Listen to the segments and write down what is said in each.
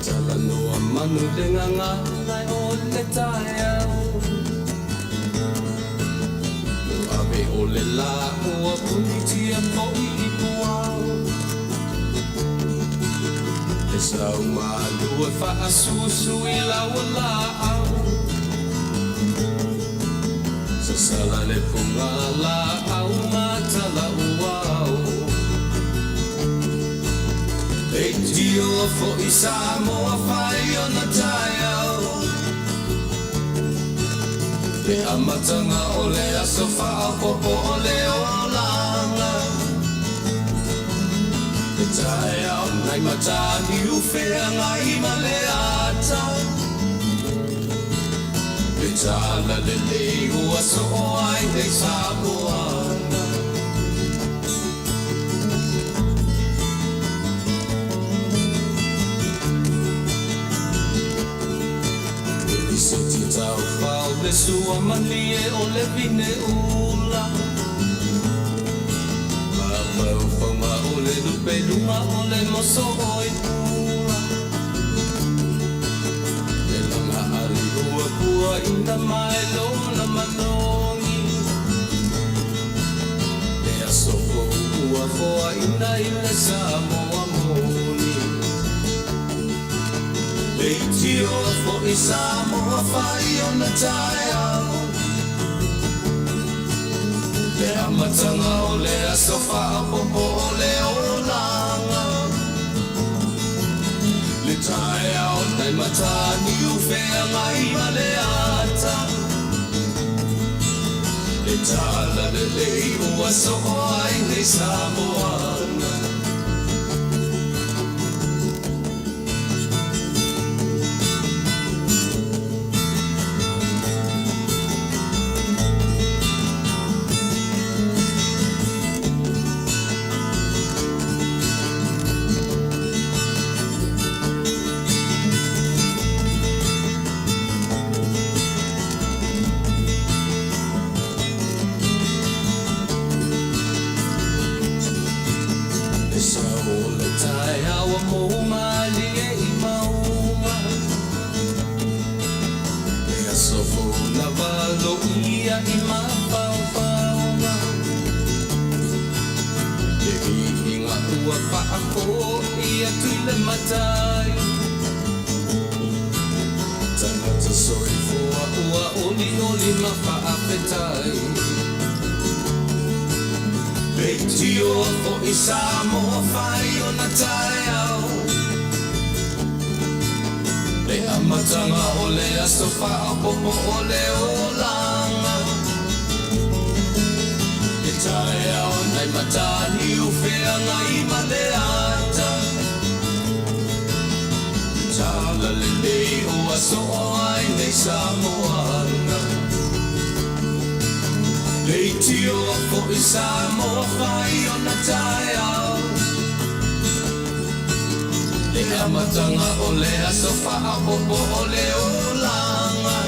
Talanoa manu le gagana o le taeao Ua ave o le lā ua punitia foi i puao Le sau malu e faasuasu i lau laau Sasala le pugalaau ma talauao Leitio foi Samoa fai ona taeao Le amataga o le aso faaopoopo o le olaga Le taeao nai Mataniu Feagai ma Leata Le talalelei ua soo ai nei Samoana Le lisiti taufao le sua malie o le vine ula Mafaufauga o le lupeluga o le moso oi pula Le laga ali ua puaina mai lona manogi Le aso fou ua foaina i le Samoa moni Leitio foi Samoa fai ona taeao Le amataga o le aso faaopoopo o le olaga Le taeao nai Mataniu Feagai ma Leata Le talalelei ua soo ai nei Samoana Le sao o le taeao ua mou malie i mauga Le aso fou na valoia i mafaufauga Le viiga ua faafoi atu i le Matai Tagata soifua ua olioli ma faafetai Leitio foi Samoa fai ona taeao Le amataga o le aso faaopoopo o le olaga Le taeao nai Mataniu Feagai ma Leata Le talalelei ua soo ai nei Samoana Leitio foi Samoa fai ona taeao Le amataga o le aso faaopoopo o le olaga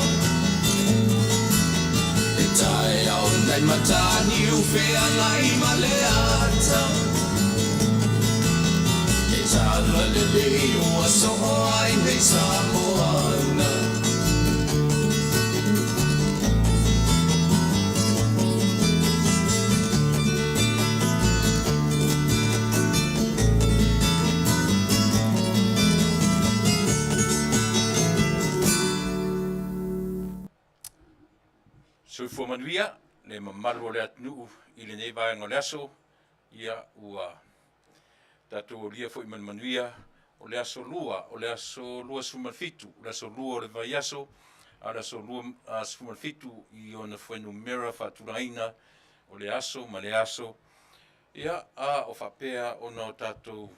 Le taeao nai Mataniu Feagai ma Leata Le talalelei ua soo ai nei Samoana Soifua manuia le mamalu o le atunuu i lenei vaega o le aso. Ia ua tatou aulia foi ma le manuia o le aso lua, o le aso 27, o le aso lua o le vaiaso, a o le aso 27 i ona fuainumera faatulagaina o le aso ma le aso. Ia, a o faapea ona o tatou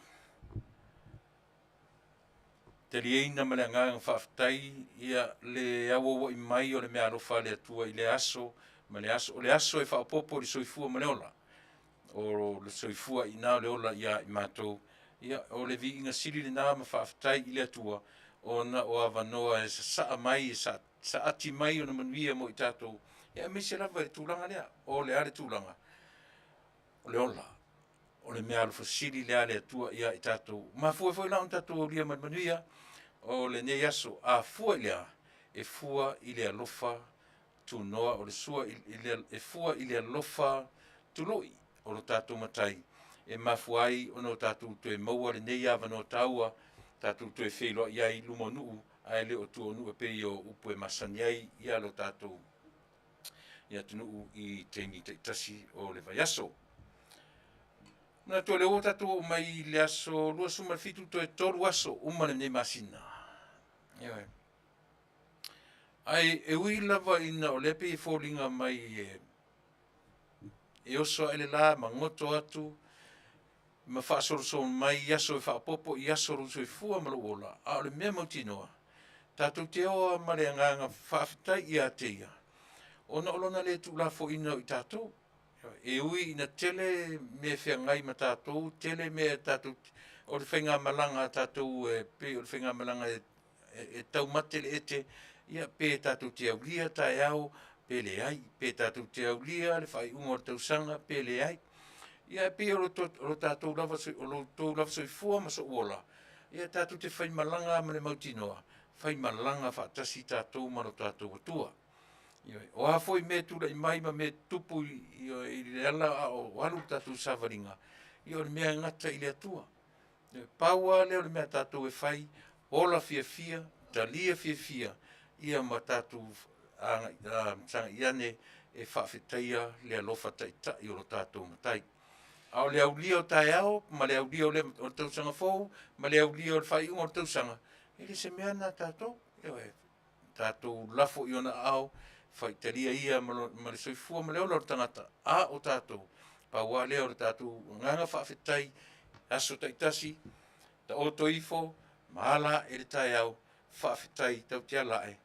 taliaina ma le agaga faafetai ia le auauai mai o le meaalofa a le Atua i le aso ma le aso, o le aso e faaopoopo i le soifua ma le ola. O le soifua i ina o le ola ia i matou. Ia, o le viiga sili lena ma faafetai i le Atua ona o avanoa e sasaa mai, e saati mai ona manuia mo i tatou, ia aemaise lava i le tulaga lea. O le a le tulaga? O le ola. O le meaalofa sili lea a le Atua ia i tatou. Ua mafua foi la ona tatou aulia ma le manuia. o lenei aso, a fua i le a? E fua i le alofa tunoa o le sua i le, e fua i le alofa tului o lo tatou Matai e mafua ai ona o tatou toe maua lenei avanoa taua, tatou toe feiloai ai i luma o nuu ae le o tua o nuu e pei o upu e masani ai ia lo tatou atunuu i taimi taitasi o le vaiaso. E manatu o lea ua tatou oo mai i le aso 27 toe 3 aso uma lenei masina. Ioe. Ae e ui lava ina o lea e pei e foliga mai e oso ae le la ma goto atu ma faasolosolo mai i aso e faaopoopo i aso o lou soifua ma lou ola, a o le mea mautinoa, tatou te o lava ma le agaga faafetai ia te Ia, ona o Lona le tuulafoaiina o i tatou. E ui ina tele mea e feagai ma tatou, tele mea tatou te, o le faigamalaga a tatou e pei o le faigamalaga e taumate le ete, ia pe tatou te aulia taeao pe leai, pe tatou te aulia le faaiuga o le tausaga pe leai. Ia e pei o lo outou lava soifua ma sou ola, ia tatou te faimalaga lava ma le mautinoa, faimalaga faatasi tatou ma lo tatou Atua. Ioe. O a foi mea e tulai mai ma mea e tutupu i le ala a o alu le tatou savaliga, ia o le mea e gata i le Atua. Pau lava lea o le mea a tatou e fai, ola fiafia, talia fiafia, ia ma tatou sagai ane e faafetaia le alofa taitai o lo tatou Matai. A o le aulia o taeao ma le aulia o le tausaga fou ma le aulia o le faaiuga o le tausaga, e le o se mea lena a tatou. Ioe. Tatou lafo i Ona aao, faitalia ia ma le soifua ma le ola o le tagata, a o tatou, pau lava lea o le tatou agaga faafetai, aso taitasi, taoto ifo ma ala ae i le taeao, faafetai tatou te ala ae,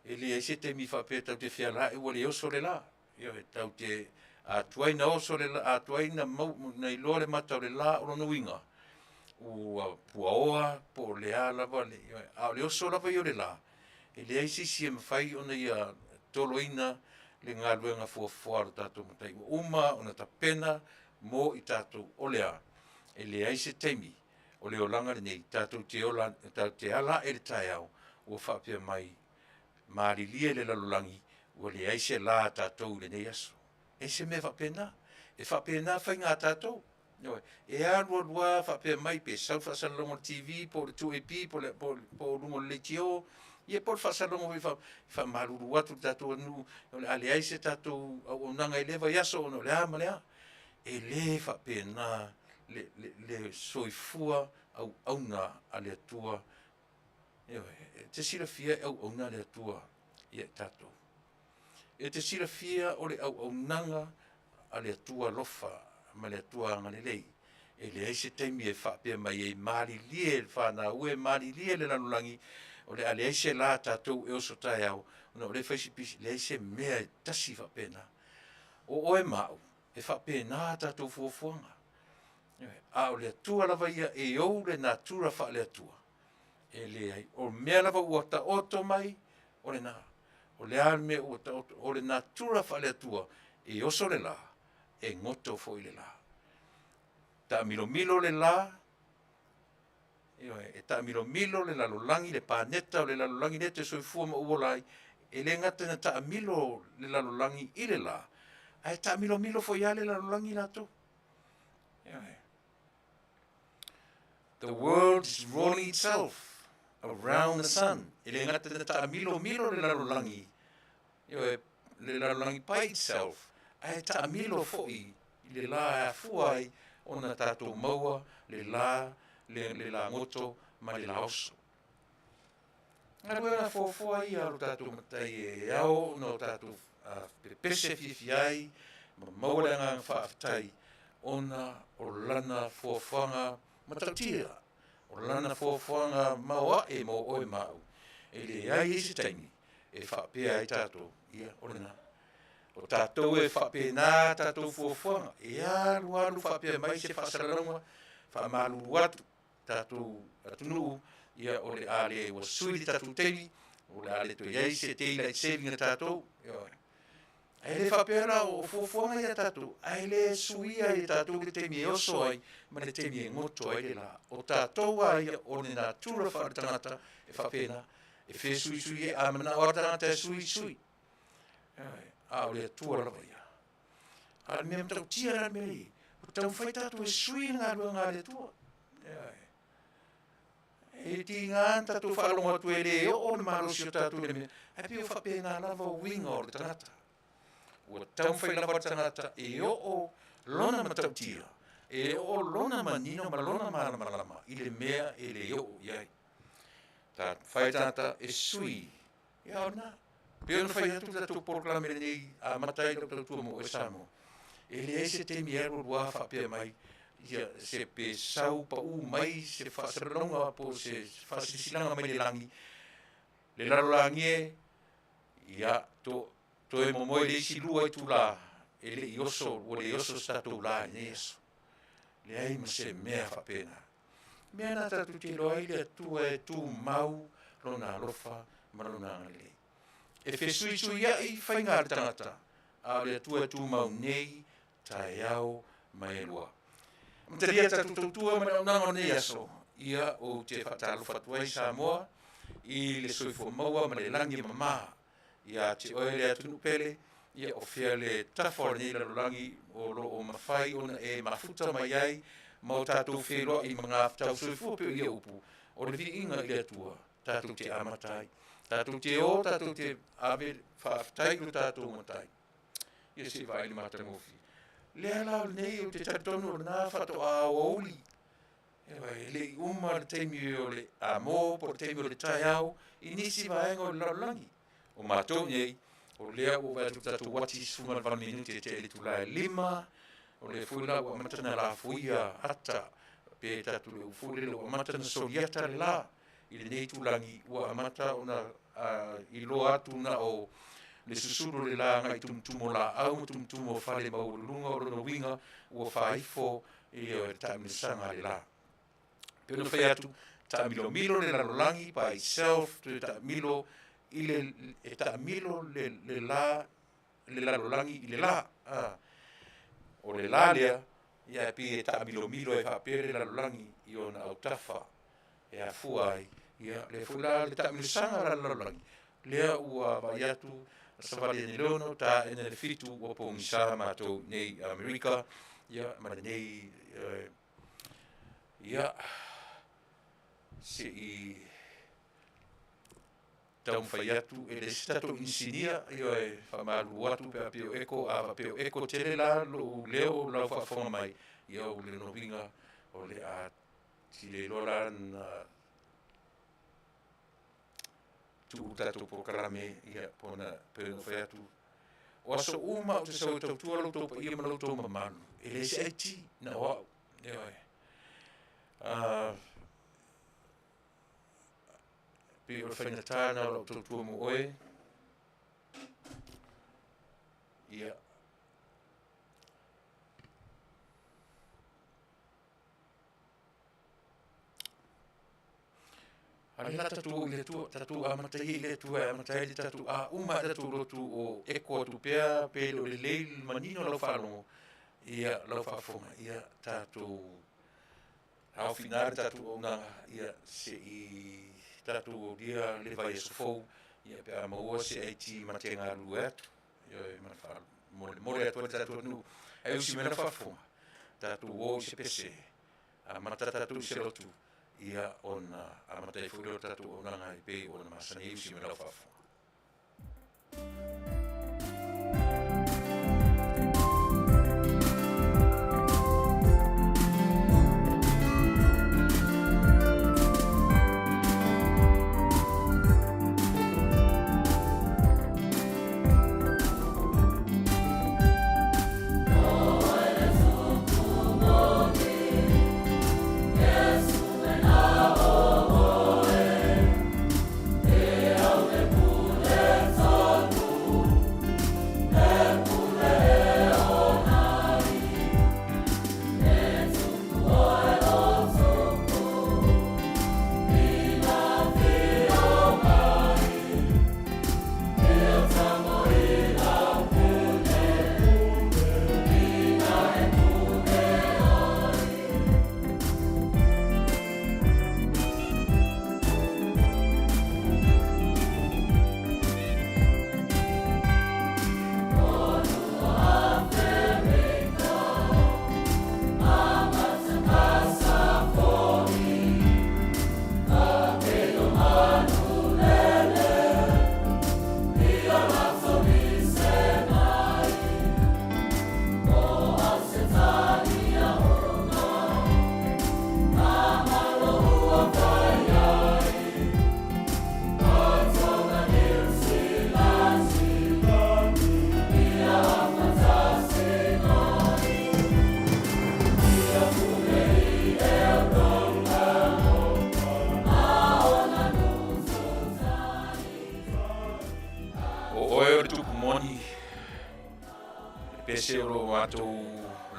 e leai se taimi faapea tatou te feala ae ua le oso le la. Ioe, tatou te, a tuai ona oso le la, a tuai ona iloa le mata o le la, o lona uiga, ua puaoa po o le a lava le, a o le oso lava ia o le la, e leai se isi e mafai ona ia toloina le galuega fuafua a lo tatou Matai ua uma ona tapena mo i tatou. O le a? E leai se taimi o le olaga lenei tatou te ola, tatou te ala ae i le taeao ua faapea mai, malilie le lalolagi ua leai se la a tatou i lenei aso. E leai se mea faapena. E faapena faiga a tatou. Ioe. E alu alu lava faapea mai pe sau le faasalalauga a le TV po o le 2AP po o luga o le leitio, ia po o le faasalalauga foi e faamalulu atu i le tatou atunuu o le a leai se tatou auaunaga i lea vaiaso ona o le a ma le a. E le faapena le soifua auauna a le Atua. Ioe. E te silafia e auauna le Atua ia i tatou. E te silafia o le auaunaga a le Atua alofa ma le Atua agalelei, e leai se taimi e faapea mai ai, malilie le fanau e, malilie le lalolagi, o le a leai se la a tatou e oso taeao ona o lea e fai si pisi. E leai se mea e tasi faapena. O oe ma au, e faapena a tatou fuafuaga. A o le Atua lava ia e ou le natura faale-Atua, e leai. O mea lava ua taoto mai, o lena. O le a le mea ua taoto, o le natura faale-Atua, e oso le la, e goto foi le la. Taamilomilo le la, ioe, e taamilomilo le lalolagi, le paneta o le lalolagi lea e te soifua ma ou ola ai, e le gata ina taamilo le lalolagi i le la, ae taamilomilo foi lava le lalolagi latou. Ioe. The world is rolling itself around the sun. E le gata ina taamilomilo le lalolagi, ioe, le lalolagi by itself, ae taamilo foi i le la e afua ai ona tatou maua le la, le lagoto ma le laoso. Galuega fuafua ia a lo tatou Matai e ao ona o tatou pepese fiafia ai ma maua le agaga faafetai ona o lana fuafuaga matautia, o lana fuafuaga maoae mo oe ma au. E leai ai se taimi e faapea ai tatou, ia, o lena. O tatou e faapena tatou fuafuaga, e alu alu faapea mai se faasalalauga, faamalulu atu tatou atunuu, ia o le a le ua sui le tatou taimi, o le a le toe i ai se daylight saving a tatou. Ioe. Ae le faapea la o fuafuaga ia a tatou, ae le suia ai e tatou le taimi e oso ai ma le taimi e goto ai le la. O tatou lava ia o le natura faaletagata. E faapena, e fesuisui ai, a manao lava le tagata e sui, sui. A o le Atua lava ia. A o le mea matautia la le mea lea e i ai, ua taumafai tatou e sui le galuega a le Atua. E tiga ona tatou faalogo atu e le oo le malosi o tatou i le mea, ae pei ua faapena lava uiga o le tagata. Ua taumafai lava le tagata e oo lona matautia, e oo lona manino ma lona malamalama i le mea e le oo i ai. Taumafai le tagata e sui, ia o lena. Pei ona fai atu le tatou polokalame lenei, amata ai lau tautua mo oe Samoa, e leai se taimi e alu alu lava faapea mai, ia se pe sau pau mai se faasalalauga po o se faasilasilaga mai le lagi, le lalolagi e, ia, to, toe momoe le isi 2 itula, e le i oso, ua le oso se tatou la i lenei aso. Leai ma se mea faapena. Mea na tatou te iloa ai le Atua e tumau lona alofa ma lona agalelei. E fesuisuiai faiga a le tagata, a o le Atua e tumau nei, taeao ma elua. Amatalia tatou tautua ma le auaunaga o lenei aso, ia ou te faatalofa atu ai Samoa i le soifua maua ma le lagi e mama ia te oe le atunuu pele, ia o fea le tafa o lenei lalolagi o lo o mafai ona e mafuta mai ai ma o tatou feiloai magafetau soifua pei o ia upu, o le viiga i le Atua tatou te amata ai. Tatou te o, tatou te ave faafetai i lo tatou Matai. Ia se i vaai le matagofie. Lea la o lenei ou te talitonu o lena faatoa aoauli. E le i uma le taimi o le amo po o le taimi o le taeao i nisi vaega o le lalolagi. O matou nei, o lea ua vaai atu i le tatou uati 18 minute e tea i le itula e 5, o lea foi la ua amata ona lafoia ata, pe tatou le upu foi lele ua amata ona soliata le la i lenei itulagi, ua amata ona iloa atu na o le susulu o le la agai i tumutumu o laau ma tumutumu o fale maualuluga, o lona uiga ua faaifo i le taamilosaga a le la. Pei ona fai atu, taamilomilo le lalolagi by itself, toe taamilo i le, e taamilo le, le la, le lalolagi i le la. O le la lea, ia e pei e taamilomilo ai faapea le lalolagi i ona autafa e afua ai, ia lea foi la le taamilosaga a le lalolagi, lea ua vaai atu savali ane le 6, ta ane le 7, ua pogisa matou nei i Amerika, ia ma lenei, ia, se i taumafai atu e le isi tatou inisinia, ia e faamalulu atu pe a pei o eko, a faapea o eko tele la lou leo lau faafofoga mai, ia o le lona uiga o le a tileiloa la na tuu tatou polokalame, ia po na pei ona fai atu, o aso uma ou te sau e tautua lo outou paia ma lo outou mamalu, e le se IT na o au. Ioe. Pei o le faigata lena o lau tautua mo oe. Ia. A lea la tatou o i le Atua, tatou amata ia i le Atua e amata ai le tatou a uma ai tatou lotu o eko atu pea pe le o lelei le manino lau faalogo, ia lau faafofoga, ia tatou aofina le tatou auaunaga, ia se i tatou aulia le vaiaso fou, ia pe a maua se IT ma te galulue atu. Ioe, ma le faamolemole atu ai le tatou atunuu. Ae usi mai lau faafofoga, tatou o i se pese, amata tatou i se lotu, ia ona amata ai foi lea o le tatou auaunaga e pei ona masani ai usi mai lau faafofoga.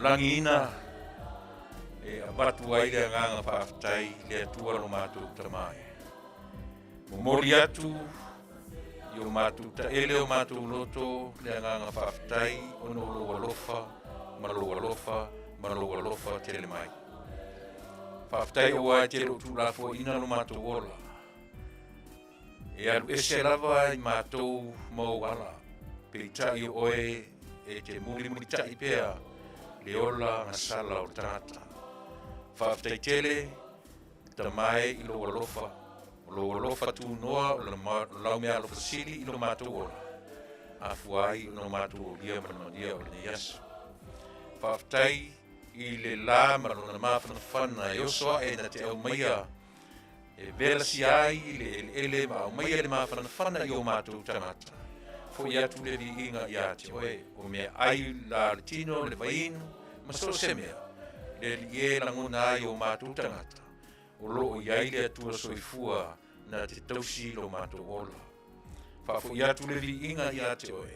Lagiina e avatu ai le agaga faafetai i le Atua lo matou Tama e. Momoli atu i o matou taele o matou loto le agaga faafetai ona o lou alofa ma lou alofa ma lou alofa tele mai. Faafetai aua e te le o tuulafoaiina lo matou ola. E alu ese lava i matou ma ou ala, peitai o oe e te mulimulitai pea le ola gasala o le tagata. Faafetai tele, Tama e i lou alofa, o lou alofa tunoa o lau meaalofa sili i lo matou ola, afua ai ona o matou aulia ma le manuia o lenei aso. Faafetai i le la ma lona mafanafana e oso ae na te aumaia e velasia ai le eleele ma aumaia le mafanafana i o matou tagata. Fo'i atu le viiga ia te oe, o meaai la o le tino, le vaiinu, ma so o se mea, le Alii e lagona ai o matou tagata, o lo o i ai le Atua soifua na te tausi lo matou ola. Faafo'i atu le viiga ia te oe,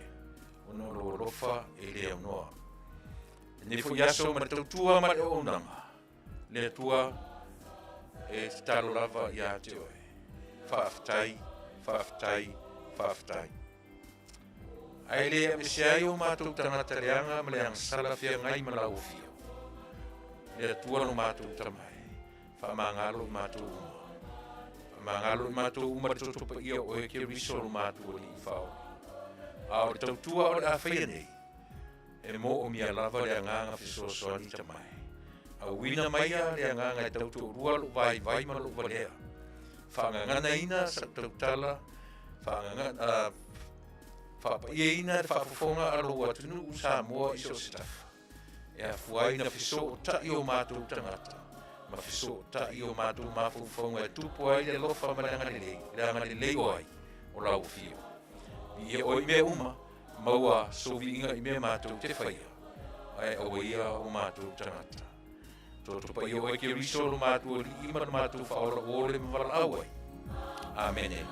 ona o lou alofa e le aunoa. Lenei foi aso ma le tautua ma le auaunaga, Le Atua e tatalo lava ia te oe. Faafetai, faafetai, faafetai. Ae le aveese ai o matou tagata leaga ma le agasala feagai ma lau afio. Le Atua lo matou Tama e, faamagalo i matou uma. Faamagalo i matou uma le toto paia o oe Keriso lo matou Alii Faaola. A o le tautua o le a faia nei, E moomia lava le agaga fesoasoani Tama e. Auina maia le agaga e tautoalua lou vaivai ma lou valea. Faagaganaina sau tautala, faagagana, faapaiaina le faafofoga a lou atunuu Samoa i so o se tafa. E afua ai na fesootai o matou tagata ma fesootai o matou mafaufauga e tupu ai le alofa ma le agalelei, le agalelei o ai o lau afio. Viia oe i mea uma, Maua sou viiga i mea matou te faia, ae aua ia o matou tagata. Toto paia oe Keriso lo matou Alii ma lo matou Faaola ua ole ma valaau ai. Amene.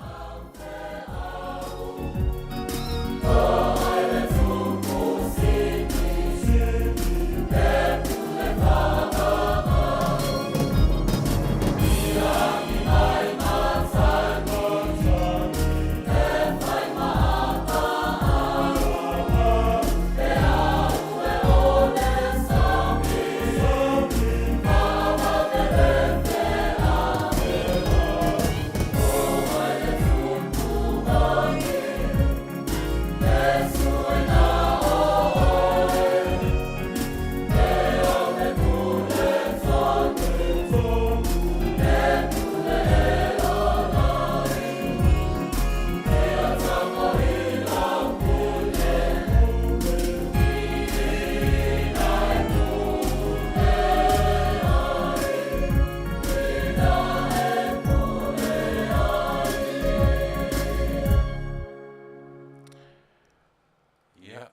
Ia,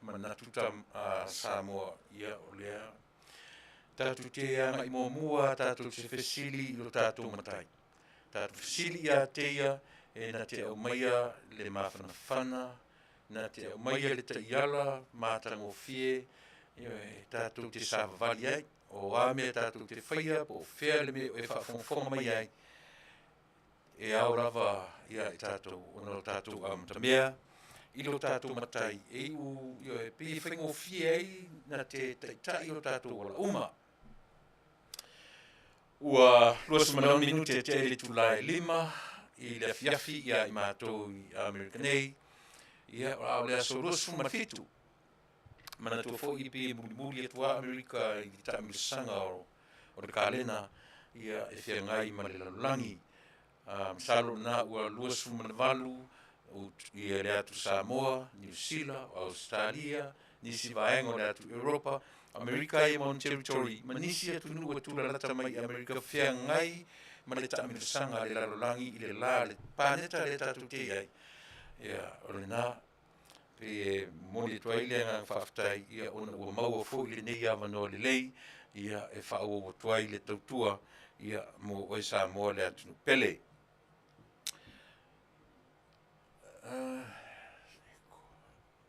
manatu ta Samoa, ia o lea. Tatou te agai muamua tatou te fesili i lo tatou matai. Tatou fesili ia te ia e na te aumaia le mafanafana, na te aumaia le taiala matagofie e tatou te savavali ai. O a mea tatou te faia, po o fea le mea e faafogafoga mai ai, e ao lava ia i tatou ona o tatou amatamea i lo tatou matai e iu e pei e faigofie ai na te taitai o tatou ola uma. Ua 26 minute e tea i le itula e 5 i le afiafi ia i matou i Amerika nei, ia a o le aso 27. Manatua foi pei e mulimuli atu lava Amerika i le taamilosaga o le kalena ia e feagai ma le lalolagi. Masalo lena ua 28 ia le atu Samoa, Niu Sila, Ausetalia, nisi vaega o le atu Europa, Amerika ia ma ona territory, ma nisi atunuu e tulalata mai i Amerika feagai ma le taamilosaga a le lalolagi i le la le paneta lea tatou te i ai. Ia, o lena pei e momoli atu ai le agaga faafetai ia ona ua maua foi lenei avanoa lelei ia e faaauau atu ai le tautua ia mo oe Samoa le atunuu pele.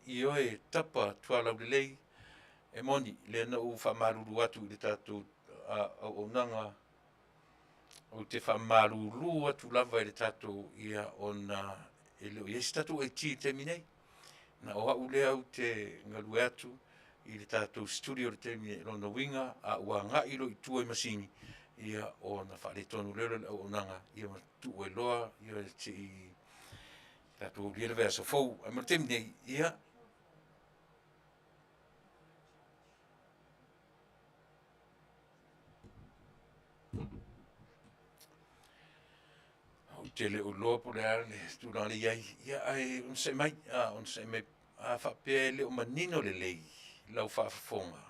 Ioe, tapa tualaulelei. E moni, lea na ou faamalulu atu i le tatou auaunaga, ou te faamalulu atu lava i le tatou, ia, ona e le o i ai se tatou IT i le taimi nei. Na o au lea ou te galue atu i le tatou studio i le taimi nei. O lona uiga a ou agai loa i tua i masini, ia ona faaletonu lea o le auaunaga, ia ma tuu ai loa se i tatou aulia le vaiaso fou. Ae mo le taimi nei, ia, ou te le o iloa po o le a le tulaga lea e i ai, ia ae onosai mai, onosai mai. A faapea e le o manino lelei lau faafofoga,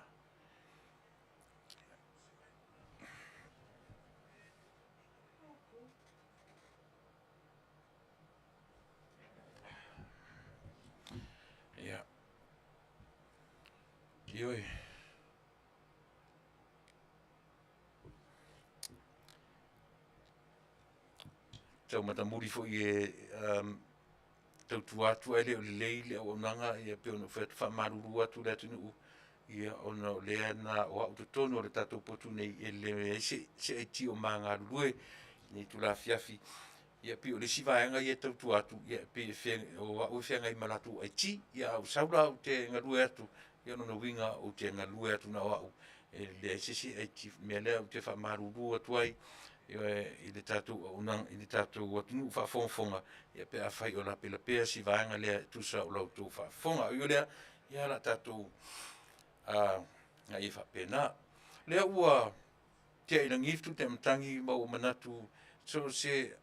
ia, ioe. E tau matamuli foi e tautua atu ae le o lelei le auaunaga, ia pei ona ou fai atu, e faamalulu atu i le atunuu, ona o lea na o au i totonu o le tatou potu nei, e leai se IT o ma galulue i lenei itula afiafi. Ia pei o le isi vaega ia e tautua atu, e pei o au e feagai ma latou IT. Ia a ou sau la ou te galue atu, ia o lona uiga ou te galue atu na o au, e leai se isi IT. O le mea lea ou te faamalulu atu ai i le tatou auaunaga i le tatou atunuu faafogafoga pe afai o lapelapea se vaega lea e tusa o la outou faafofoga. Ae ui o lea, ia o le a tatou agai ia faapena. O lea ua tea i lagi le tui matagi ma ua manatu so o se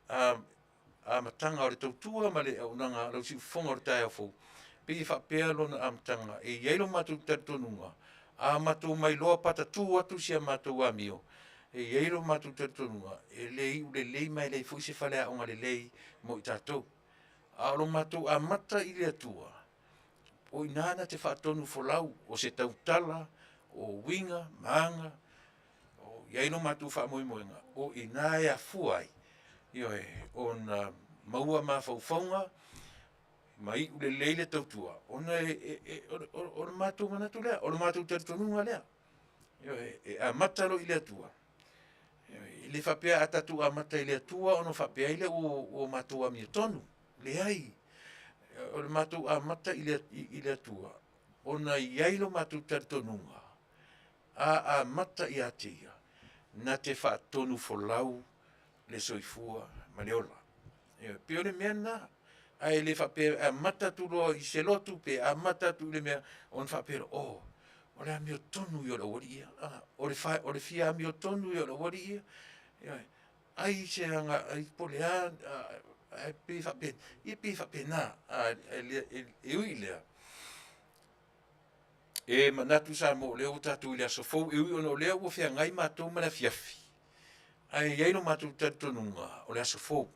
amataga o le tautua ma le auaunaga a lau siufofoga o le taeao fou, e pei e faapea lona amataga. E i ai lo matou talitonuga, a matou omai loa patatu atu si a matou amio, e i ai lo matou talitonuga, e le iu lelei ma e leai foi se faleaoga lelei mo i tatou. A o lo matou amata i le Atua, o i ina na te faatonufolau, o se tautala, o uiga ma aga o i ai lo matou faamoemoega, o i ina e afua ai, ioe, ona maua mafaufauga ma iu lelei le tautua, ona o le matou manatu lea, o le matou talitonuga lea. Ioe. E amata loa i le Atua, e le faapea a tatou amata i le Atua ona faapea ai lea ua matou amiotonu. Leai. O le matou amata i le Atua, ona e i ai lo matou talitonuga, a amata ia te Ia, na te faatonufolau le soifua ma le ola. Ioe. E pei o le mea lena, ae le faapea e amata atu loa i se lotu pe amata atu i le mea ona faapea lea, o, o le amiotonu ia o le aualii ia. O le fia amiotonu ia o le aualii ia. Ioe. Ai po o le a, ae pei e faapena. E ui i lea, e manatu Samoa o lea ua tatou i le aso fou, e ui ona o lea ua feagai matou ma le afiafi, ae i ai lo matou talitonuga, o le aso fou.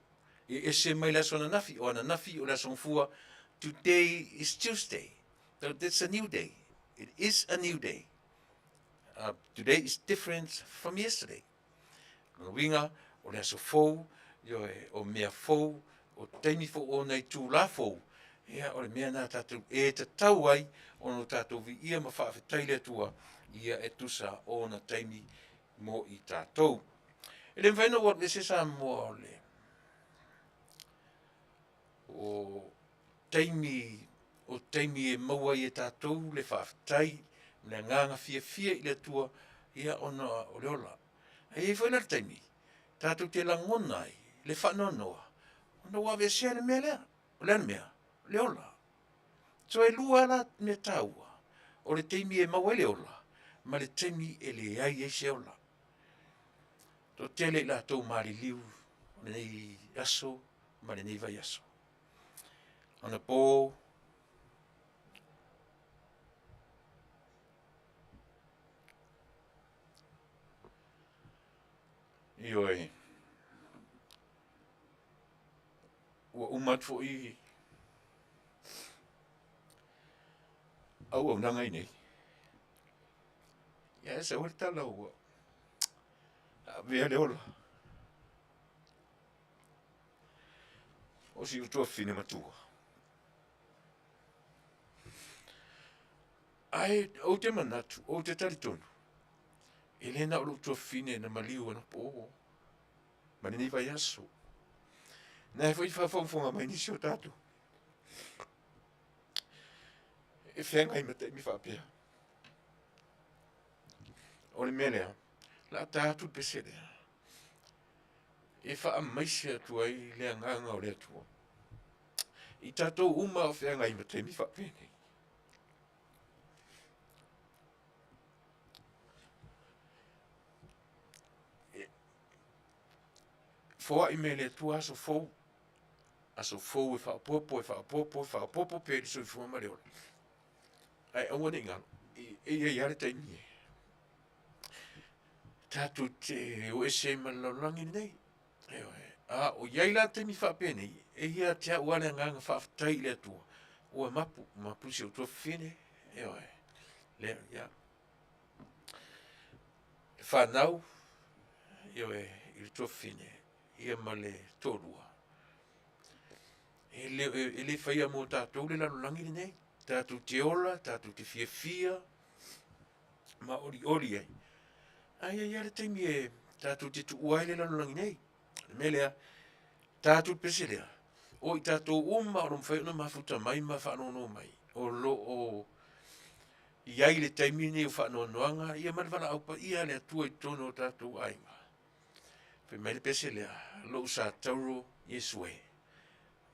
E ese mai le aso ananafi, o ananafi o le aso Gafua, today is Tuesday, so that's a new day, it is a new day. Today is different from yesterday. O lona uiga, o le aso fou, ioe, o mea fou, o taimi fou, o ona itula fou, ia o le mea lena tatou, e tatau ai ona tatou viia ma faafetai i le Atua e tusa o ona taimi mo i tatou. E le mafai ona ou alu ese Samoa o taimi e maua ai e tatou le faafetai ma le agaga fiafia i le Atua ona o le ola. Ae i ai foi la le taimi tatou te lagona ai le faanoanoa ona ua aveesea le mea lea. O le a le mea? O le ola. So e lua lava la mea taua, o le taimi e maua ai le ola ma le taimi e leai ai se ola. E toatele i latou maliliu i lenei aso ma lenei vaiaso. O anapo ioe, ua uma atu foi auaunaga i inei, ae sau ai le tala ua avea le ola o si ou tuafafine matua. Ae ou te manatu, ou te talitonu, e le na o lou tuafafine na maliu anapo ma lenei vaiaso. Na e foi faafogafoga mai nisi o tatou e feagai ma taimi faapea. O le mea lea, o le a ta atu le pese lea, e faamaise atu ai le agaga o le Atua i tatou uma o feagai ma taimi faapenei. Foai mai e le Atua aso fou, aso fou e faaopoopo, e faaopoopo, faaopoopo pea i le soifua ma le ola, ae aua ne i galo, e i ai lava le taimi e tatou te o ese ai ma le lalolagi lenei. Ioe, a o i ai la taimi faapenei, e ia te au lava le agaga faafetai i le Atua, ua mapu, mapu si ou tuafafine, ioe, lea, ia. Le fanau, ioe, i le tuafafine ia ma le toalua, e le faia mo tatou le lalolagi lenei, tatou te ola, tatou te fiafia ma olioli ai, ae i ai lava le taimi e tatou te tuua ai le lalolagi nei. O le mea lea, ta atu le pese lea, o i tatou uma o lo o mafai ona mafuta mai ma faanono mai, o lo o i ai i le taimi lenei o faanoanoaga ia ma le valaau paia a le Atua i totonu o tatou aiga, fai mai le pese lea, lou sa tauro Iesu e.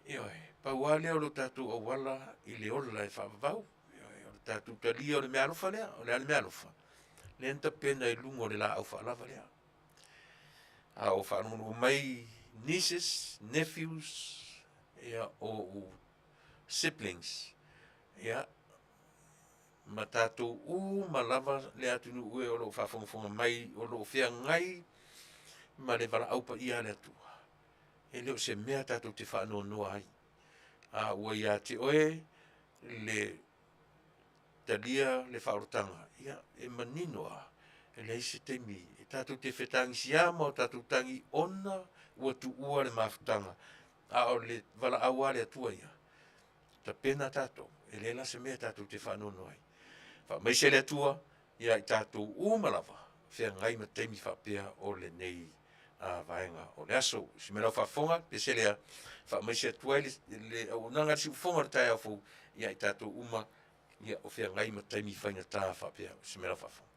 Ioe, pau lava lea o lo tatou auala i le ola e faavavau. Ioe, o le tatou talia o le meaalofa lea. O le a le meaalofa? Lea na tapena i luga o le laau faalava lea. A o faalogologo mai nieces, nephews, ia o ou siblings, ia, ma tatou uma lava le atunuu e o lo o faafogafoga mai o lo o feagai ma le valaau paia a le Atua, e le o se mea tatou te faanoanoa ai, a ua ia te oe le talia le faaolataga, ia e manino lava, e leai se taimi e tatou te fetagisi lava ma o tatou tagi ona ua tuua le mafutaga, a o le valaau lava a le Atua ia, tapena tatou, e leai la se mea tatou te faanoanoa ai. Faamaise le Atua ia i tatou uma lava o feagai ma taimi faapea o lenei vaega o le aso. Si mea lau faafofoga, o le pese lea, e faamaise atu ai le auaunaga a le siufofoga i le taeao fou ia i tatou uma o feagai ma taimi faigata faapea. Si mea la faafofoga.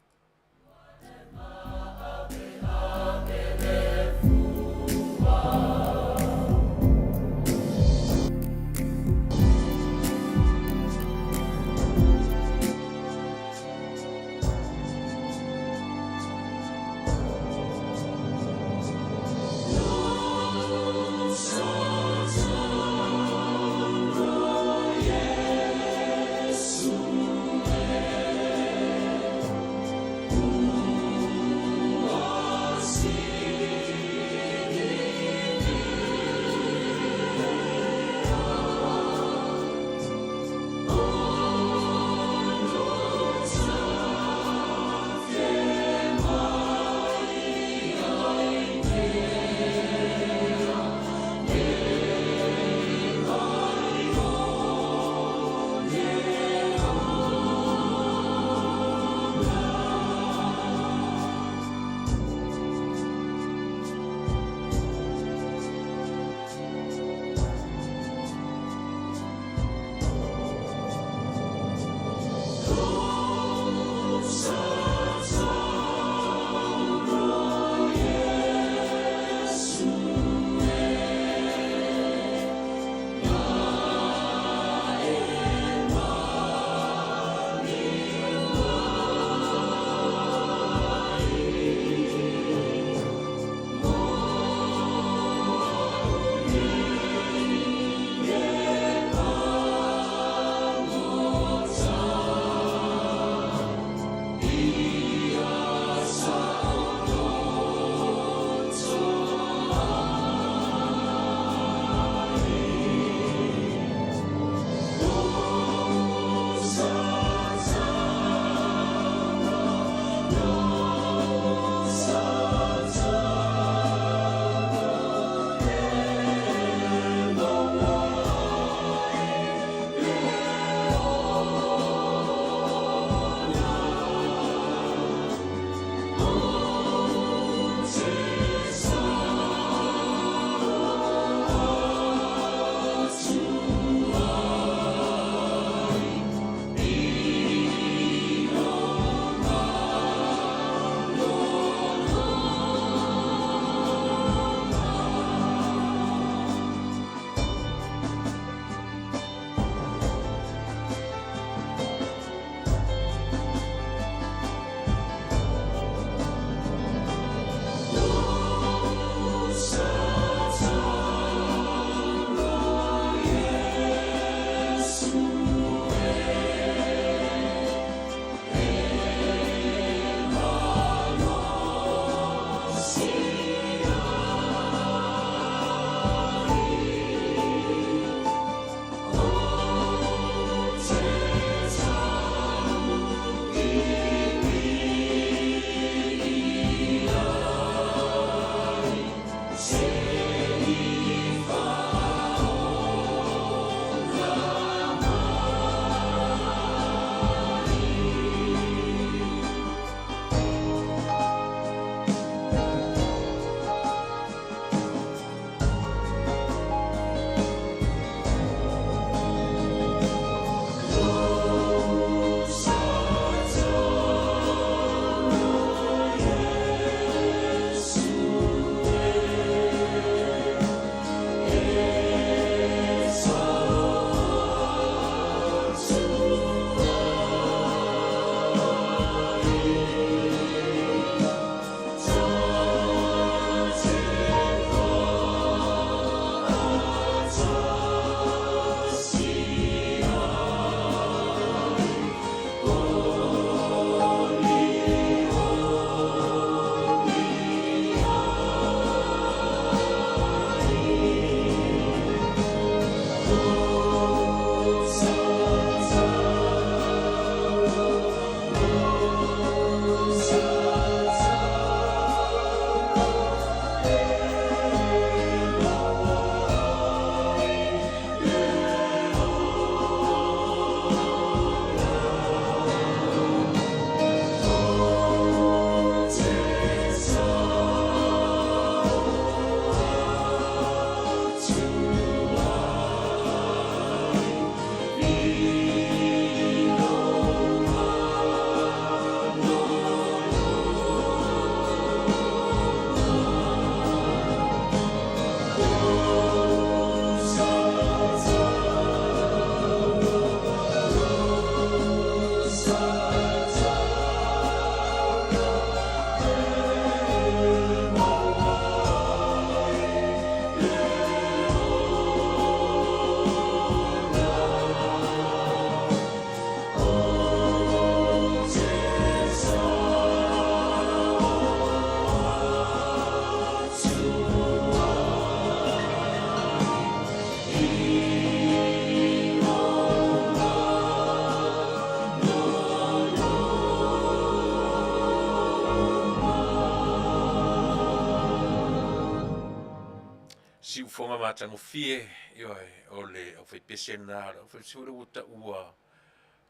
Siufoga matagofie, ioe, o le aufaipese lena, o le aufaipese foi lea ua taua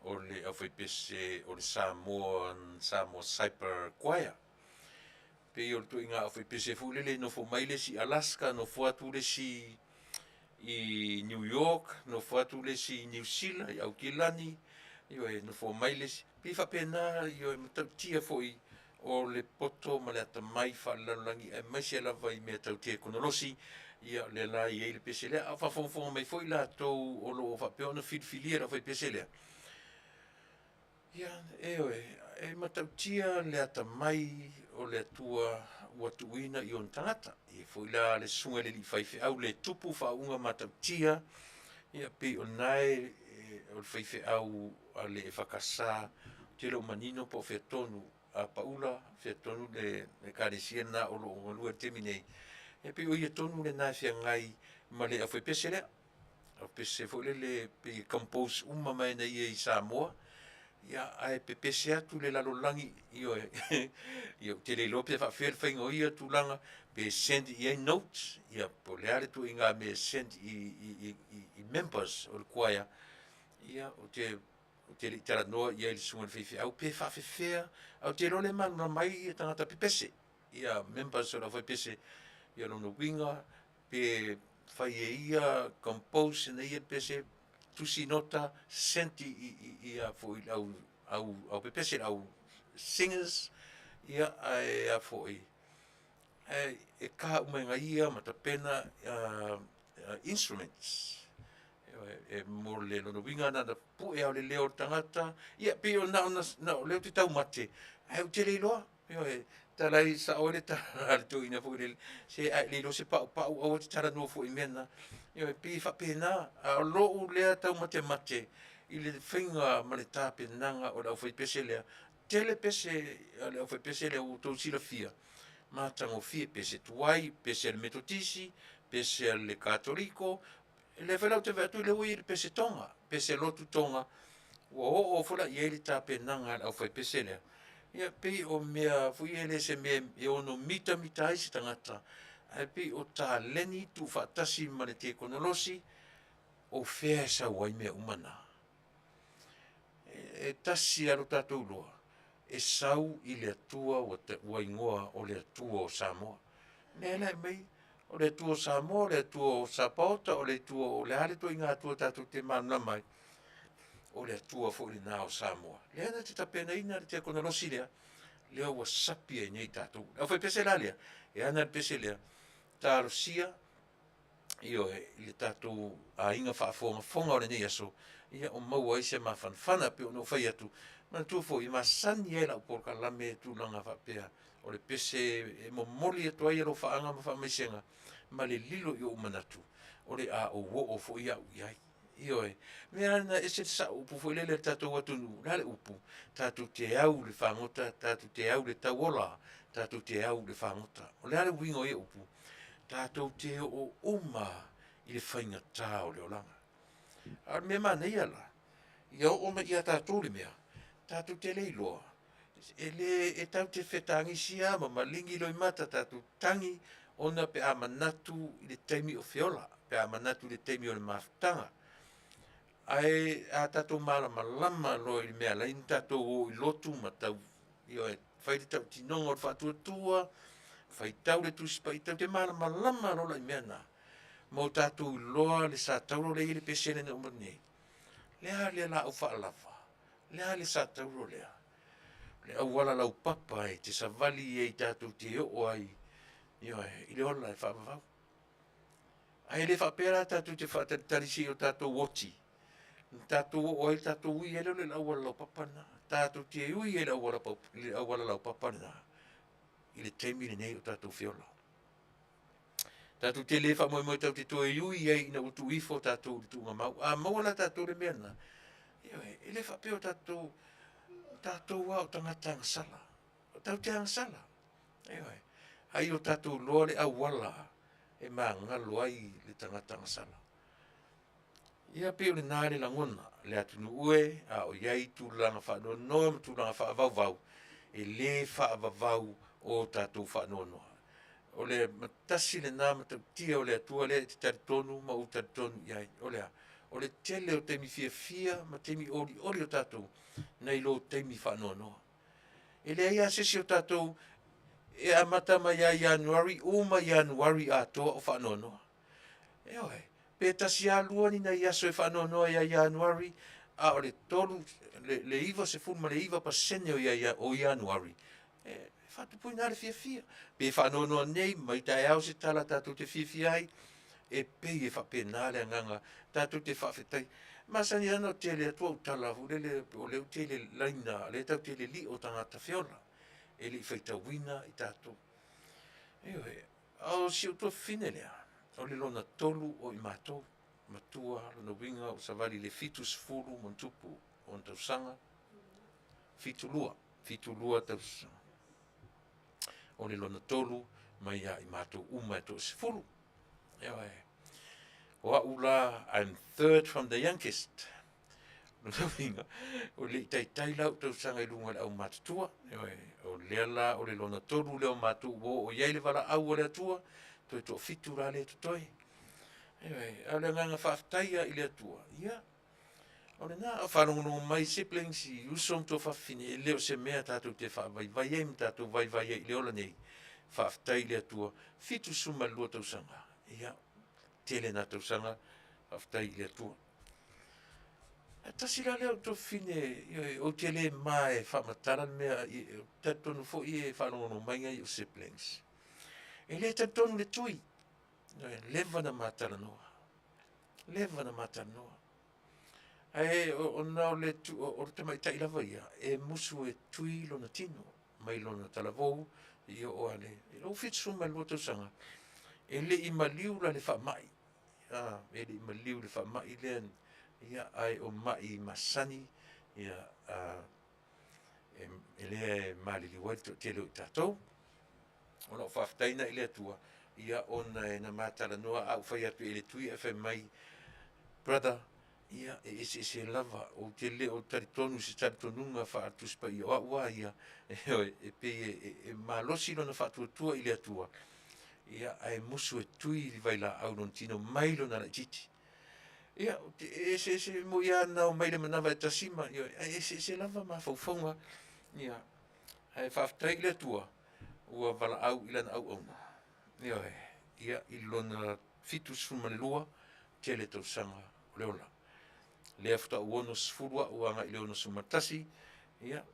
o le aufaipese o le Samoan, Samoa Cyper Choir. E pei o le ituaiga aufaipese foi lele e nofo mai le isi i Alaska, nofo atu le isi i New York, nofo atu le isi i Niu Sila, i Aukilani, ioe, nofo mai le isi, e pei e faapena, ioe, e matautia foi o le poto ma le atamai faalelalolagi aemaise lava i mea tau tekonolosi, ia lea la e i ai le pese lea. A o faafogafoga mai foi latou o lo o faapea ona filifilia le aufaipese lea, ia, ioe, e matautia le atamai o le Atua ua tuuina i ona tagata. E i ai foi la le susuga i le alii faifeau le tupu faauuga matautia, ia pei o lena o le faifeau a le EFKS, ou te le o manino po o fea tonu, Apaula po o fea tonu le ekalesia lena o lo o galue ai i le taimi nei, e pei o ia tonu lena e feagai ma le aufaipese lea. O le pese foi lele pei e compose uma mai lava e ia i Samoa, ae pepese atu i le lalolagi, ioe, ou te le iloa pe faapefea le faiga o ia tulaga, pe send i ai notes, ia po o le a le ituaiga mea e send i members o le choir, ia ou te le i talanoa i ai i le susuga i le faifeau pe faapefea, ae ou te iloa o lea e malamalama ai tagata pepese, ia members o le aufaipese. Ia o lona uiga pe fai e ia, compose e ia le pese, tusi nota, send i le au pepese le au singers, ia ae a foi, ae e ka uma e ia ma tapena instruments. Ioe, mo lona uiga na ona pue lava o le leo o le tagata, ia pei na ona, o lea ou te taumate, ae ou te le iloa. Ioe, e tala ai, e sao ai le tala a le toeaina foi lele, se a e le iloa se paupau aua e te talanoa fua i mea na. Ioe, e pei e faapena, a o lou lea taumatemate i le faiga ma le tapenaga o le aufaipese lea. E tele pese a le aufaipese lea ua outou silafia, matagofie, pese tuai, pese a le Metotisi, pese a le Katoliko, o lea foi la ou te vaai atu o lea ua i ai le pese Toga, pese lotu Toga, ua oo foi la i ai le tapenaga a le aufaipese lea. Ia e pei o mea foi ia e le o se mea e ono mitamita ai se tagata, ae pei o taleni tuufaatasi ma le tekonolosi, o fea e sau ai mea uma na? E tasi lava lo tatou iloa, e sau i le Atua ua igoa o le Atua o Samoa. O lea la e aumai, o le Atua o Samoa, o le Atua o Sapaota, o le Atua o le a le ituaiga Atua tatou te malamalama ai, o le Atua foi lena o Samoa, lea na te tapenaina le tekonolosi lea, lea ua sapi ai nei tatou. O le aufaipese la lea, e ana le pese lea, talosia, ioe, i le tatou aiga faafogafoga o lenei aso, ia o maua ai se mafanafana. E pei ona ou fai atu, manatua foi e masani ai lau polokalame i tulaga faapea, o le pese e momoli atu ai alofaaga ma faamaisega ma le lilo i ou manatu, o le a ou oo foi au i ai. Ioe. O le mea lava lena e ese le sao o upu foi lele a le tatou atunuu, o le a le upu? Tatou te au i le fagota, tatou te au i le tauola, tatou te au i le fagota. O le a le uiga o ia upu? Tatou te oo uma lava i le faigata o le olaga. A o le mea manaia la, ia oo mai ia tatou le mea, tatou te le iloa, e tatou te fetagisi lava ma maligi loimata, tatou tagi ona pe a manatu i le taimi o feola, pe a manatu i le taimi o le mafutaga. Ae a tatou malamalama loa i le mea e ala ai ona tatou o i lotu ma tau, ioe, fai le tautinoga o le faatuatua, faitau le Tusi Paia, tatou te malamalama loa la i mea na, ma o tatou iloa le satauro lea e i ai le pese lea na uma atu nei, o le a lea laau faalava? O le a le satauro lea? O le auala laupapa e te savali ai tatou te oo ai, ioe, i le ola e faavavau. Ae le faapea la tatou te faatalitali se i o tatou oti ona tatou oo ai tatou ui ai lea i le auala laupapa lena. Tatou te ui ai i le auala laupapa lena i le taimi lenei o tatou feola. Tatou te le faamoemoe tatou te toe ui ai ina ua tuu ifo tatou i le tuugamau. A maua la e tatou le mea lena, ioe, e le faapea o tatou, o tatou lava o tagata agasala. Tatou te agasala, ioe. A ia o tatou iloa le auala e magalo ai le tagata agasala. Ia pei o lena le lagona, le atunuu e, a o i ai tulaga faanoanoa ma tulaga faavauvau, e le faavavau o tatou faanoanoa. O le tasi lena matautia o le Atua lea e te talitonu ma ou talitonu i ai. O le a? O le tele o taimi fiafia ma taimi olioli o tatou nai lo taimi faanoanoa. E leai lava se isi o tatou e amata mai ia Ianuari uma Ianuari atoa o faanoanoa. Ioe, pe tasi lava lua ni nai aso e faanoanoa ia Ianuari, a o le tolu, le 99% o Ianuari, e faatupuina lava le fiafia. Pe faanoanoa nei, mai taeao se tala tatou te fiafia ai, e pei e faapena le agaga tatou te faafetai. E masani lava ona tele atu au tala foi lele o lea ou te i le laina lea tatou te i le lio o tagata feola, e le i faitauina i tatou. Ioe. A o si ou tuafafine lea, o le lona tolu o i matou, matua, lona uiga ua savali i le 70+ ona tausaga, 72, 72 tausaga. O le lona tolu mai ia i matou uma e toasefulu. Ioe. O au la, I'm third from the youngest. Lona uiga, ua le i taitai la ou tausaga i luga o le aumatutua. Ioe, o lea la o le lona tolu lea o matou ua oo i ai le valaau a le Atua, toe toafitu la lea e totoe. Ioe, a o le agaga faafetai lava i le Atua, ia, o lena, a o faalogologo mai siblings i uso ma tuafafine, e le o se mea tatou te faavaivai ai ma tatou vaivai ai i le ola nei, faafetai i le Atua, 72 tausaga, ia, tele na tausaga, faafetai i le Atua. Ae tasi la lea o tuafafine, ioe, ou te le ma e faamatala le mea, ou te talitonu foi e faalogologo mai nai ou siblings, e le talitonu i le tui. Ioe, leva ona ma talanoa, leva ona ma talanoa. Ae ona o le tamaitai lava ia, e musu e tui lona tino mai lona talavou seia oo lava i le 72 tausaga, e le i maliu la i le faamai, e le i maliu i le faamai lea, ae o mai masani lea e maliliu ai le toatele o i tatou. O lau faafetai lena i le Atua, ona na ma talanoa, a ou fai atu i ai i le tui ae fai mai, brother, ia e eseese lava, ou te le o talitonu i se talitonuga faale-Tusi Paia, o au lava ia, ioe, e pei e malosi lona faatuatua i le Atua, ae musu e tui le vailaau i lona tino mai lona laitiiti. Ia, e eseese, e moni lava na omai i le manava e tasi ma, ioe, ae eseese lava mafaufauga. Ae faafetai i le Atua ua valaau i lana auauna, ioe, ia, i lona 72 tele tausaga o le ola. O lea faatoa ou 60 au agai i le 61, ia,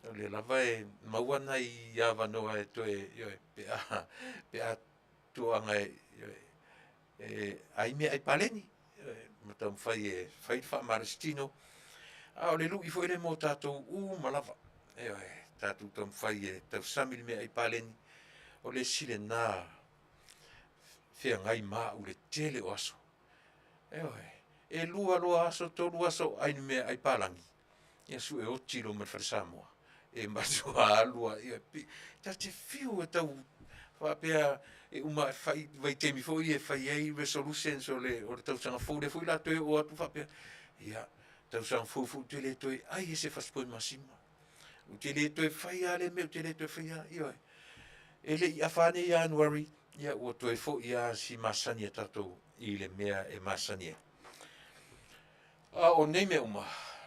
o lea lava e maua nai avanoa e toe, ioe, pe a toaga e ai meaai paleni ma taumafai e fai le faamalositino. A o le lui foi lea mo tatou uma lava, ioe, tatou taumafai e tausami le meaai paleni, o le isi lena feagai ma au i le tele o aso. Ioe. E 2 loa aso 3 aso o ai i le meaai palagi, ia sue oti loa ma le fale Samoa. E matua alu lava, ioe, ta te fiu e tau faapea e uma ae fai vaitaimi foi ia e fai ai resolutions o le tausaga fou lea foi o le a toe oo atu faapea, ia, tausaga fou foi ou te le toe ai i se fasipovi masima, ou te le toe faia lava lea mea ou te le toe faia. Ioe. E le i afa ane Ianuari, ia ua toe foi lava si masani a tatou i le mea e masani ai. A o nei mea uma,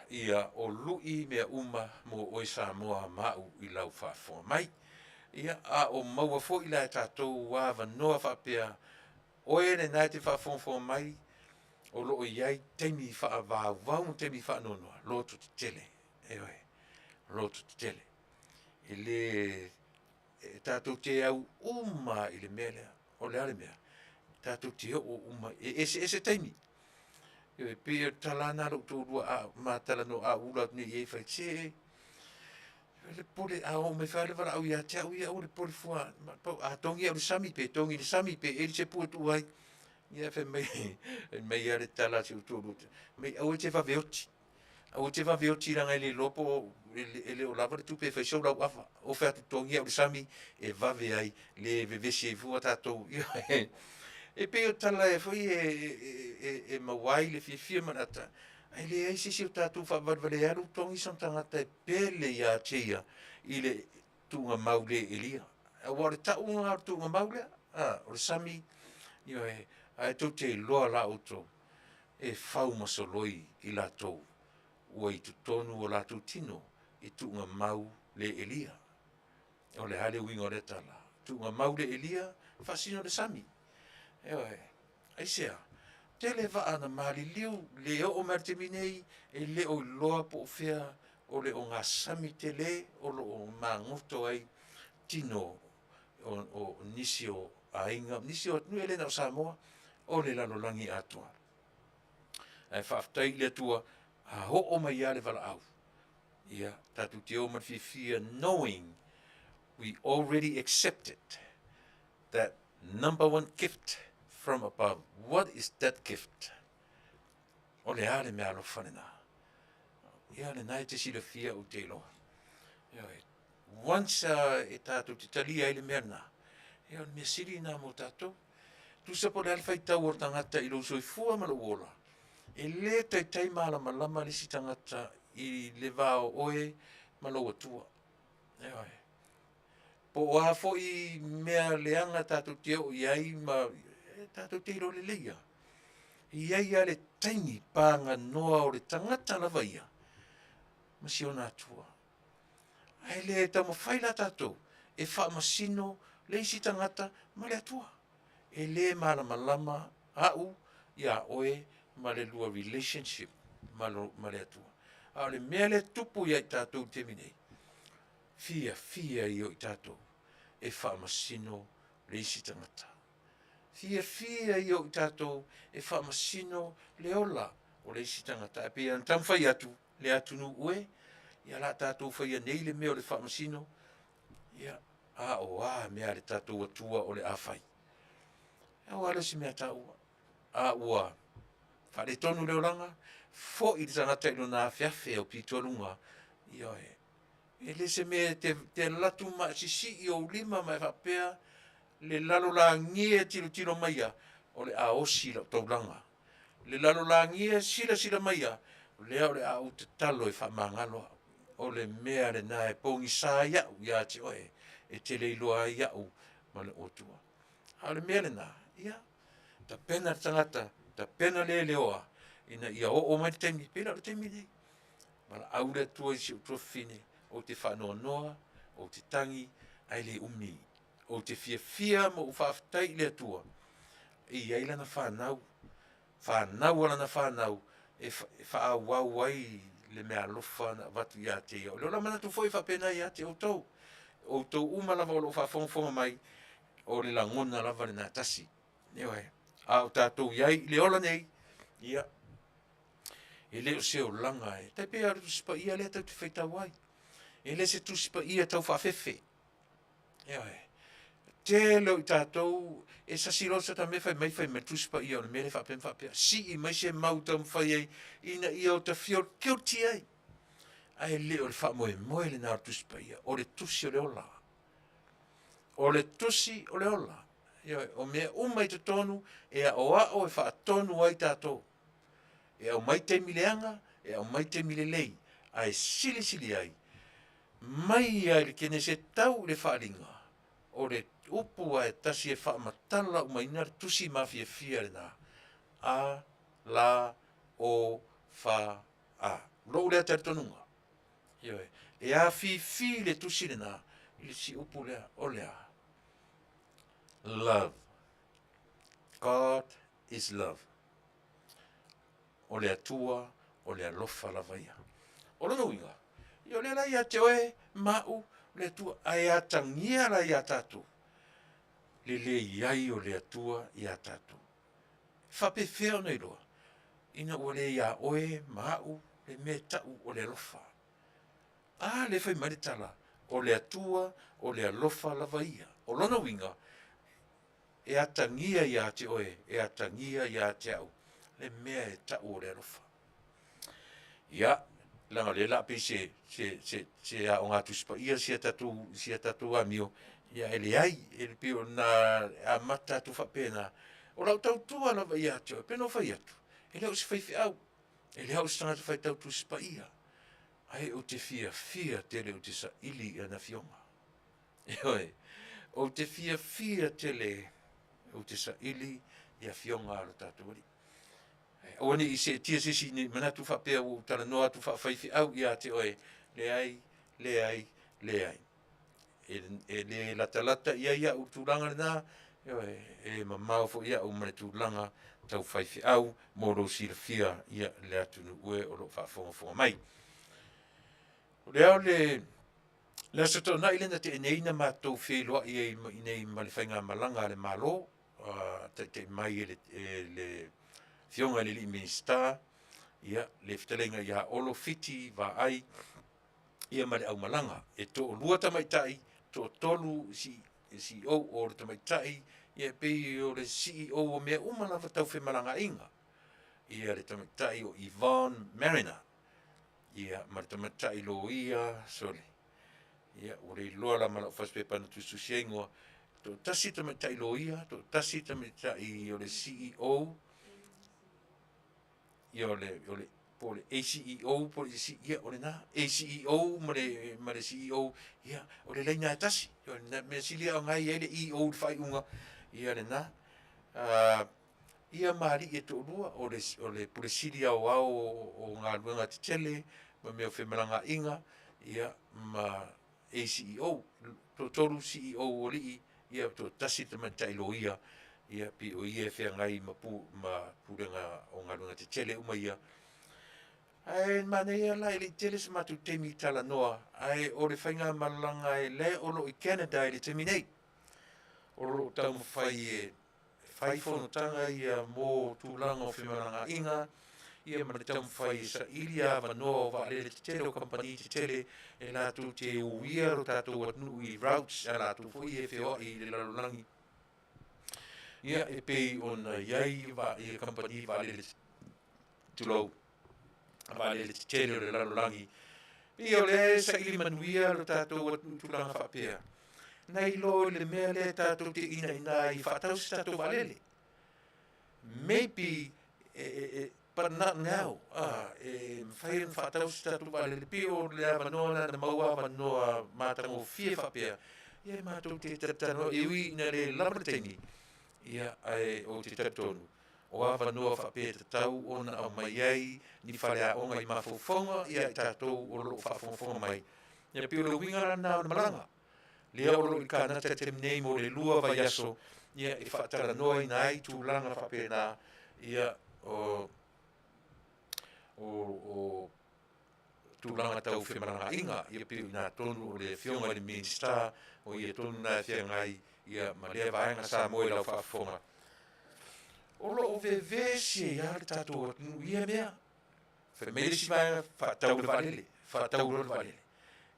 ia, o lui mea uma mo oe Samoa ma au i lau faafofoga mai. Ia, a o maua foi la e tatou avanoa faapea, oe lena e te faafogafoga mai o lo o i ai taimi faavauvau ma taimi faanoanoa, lototetele, ioe, lototetele. E le e tatou te au uma lava i le mea lea. O le a le mea? Tatou te oo uma, e eseese taimi. Ioe, pei o le tala lava lena a lou toalua a ma talanoa, a ou ula atu nei i ai, fai atu, se aua le popole, a oo mai foi lava le valaau ia te au ia, aua le popole fua, a togi au i le sami pe togi i le sami pe eli se pua e tuu ai. Ia ae fai mai lava le tala a si ou toalua, fai mai aua e te vave oti, aua e te vave oti leaga e le iloa po o e le o lava le tupe e fai ai sou lauava. Ou fai atu, togi au i le sami e vave ai, le vevesi ai fua tatou. E pei o tala foi ia e maua ai le fiafia ma le ata, ae leai se isi o tatou e faavalevalea alu togi sona tagata e pele ia te ia i le tuugamau le elia. Aua o le tauga lena o le tuugamau lea, a, o le sami, ioe, ae tou te iloa la outou, e fau ma soloi i latou ua i totonu o latou tino i tuugamau le elia. O le a le uiga o lea tala? Tuugamau le elia, faasino i le sami. Ioe. Aisea? Tele vaa na maliliu, le oo mai lava i le taimi nei, e le o iloa po o fea o le ogasami tele o lo o magoto ai tino o nisi o aiga, nisi o atunuu, e le na o Samoa, o le lalolagi atoa. Ae faafetai i le Atua, a oo mai lava le valaau, ia tatou te o ma le fiafia knowing we already accepted that number one gift from above. What is that gift? O le a le meaalofa lena? Ia o lena e te silafia ou te iloa. Ioe. Once e tatou te talia ai le mea lena, ia o le mea sili lena mo tatou. Tusa po o le a le faitau o le tagata i lou soifua ma lou ola, e le taitai malamalama le isi tagata i le va o oe ma lou Atua. Ioe. Po o a foi mea leaga tatou te oo i ai ma e tatou te iloa lelei lava, e i ai lava le taimi paganoa o le tagata lava ia ma si ona Atua. Ae le taumafai la tatou e faamasino le isi tagata ma le Atua. E le malamalama au ia oe ma le lua relationship ma le Atua. A o le mea lea e tupu ia i tatou i le taimi nei, fiafia ia o i tatou e faamasino le isi tagata. Fiafia ia o i tatou e faamasino le ola o le isi tagata. Ae pei ona taumafai atu le atunuu e, ia o le a tatou faia nei le mea o le faamasino, ia, a o a mea a le tatou Atua o le a fai? Pau lava lea o si mea e taua, a ua faaletonu le olaga, foi le tagata i lona afeafe aupito ioe. E le o se mea e te alu atu ma e sisii ou lima ma e faapea, le lalolagi e e tilotilo maia, o le a osi lau taulaga. Le lalolagi e, silasila maia, o lea o le a ou tatalo e faamagalo au. O le mea lena e pogisa ai au ia te oe, e te le iloa ai au ma lou Atua. A o le mea lena, ia tapena le tagata, tapena le leoa ina ia oo mai le taimi, e pei la o le taimi lenei. Valaau le Atua i si ou tuafafine, ou te faanoanoa, ou te tagi, ae le umi, ou te fiafia ma ou faafetai i le Atua, e i ai lana fanau, fanau a lana fanau e faaauau ai le meaalofa na avatu ia te ia. O lou manatu foi e faapena ia te outou, o outou uma lava o lo o faafogafoga mai, o le lagona lava lena e tasi. Ioe. A o tatou i ai i le ola nei, ia, e le o se olaga e tai pei lava o le Tusi Paia lea tatou te faitau ai. E le o se Tusi Paia taufaafefe. Ioe. Tele o i tatou e sasi loa se mea fai mai fai mai le Tusi Paia o le mea lea e faapea ma faapea. Sii mai se mau e taumafai ai ina ia ota feel guilty ai. Ae le o le faamoemoe lena o le Tusi Paia, o le tusi o le ola. O le tusi o le ola. Ioe, o mea uma i totonu e aoao e faatonu ai tatou. E aumai taimi leaga, e aumai taimi lelei, ae silisili ai, mai lava i le Kenese tau i le Faaaliga, o le upu lava e tasi e faamatala umaina le tusi mafiafia lena, A L O F A. Lou lea talitonuga, ioe, e afifi le tusi lena i le isi upu lea, o le a? Love. God is love. O le Atua o le alofa lava ia. O lona uiga, ia o lea la ia te oe ma au le Atua, ae atagia la ia tatou le le i ai o le Atua ia tatou. E faapefea ona iloa? Ina ua le ia oe ma au le mea e tau o le alofa. A lea e fai mai le tala, o le Atua o le alofa lava ia. O lona uiga, e atagia ia te oe, e atagia ia te au le mea e tau o le alofa. Ia, leaga o lea o le a pei se Aoga Tusi Paia si a tatou amio, ae leai, e pei ona amata atu faapena. O lau tautua lava ia te oe, e pei ona ou fai atu, e le o se faifeau, e le o se tagata faitau Tusi Paia, ae ou te fiafia tele ou te saili i ana Afioga. Ioe. Ou te fiafia tele ou te saili i afioga a lo tatou Alii. Aua ne i seetia se isi ina ne i manatu faapea ua ou talanoa atu faafaifeau ia te oe, leai, leai, leai. E le latalata i ai au i le tulaga lena, ioe, e mamao foi au ma le tulaga tau faifeau mo lou silafia le atunuu e o lo o faafogafoga mai. O le Aso Toonai lea na tea nei na matou feiloai ai i inei ma le faigamalaga a le Malo, taitai mai e le Afioga i le Minisita, le fetalaiga ia Olo Fiti Vaai ia ma le aumalaga. E toalua tamaitai, toatolu CEO, o le tamaitai e pei o le CEO o mea uma lava tau femalagaaiga, ia le tamaitai o Yvonne Mariner, ia ma le tamaitai loia, sole, ia ua le iloa la ma lau fasipepa na tusitusi ai igoa, toatasi le tamaitai loia, toatasi le tamaitai o le CEO, ia po o le ACEO po o le ia o lena, ACEO ma le CEO, ia o le laina lava e tasi. O le mea sili lava o lena e i ai le EO i le faaiuga, ia lena. Ia ma alii e toalua, o le Pule Sili Aoao o Galuega Tetele ma mea o femalagaaiga, ia ma ACEO. Toatolu CEO o alii, ia toatasi le tamaitai loia, ia pei o ia e feagai ma Pulega o Galuega Tetele uma ia. Ae manaia la e le i tele so matou taimi talanoa, ae o le faigamalaga lea o lo o i Canada i le taimi nei, o lo o taumafai e fai fonotaga ia mo tulaga o femalagaaiga, ia ma le taumafai e saili avanoa o vaalele tetele o kamupani tetele e latou te uia lo tatou atunuu i routes a latou foi ia e feoai i le lalolagi. Ia e pei ona i ai ia kamupani vaalele, tulou, vaalele tetele o le lalolagi. Pei o lea e saili manuia lo tatou atunuu i tulaga faapea, nai lo i le mea lea tatou te inaina ai e faatau se tatou vaalele. Maybe, but not now. E mafai ona faatau se tatou vaalele, pei o le avanoa lena na maua avanoa matagofie faapea, ia matou te talatalanoa, e ui ina le lava le taimi, ia ae ou te talitonu, o avanoa faapea e tatau ona aumai ai ni faleaoga i mafaufauga ia i tatou o lo o faafogafoga mai. Ia pei o le uiga la lena o le malaga, lea o lo o i Kanata i le taimi nei mo le 2 vaiaso, ia e faatalanoaina ai tulaga faapena, ia o tulaga tau femalagaaiga, ia pei o i ina tonu o le Afioga i le Minisita, o ia tonu lena e feagai ia ma lea vaega Samoa i lau faafofoga. O lo o vevesi ai lava le tatou atunuu i ia mea. Fai mai le isi vaega, faatau le vaalele, faatau loa le vaalele.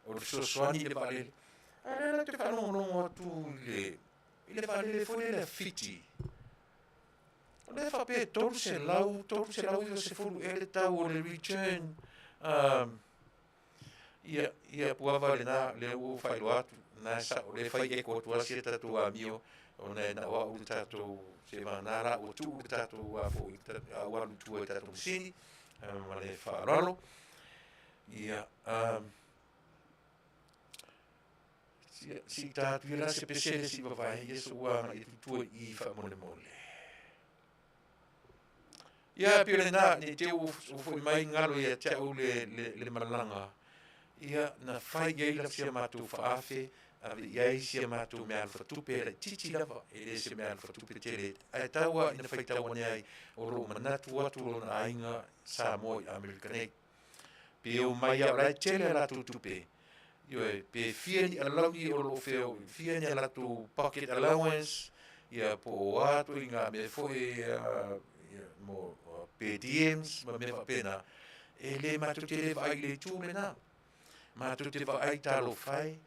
O le fesoasoani i le vaalele. Ae o lea la ou te faalogologo atu i le vaalele foi lele a Fiti, o lea e faapea e 300, 390 ea le tau o le return ia, ia Puava lena, lea ua ou faailoa atu, na e sao, o lea e fai echo atu lava sia tatou amio, ona e na o au le tatou, seivagana la ua tuu le tatou a foi, a ua alu i tua i tatou masini, ma le faaaloalo. Ia, se i ta atu ia la se pese lea se i vavae ia se ua agai atu i tua i i faamolemole. Ia, pei o lena, ne i te i ua foi mai galo ia te au le malaga, ia, na fai i ai si a matou faaafe, ave i ai si a matou meaalofa tupe laitiiti lava, e le se meaalofa tupe tele, ae tau lava ina faitau ane ai, o lo o manatu atu lona aiga Samoa i Amerika nei. Pe omai lava o la e tele a latou tupe, ioe, pe fia ni alauni o lo o feo, fia ni a latou pocket allowance, ia po o a ituaiga mea foi ia, mo per diems ma mea faapena, e le matou te le vaai i le itu lena. Matou te vaai talofa e,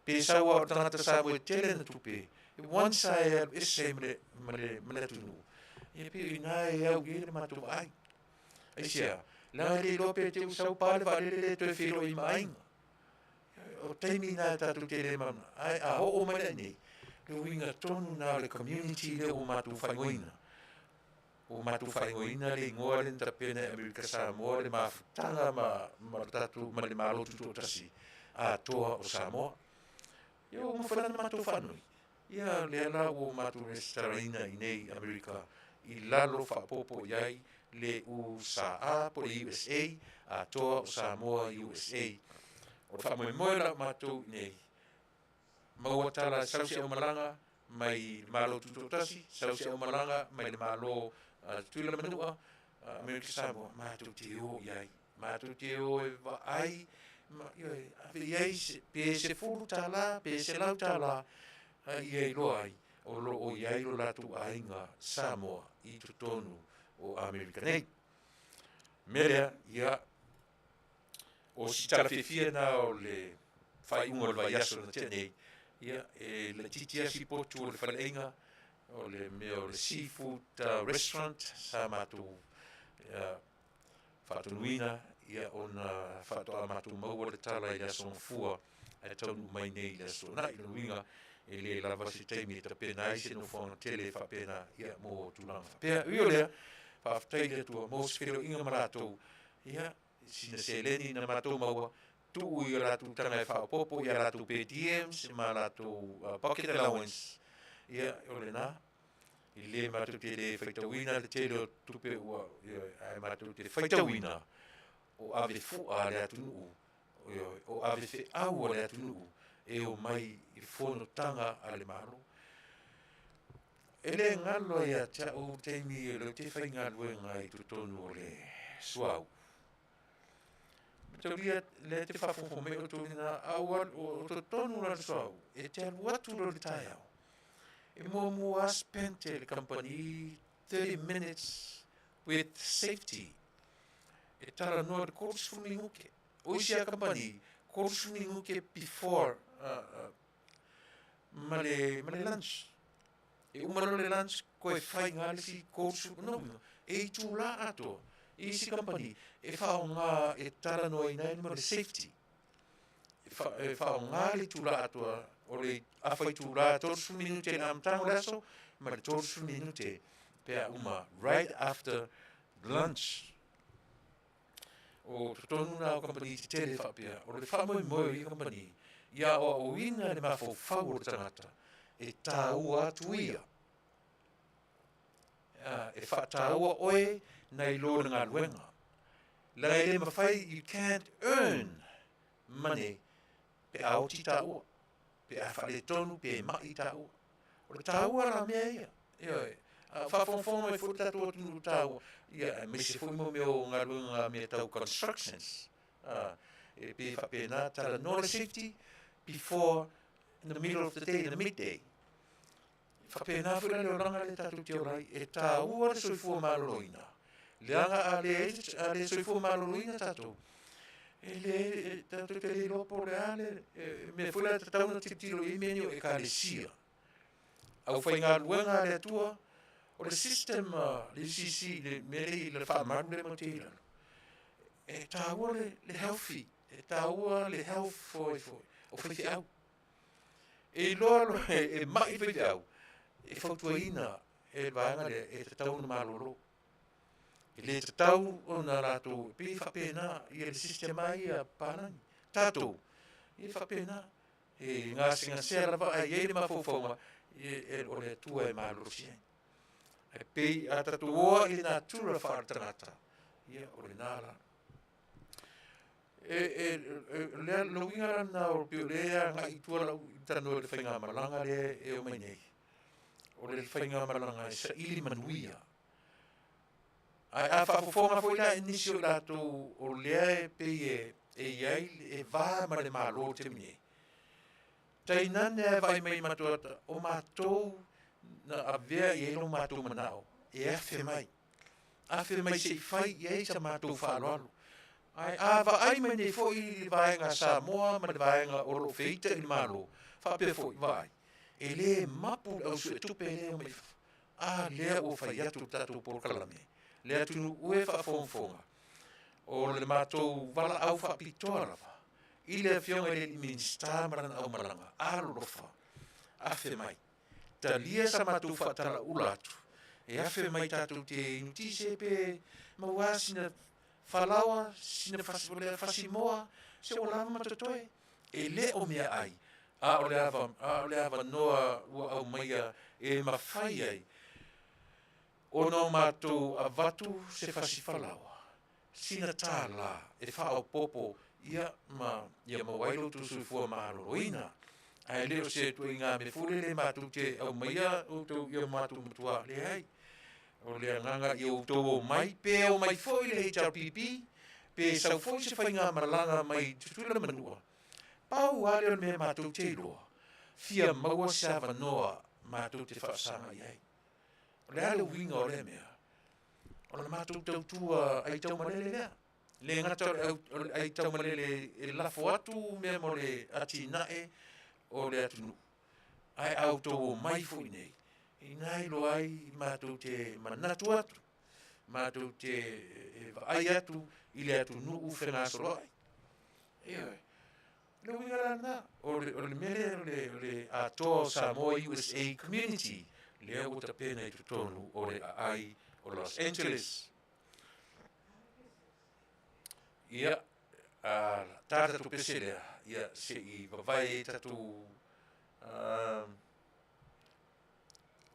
pe sau lava o le tagata Samoa e tele ana tupe, once lava e alu ese ai ma le atunuu, ia pei o i ina e au i ai le matou vaai. Aisea? Leaga e le iloa pe te i sau pa le vaalele le toe feiloai ma aiga. O taimi na e tatou te le mana, ae a oo mai la iinei, le uiga tonu na o le community lea ua matou faaigoaina. Ua matou faaigoaina le igoa lea na tapena e Amerika Samoa le mafutaga ma le tatou ma le Malo Tutoatasi atoa o Samoa. Ia ua mafai la ona matou faanoi. Ia lea la ua matou resitalaina i inei i Amerika i lalo faaopoopo i ai le USA po o le USA atoa o Samoa USA. O le faamoemoe la o matou i inei, maua tala sau se aumalaga mai le Malo Tutoatasi, sau se aumalaga mai le Malo Tutuila ma Manua, Amerika Samoa, matou te o i ai. Matou te o e vaai ma ioe, ave i ai pe $10 pe $100 a ia iloa ai o lo o i ai lo latou aiga Samoa i totonu o Amerika nei. O le mea lea, ia, o si tala fiafia lena o le faaiuga o le vaiaso na tea nei, ia, e laitiiti lava si potu o le faleaiga, o le mea o le seafood restaurant sa matou faatonuina, ia, ona faatoa matou maua le tala i le aso Gafua ae taunuu mai nei i le Aso Toonai. O lona uiga, e le lava se taimi e tapena ai se nofoaga tele faapena, ia, mo tulaga faapea. Ui o lea, faafetai i le Atua mo se feiloaiga ma latou, ia, sina seleni na matou maua, tuu i o latou taga e faaopoopo i a latou per diems ma latou pocket allowance, ia, o lena. E le matou te le faitauina le tele o tupe ua, ioe, ae matou te faitauina o ave fua a le atunuu, ioe, o ave feau a le atunuu e omai i fonotaga a le Malo. E le galo ia te au le taimi o lea ou te faigaluega i totonu o le suauu. Mataulia lea te faafogafoga mai outou i lena, a ou alu o totonu la o le suauu, e te alu atu loa i le taeao, e muamua lava spend e le kamupani 30 minutes with safety. E talanoa i le 30 minute. O isi lava kamupani, 30 minute before ma le lunch. E uma loa le lunch, toe fai lava le isi 30, lona uiga, e itula atoa i isi kamupani e faaaoga e talanoaina ai le mea o le safety. E faaaoga le itula atoa o le afa itula 30 minute i le amataga o le aso ma le 30 minute pe a uma right after lunch. O totonu na o kamupani tetele faapea, o le faamoemoe o ia kamupani ia aoaoina le mafaufau o le tagata e taua atu ia. E faataua oe nai lo le galuega. Leaga e le mafai, you can't earn money pe a oti taua, pe a faaletonu, pe mai taua. O le taua la o mea ia. Ioe. A o faafogafoga mai foi le tatou atunuu taua, ia aemaise foi mo mea o galuega mea tau constructions. E pei e faapena, talanoa le safety before in the middle of the day, in the midday. E faapena foi la le olaga lea tatou te ola ai, e taua le soifua maloloina. Leaga a le soifua maloloina tatou, e le, tatou te le iloa po o le a le mea foi lea tatau ona tilotilo i ai mea nei o ekalesia. Aufaigaluega a le Atua, o le system a le UCC, le mea lea i le faamalu lea matou te i ai i lalo, e taua le healthy, e taua le health foi o faifeau. E iloa loa e mai le faifeau, e fautuaina e le vaega lea e tatau ona malolo. E le tatau ona latou, e pei e faapena ia le system lava ia a papalagi. Tatou, e faapena, e gasegasea lava ae i ai le mafaufauga o le Atua e malolosi ai. Ae pei a tatou o lava i le natura faale-tagata, ia o lena la. O le uiga la lena o pei o lea e agai i tua lau talanoa i le faigamalaga lea e omai nei. O le faigamalaga e saili manuia. Ae a faafofoga foi la i nisi o i latou o lea e pei e i ai e va ma le Malo i le taimi nei, tainane lava e vaai mai i matou ata, o matou na avea i ai lo matou manao e afe mai, afe mai se i fai i ai sa matou faaaloalo. Ae a vaai mai nei foi i le vaega Samoa ma le vaega o lo o feita i le Malo, faapea foi, vaai, e le mapu le au suetupe lea e omai i fafo. A lea ua fai atu le tatou polokalame, le atunuu e faafogafoga, o le matou valaau faapitoa lava i le Afioga i le Minisita ma lana aumalaga, alolofa, afe mai, talia sa matou faatalaula atu, e afe mai tatou te inu tise pe maua sina falaoa, sina fasimoa, se ua lava ma totoe. E le o meaai. A o le ava, a o le avanoa ua aumaia e mafai ai ona o matou avatu se fasifalaoa, sina tālā e faaopoopo ia ma ia maua ai lo outou soifua maloloina. Ae le o se ituaiga mea foi lele matou te aumaia outou ia matou matua leai. O le agaga ia outou omai, pe omai foi le HRPP, pe sau foi se faigamalaga mai Tutuila ma Manua, pau lava lea o le mea matou te iloa, fia maua se avanoa matou te faasaga i ai. O le a le uiga o lea mea? O le matou tautua aitaumalele lea. Le gata o le aitaumalele e lafo atu mea mo le atinae o le atunuu, ae a outou omai foi nei, ina iloa ai matou te manatu atu, matou te vaai atu i le atunuu fegasoloai. Ioe. O le uiga la lena, o le mea lea o le atoa o Samoa USA Community, lea ua tapena i totonu o le aai o Los Angeles. Ia, a tā tatou pese lea, ia, se i vavae ai tatou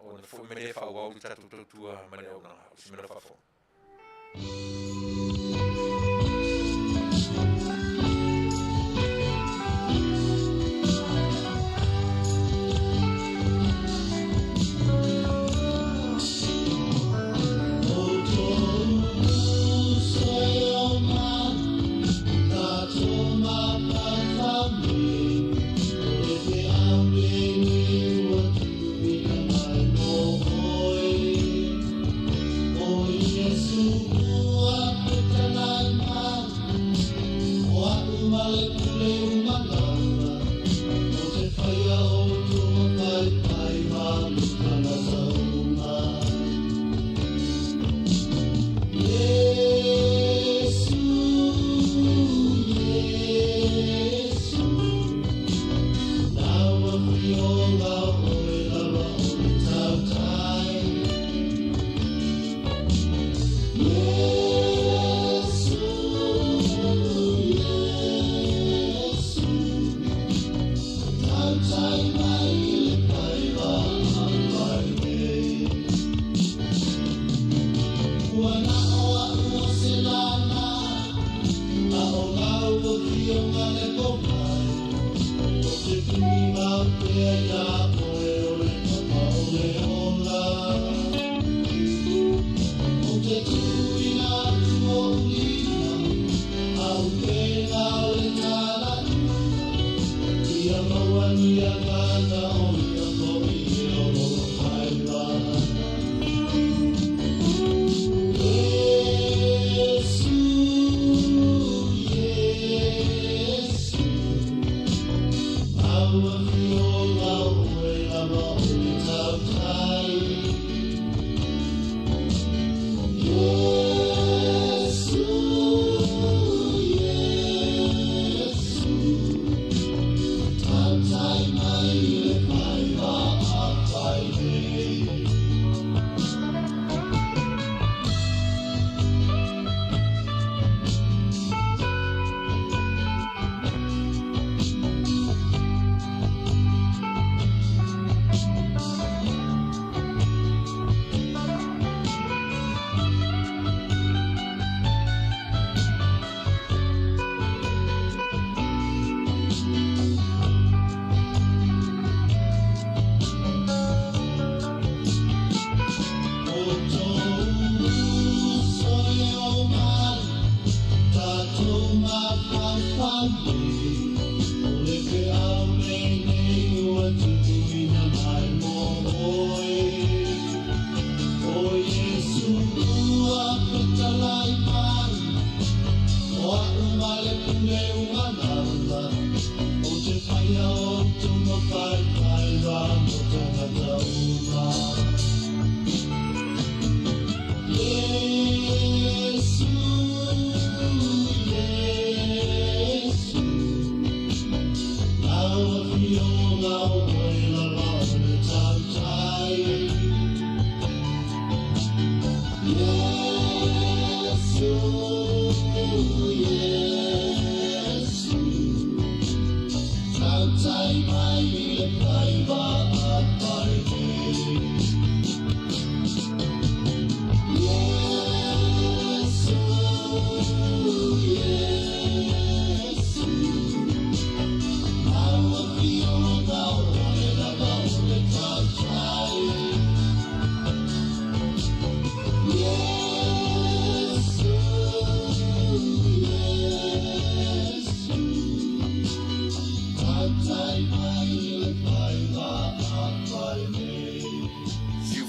ona foi mai lea faaauau le tatou tautua ma le auaunaga o Simela Faafofoga.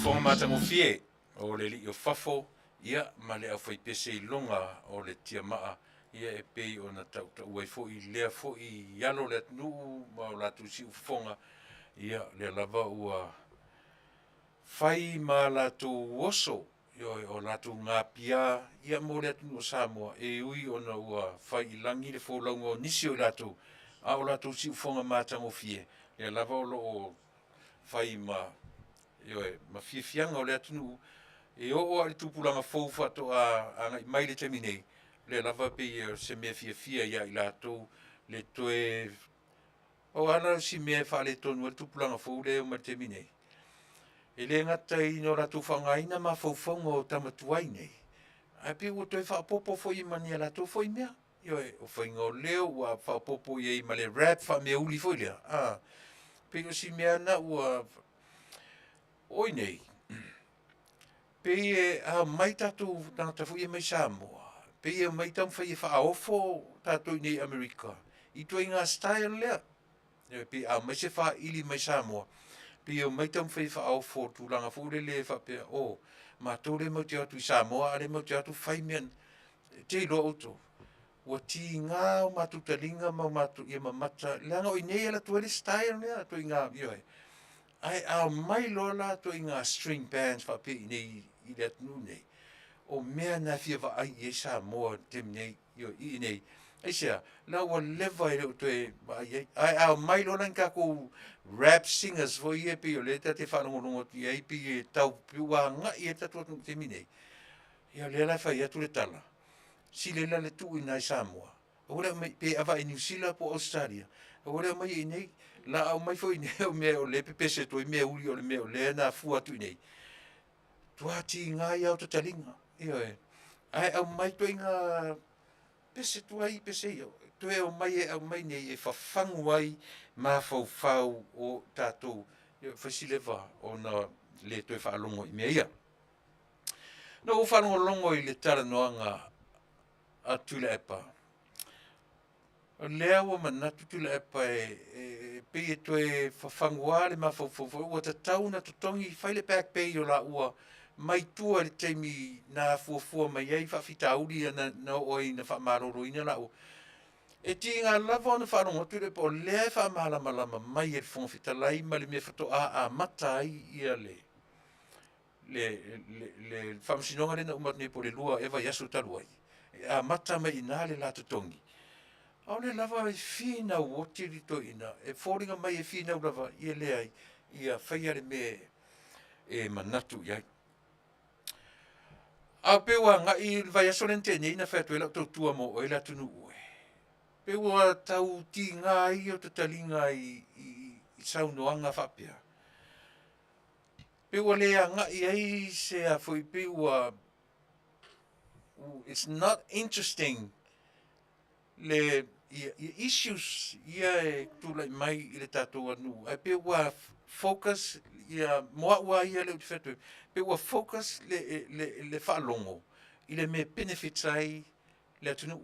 Siufofoga matagofie o le alii o fafo, ia, ma le aufaipese iloga o le tiamaa, ia e pei ona tautaua ai foi lea foi alo o le atunuu ma o latou siufofoga, ia, lea lava ua fai ma latou oso, ioe, o latou napia ia mo le atunuu o Samoa, e ui ona ua fai i lagi le folauga o nisi o i latou, a o latou siufofoga matagofie, lea lava o lo o fai ma, ioe, ma fiafiaga o le atunuu, e oo lava i le tupulaga fou faatoa agai mai i le taimi nei, o lea lava e pei o se mea fiafia ia i latou le toe… Pau lava lea o si mea e faaletonu ai le tupulaga fou lea e oo mai i le taimi nei, e le gata ina o latou faaaogaina mafaufauga o tama tuai nei, ae pei ua toe faaopoopo foi ma ni a latou foi mea. Ioe, o faiga o leo ua faaopoopo i ai ma le rap faameauli foi lea, a, pei o si mea lena ua… O i inei, pei e a omai tatou tagata foi ia mai Samoa, pei e omai taumafai e faaofo tatou i inei i Amerika i ituaiga style lea. E pei a aumai se faili mai Samoa, pei e omai taumafai e faaofo i le tulaga foi lele e faapea, o matou lea matou te o atu i Samoa a o lea matou te o atu fai mea na. Ou te iloa outou, ua tiga o matou taliga ma mata, leaga o i inei e alu atu ai le style lea, ituaiga, ioe. Ae a omai loa la ituaiga string bands faapea i inei i le atunuu lenei, o mea na e fia vaai i ai Samoa i le taimi nei, ioe, i inei. Aisea? Leaga ua leva e le o toe vaai i ai. Ae a omai loa la ni tatou rap singers foi ia pei o lea ta te faalogologo atu i ai pei e tau, pei ua agai i ai le tatou atunuu i le taimi lenei, ia o lea la e fai atu le tala, silaila le tuu i ina i Samoa, aua le aumaia, pe ava i Niu Sila po o Ausetalia, aua le aumaia i inei. O le a aumai foi i inei o mea o lea e pepese atu ai meauli o le mea o lea na afua atu i inei, matua tiga ai lava o ta taliga, ioe. Ae aumai ituaiga pese tuai pese ia, toe omai e aumai i inei e fafagu ai mafaufau o tatou, ua fai si leva ona le toe faalogo i mea ia. Na ou faalogologo i le talanoaga a Tuilaepa, o lea ua manatu Tuilaepa e pei e toe fafagu le mafaufau foi lea ua tatau ona totogi, fai le back pay o laua mai tua i le taimi na afuafua mai ai faafitauli ia na oo ai ina faamaloloina laua. E tiga lava ona faalogo atu Tuilaepa o lea e faamalamalama mai e le Fofoga Fetalai ma le mea faatoa amata ai le Faamasinoga lea na uma atu nei po o le 2 ea vaiaso talu ai, e amata mai i ina le la totogi, a o lea lava e finau oti le toeaina, e foliga mai e finau lava, ia leai, ia faia le mea e manatu i ai. Ae pei ua agai i le vaiaso lea na tea nei na fai atu ai lau tautua mo oe Leatinuu e, pei ua tau tiga ai ota taliga i saunoaga faapea, pei ua le agai i ai se a foi, pei ua it's not interesting le issues ia e tulai mai i le tatou atunuu, ae pei ua focus mo au lava ia lea ou te fai atu ai, pei ua focus le faalogo i le mea e benefit ai le atunuu.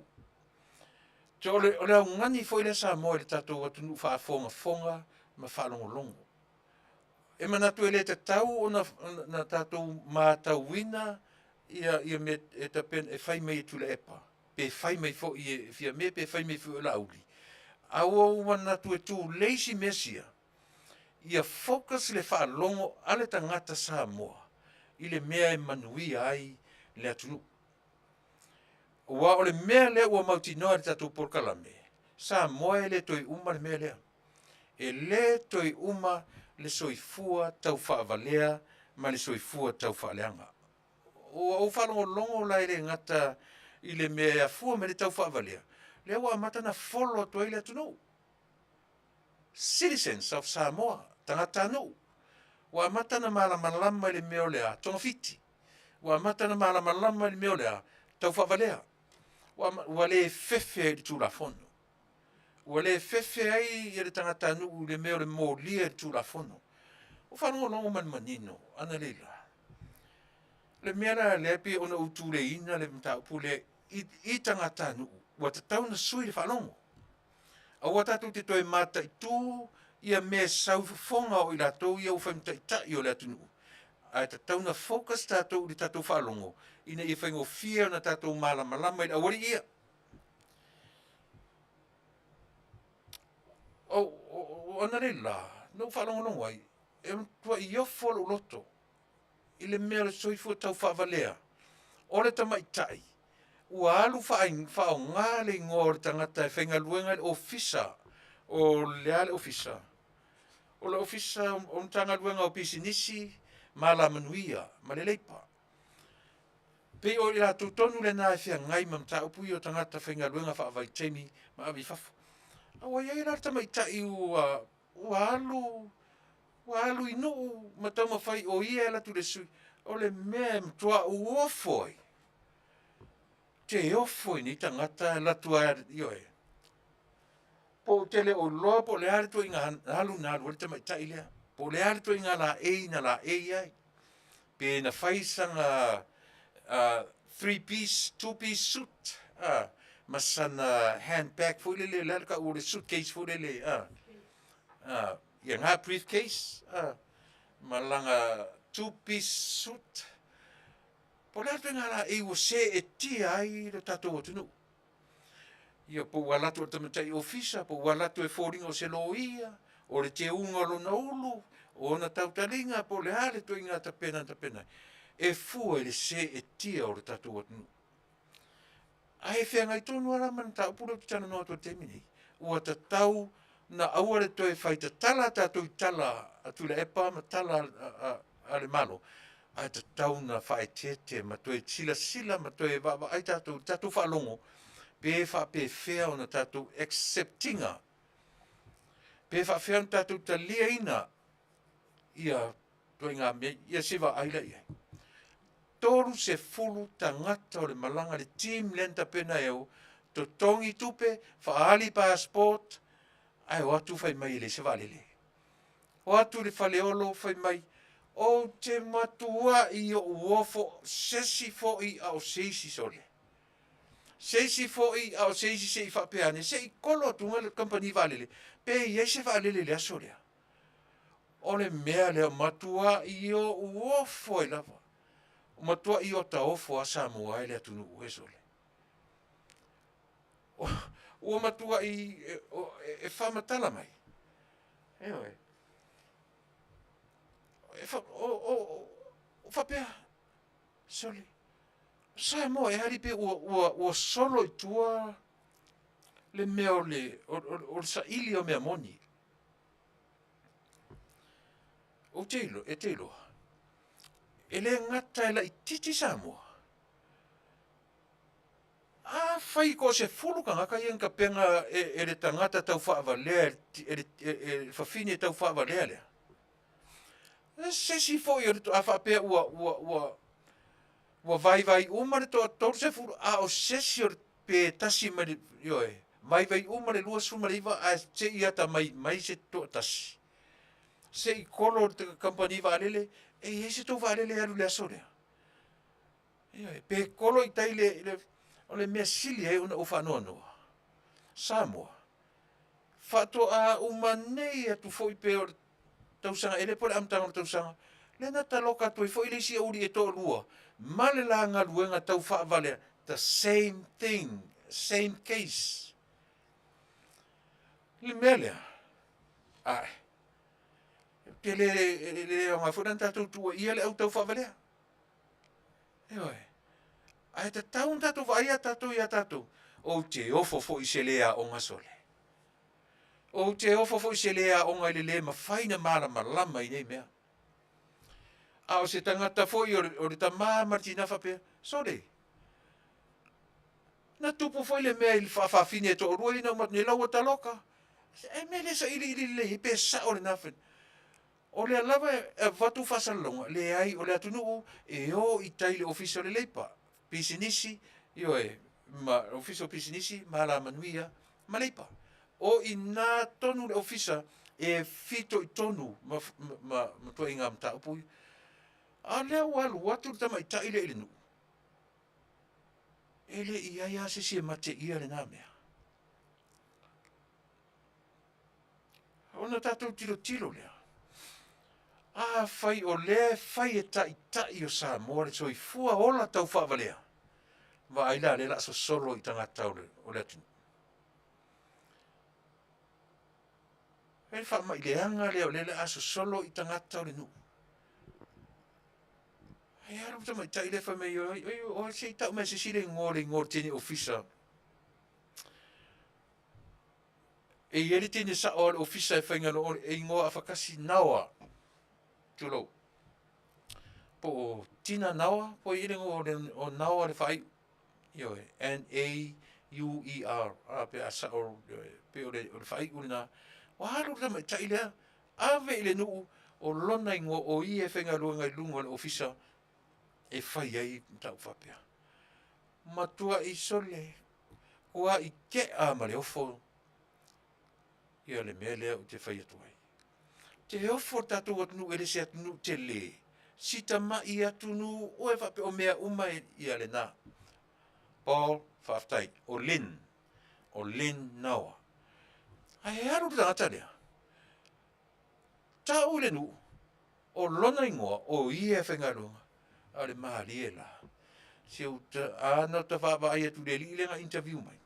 O le augani foi lea Samoa i le tatou atunuu faafogafoga ma faalogologo. E manatu e le tatau ona tatou matauina mea e fai mai e Tuilaepa, pe fai mai foi e Fiame pe fai mai foi e Laauli, ae ua ou manatu e tulei si mea sia, ia focus le faalogo a le tagata Samoa i le mea e manuia ai le atunuu. Aua o le mea lea ua mautinoa e le tatou polokalame, Samoa e le toe uma le mea lea. E le toe uma le soifua taufaavalea ma le soifua taufaaleaga. Ua ou faalogologo la e le gata i le mea e afua mai ai le taufaavalea, lea ua amata ona folo atu ai le atunuu, citizens of Samoa, tagatanuu. Ua amata ona malamalama i le mea o le a? Togafiti. Ua amata ona malamalama i le mea o le a? Taufaavalea. Ua le fefe ai i le Tulafono. Ua le fefe ai le tagatanuu i le mea o le molia i le Tulafono. Ua ou faalogologo ma le manino analeila, o le mea la lea e pei ona ou tuleiina le mataupu lea i tagatanuu, ua tatau ona sui le faalogo. Aua tatou te toe mataitu mea e sau i fofoga o i latou ia ua fai ma taitai o le atunuu. Ae tatau ona focus tatou i le tatou faalogo ina ia faigofie ona tatou malamalama i le aualii ia. O analeila na ou faalogologo ai, e matuai ofo lou loto i le mea o le soifua taufaavalea o le tamaitai ua alu faaaoga le igoa o le tagata e faigaluega i le Ofisa o le a le Ofisa? O le Ofisa o Matagaluega o Pisinisi ma Alamanuia ma le Leipa. E pei o i latou tonu na e feagai ma mataupu ia o tagata faigaluega faavaitaimi ma ave i fafo. A ua i ai la le tamaitai ua alu i nuu ma taumafai o ia e alu atu i le sui. O le mea e matua ou ofo ai, ou te ofo i nei tagata e alu atu lava, ioe. Ou te le o iloa po o le a le ituaiga alu na alu ai le tamaitai lea, po o le a le ituaiga laei na laei ai, pe na fai sana three piece, two piece suit a, ma sana handbag foi lele o le a le tau o le suitcase foi lele a, ia lena briefcase a, ma lana two piece suit. Po o le a le ituaiga laei ua seetia ai le tatou atunuu. Ia po ua alu atu o le tamaitai ofisa, po ua alu atu e foliga o se loia, o le teuga o lona ulu, o ona tautaliga po o le a le ituaiga tapena na tapena ai, e fua i le seetia o le tatou atunuu. Ae feagai tonu lava la ma le mataupu lea ou te talanoa atu ai i le taimi lenei, ua tatau ona aua le toe fai tatala a tatou tala a Tuilaepa ma tala a le Malo, ae tatau ona faaeteete ma toe silasila ma toe vaavaai tatou i le tatou faalogo pe faapefea ona tatou accept ina, pe faapefea ona tatou taliaina ituaiga mea ia. Ia se i vaai la i ai? 30 tagata o le malaga, le team lea na tapena e o, totogi tupe, faaali passport, ae o atu fai mai e leai se vaalele. O atu i le faleolo fai mai, ou te matuai ou ofo, se isi foi a o se isi, sole. Se isi foi a o se isi se i faapea ane, se i call atu le kamupani vaalele pe i ai se vaalele i le aso lea. O le mea lea ua matuai ou ofo ai lava. Ua matuai ota ofo lava Samoa e le atunuu e, sole. Ua matuai e faamatala mai, ioe, o faapea, sole, o Samoa ea alii pei ua solo i tua le mea o le saili o mea moni. Ou te iloa, e te iloa, e le gata e laitiiti Samoa, afai e toa-10 tagata ia na tapena e le tagata taufaavalea e le fafine taufaavalea lea, e se isi foi a faapea ua vaivai uma le toa-30, a o se isi pe tasi mai le, ioe, vaivai uma le 29 ae se i atamai mai se toatasi, se i call i le kamupani vaalele, e i ai se tou vaalele e alu i le aso lea? Ioe, pe kolo i tai i le… O le mea e sili ai ona ou faanoanoa, Samoa, faatoa uma nei atu foi pe o le tausaga ea lea po o le amataga o le tausaga, lea na taloka atu ai foi le isi aualii e toalua ma le la galuega taufaavalea, the same thing, same case. O le mea lea, ae, ou te le, e le aoga foi la ona tatou tuuaia le au taufaavalea. Ioe. Ae tatau ona tatou vaai tatou ia tatou, ou te ofo foi i se le aoga sole. Ou te ofo foi i se le aoga i le le mafai ona malamalama i nei mea. A o se tagata foi o le tama ma le tina faapea, sole, na tupu foi le mea i le faafafine e toalua ia na uma atu nei la ua taloka. E mea lea e sailiili lelei ai pe sao lena faiga. O lea lava e avatu faasalalauga, leai o le atunuu e o i tai i le Ofisa o le Leipa, Pisinisi, ioe, ma le Ofisa o Pisinisi ma Alamanuia ma Leipa. O i ina tonu le Ofisa e fitoitonu ma ituaiga mataupu ia. A o lea ua alu atu le tamaitai lea i le nuu, e le i i ai lava se isi e mateia lena mea. Ona tatou tilotilo lea, a. Afai o lea e fai e taitai o Samoa le soifua ola taufaavalea, vaai la lea o le a sosolo i tagata o le atunuu. E i ai le faamai leaga lea o lea o le a sosolo i tagata o le nuu. Ae alu le tamaitai lea fai mai oi se i tau mai e se isi le igoa o le igoa o le teine ofisa. E i ai le teine sao o le ofisa e faigaluega e igoa afakasi Naoa, tulou. Po o Tina Naoa, po o i ai le igoa o Naoa le faaiu. Ioe, Nauer pe a sao, pei o le faaiu lena. Ua alu le tamaitai lea ave i le nuu o lona igoa o ia e faigaluega i luga o le ofisa e fai ai mataupu faapea. Matuai sole, matuai tea lava ma le ofo le mea lea ou te fai atu ai. Ou te ofo i le tatou atunuu e le o se atunuu tele, si tamai atunuu e faapea o mea uma e, ia lena. Paul faafetai, o Lynn, o Lynn Naoa. Ae alu le tagata lea, tau i le nuu, o lona igoa o ia e faigaluega. A o le malie la, se a na ota vaavaai atu i le alii lea na interview mai,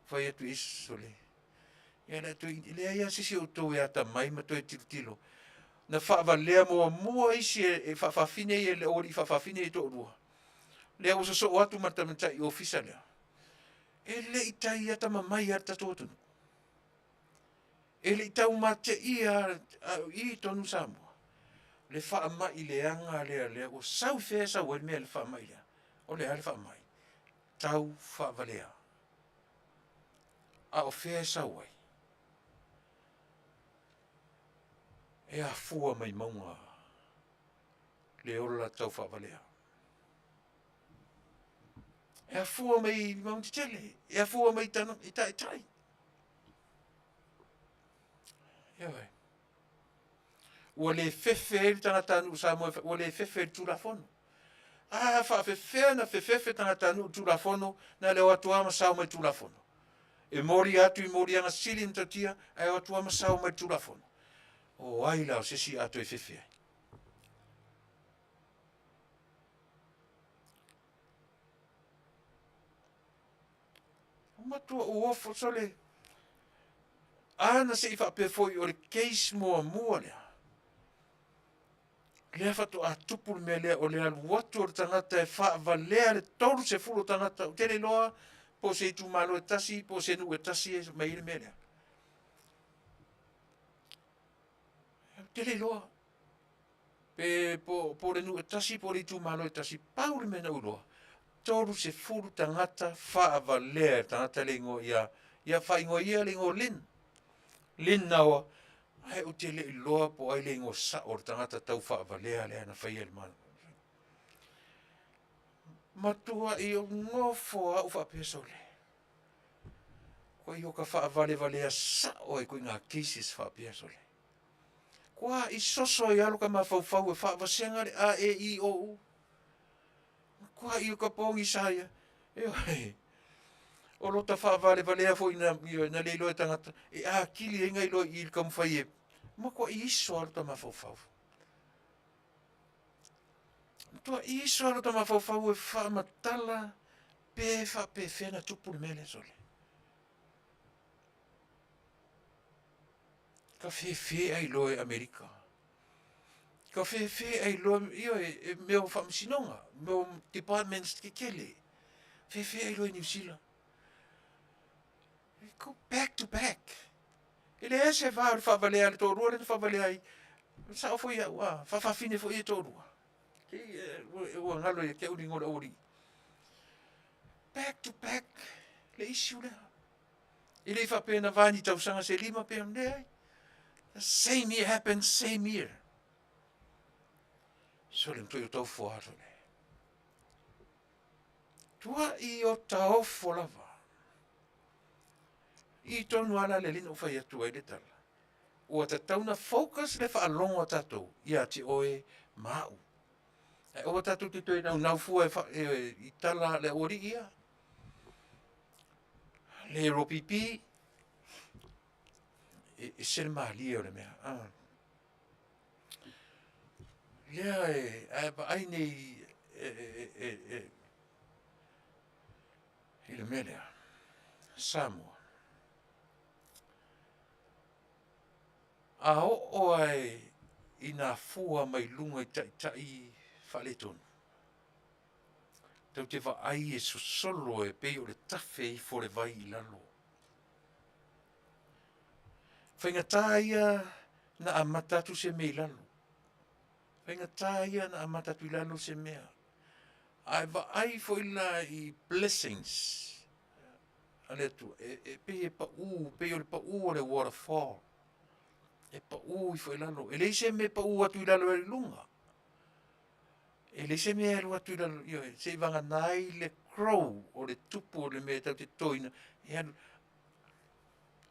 fai atu i ai, sole, ia o le a toe, e leai lava se isi o outou e atamai ma toe tilotilo. Na faavalea muamua isi e faafafine ia e le aualii faafafine ia e toalua, lea ua sosoo atu ma le tamaitai ofisa lea, e le i tai atamamai lava le tatou atunuu. E le i taumateia lava o i tonu Samoa le faamai leaga lea ua sau i fea e sau ai le faamai lea? O le a le faamai? Taufaavalea. A o fea e sau ai? E afua mai mauga le ola taufaavalea. E afua mai mauga tetele, e afua mai i taitai. Ioe. Ua le fefe ai le tagatanuu o Samoa, ua le fefe i le Tulafono. A faapefea ona fefefe tagatanuu i le Tulafono? Na o le o atu lava ma sao mai i le Tulafono. E molia atu i moliaga sili ona matautia ae o atu lava ma sao mai i le Tulafono. O ai la o se isi a toe fefe ai? Ua matua ou ofo, sole, a na se i faapea foi o le case muamua lea, lea faatoa tupu le mea lea o le alu atu o le tagata e faavalea le 30 o tagata. Ou te le iloa po o se itumalo e tasi po o se nuu e tasi e aumai ai le mea lea. Ou te le iloa po o le nuu e tasi po o le itumalo e tasi, pau le mea na ou iloa, 30 tagata faavalea e le tagata lea e igoa ia, ia faaigoa ia le igoa o Lynn, Lynn Naoa, ae ou te le iloa po o ai le igoa sao o le tagata taufaavalea lea na faia le mea. Matuai ou nofo lava ou faapea, sole, ua ioka faavalevalea sao lava i ituaiga cases faapea, sole. Matua soso ai lava lota mafaufau e faavasega le a e i o u. Matuai ota pogisa ai lava. Ioe. O lota faavalevalea foi na le iloa e tagata e atili ai ona iloa i i i le taumafai e matuai iso lava lota mafaufau. Matuai iso lava lota mafaufau e faamatala pe faapefea ona tupu le mea lea, sole. Ta fefe ailoa i Amerika, ta fefe ailoa, ioe, i mea o faamasinoga, mea o departments tetele, fefe ailoa i Niu Sila. Go back to back. E leai se va o le faavalea a le toalua lea na faavalea ai, e sao foi au a, faafafine foi ia e toalua. Ua galo ia te au le igoa o le aualii. Back to back le issue lea. E le i faapea na va ni tausaga se 5 pe leai. The same year happened, same year. Sole, matuai ou ofo lava sole. Tuai ota ofo lava. I tonu lava la le alii na ou fai atu ai le tala, ua tatau ona focus le faalogo a tatou ia te oe ma au. Ae aua tatou te toe naunau fua i tala a le aualii ia, le ropv, e ese le malie o le mea. Lea e, ae vaai nei e, e, e, e, i le mea lea, Samoa. A oo ae i nā fua mai luga i taitai faaletonu, tatou te vaai e sosolo e pei o le tafe ifo o le vai i lalo. Faigata ia na amata atu se mea i lalo. Faigata ia na amata atu i lalo se mea. Ae vaai foi la i blessings a le Atua, e, e pei e pau, pei o le pau o le waterfall. E pau ifo i lalo. E leai se mea e pau atu i lalo e alu i luga. E leai se mea e alu atu i lalo, ioe, seivagana ai le grow o le tupu o le mea tatou te totoina e alu.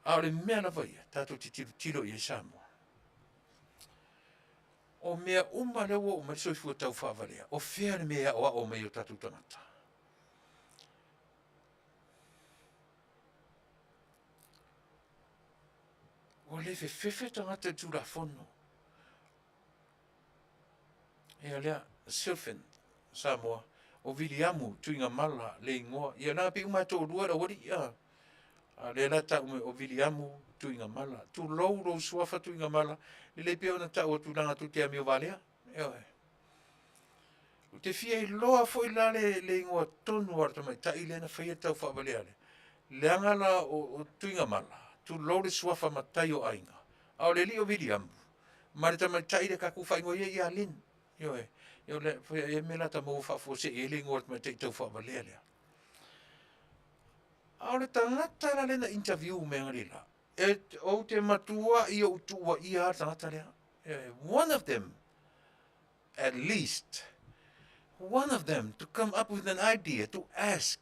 A o le mea lava ia tatou te tilotilo i ai Samoa, o mea uma lea ua oo mai le soifua taufaavalea, o fea le mea e aoao mai ai o tatou tagata? Ua le fefefe tagata i le Tulafono. Ia lea, Silfin Samoa, o Viliamu Tuigamala le igoa. Ia leaga pei uma lava e toalua le aualii a. A o lea la e tau mai o Viliamu Tuigamala. Tulou lou suafa Tuigamala, lelei pea ona tau atu leaga tou te amio valea. Ioe. Ou te fia iloa foi la le, le igoa tonu lava o le tamaitai lea na faia le taufaavalea lea, leaga la o, o Tuigamala, tulou le suafa matai o aiga, a o le alii o Viliamu, ma le tamaitai lea tatou faaigoa ia ia Lynn. Ioe. Ia o le, e i ai mea la ta maua faafuasei ai le igoa o le tamaitai taufaavalea lea. A o le tagata la lea na interview mai analeila, e, ou te matuai ou tuuaia lava le tagata lea. Ioe. One of them, at least, one of them to come up with an idea to ask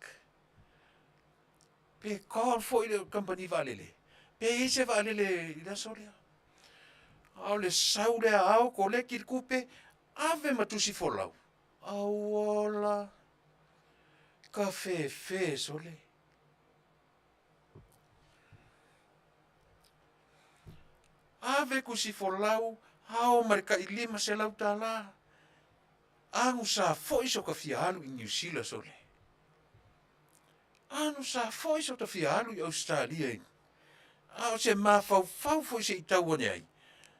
pe call foi le kamupani vaalele, pe i ai se vaalele i le aso lea. A o le sau lea ao koleki le tupe, ave ma tusi folau. Auola, ka fefe sole. Ave tusi folau, ao ma le tai $500. Agu sa foi so ta fia alu i Niu Sila sole. Agu sa foi so ta fia alu i Ausetalia i a o se mafaufau foi se i tau ane ai,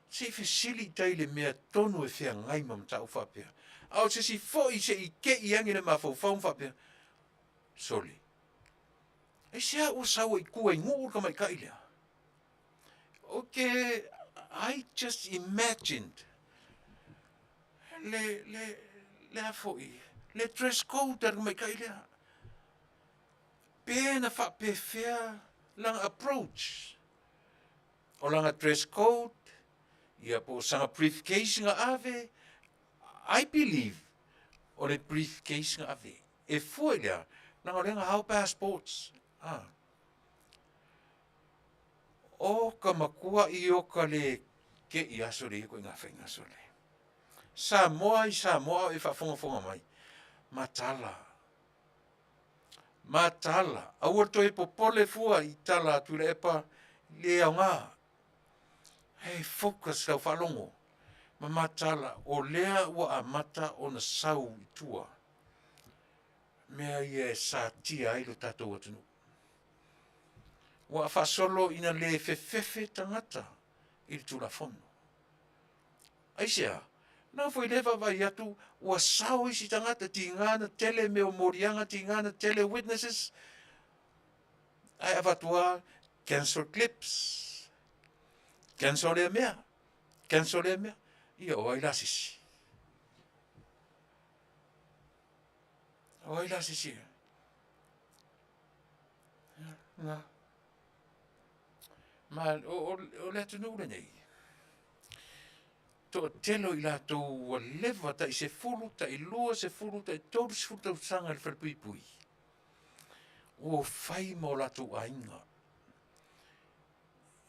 se i fesili i tai i le mea tonu e feagai ma mataupu faapea. A o se isi foi se i te i ane le mafaufau ma faapea, sole, aisea ua sau ai i tua i Nuu le tamaitai lea? Ou te, I just imagined le, le, le a foi, le dress code a le tamaitai lea. Pe na faapefea lana approach, o lana dress code, ia po o sana briefcase na ave, I believe o le briefcase na ave. E fua i le a? Leaga o lea na ao passports. Ah. O ka matua i o ka le ke i aso le ia koe ngā whainga sole. Samoa i Samoa o e faafogafoga mai. Matala. Matala. Aua le toe popole fua i tala a Tuilaepa le aoga. He focus lau faalogo. Ma matala o lea ua amata ona sau i tua. Mea ia e satia ai lo tatou atunuu. Ua faasolo ina le fefefe tagata i le Tulafono. Aisea? Na foi lea vaavaai atu ua sao isi tagata, tiga na tele mea o moliaga, tiga na tele witnesses, ae avatu lava cancel clips, cancel lea mea, cancel lea mea. Ia o ai la se isi? O ai la se isi? Na. Ma o, o, o le atunuu lenei, toatele o i latou ua leva tai 10, tai 20, tai 30 tausaga i le falepuipui, ua fai ma o latou aiga.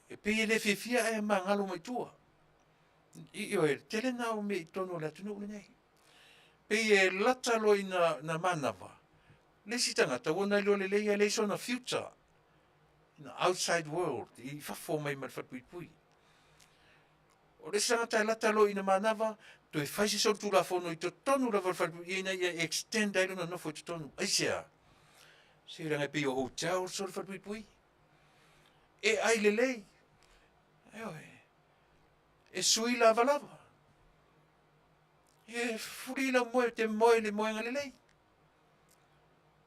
E pei e le fiafia ae magalo mai tua. Ioe, e tele na o mea i totonu o le atunuu lenei. Pei e lata loa ina na manava, le isi tagata ua na iloa lelei e leai sona future in the outside world, i fafo mai ma le falepuipui. O le isi tagata e lata loa ina manava, Toe fai se solitulafono i totonu lava o le falepuipui ina ia extend ai lona nofo i totonu. Aisea? Se leaga e pei o hotels o le falepuipui. E ai lelei, ioe, e sui lavalava. E fuli lau moe e te moe i le moega lelei.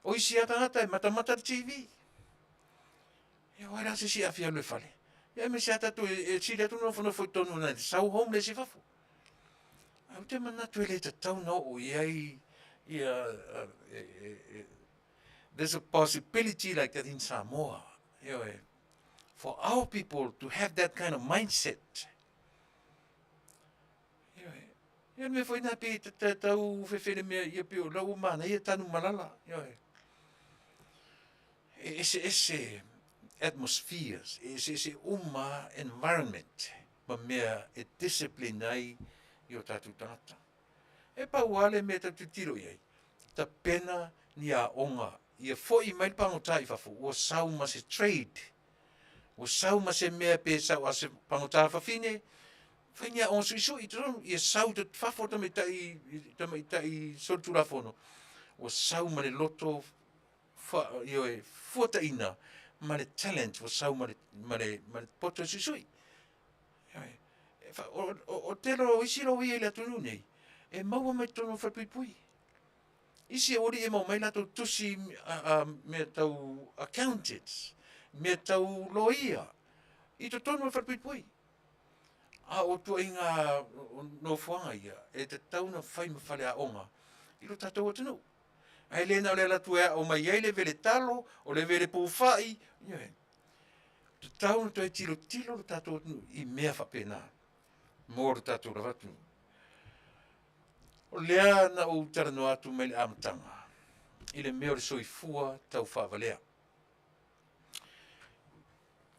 O isi lava tagata e matamata i le TV. Ia o ai la se isi e fia alu i le fale? Ia aemaise lava tatou e sili atu le nofonofo i totonu nai lo le sau homeless i fafo. Ae ou te manatu e le tatau ona oo i ai ia there's a possibility like that in Samoa, ioe, for our people to have that kind of mindset. Ioe. Ia o le mea foi lena pei e tau fefelemea ia pei o la ua manaia Tanumalala, ioe. E eseese atmospheres, e eseese uma lava environment ma mea e discipline ai o tatou tagata. E pau lava le mea e tatou te tilotilo i ai, tapena ni aoga ia foi mai le pagota i fafo ua sau ma se trade, ua sau ma se mea pe sau a o se pagota fafine, fai ni aoga suisui i totonu, ia sau i fafo le tamaitai solitulafono ua sau ma le loto ioe, fuataina ma le talent ua sau ma le poto e suisui. Ioe. O le tele o isi loia i le atunuu lenei, e maua mai totonu o falepuipui. Isi aualii e maua mai a latou tusi mea tau accountants, mea tau loia i totonu o falepuipui. A o ituaiga nofoaga ia, e tatau ona fai ma faleaoga i lo tatou atunuu. Ae le na o le alu atu e ao mai ai le vele talo, o le vele pufai, ioe. E tatau ona toe tilotilo le tatou atunuu i mea faapena mo le tatou lava atunuu. O lea na ou talanoa atu mai le amataga i le mea o le soifua taufaavalea.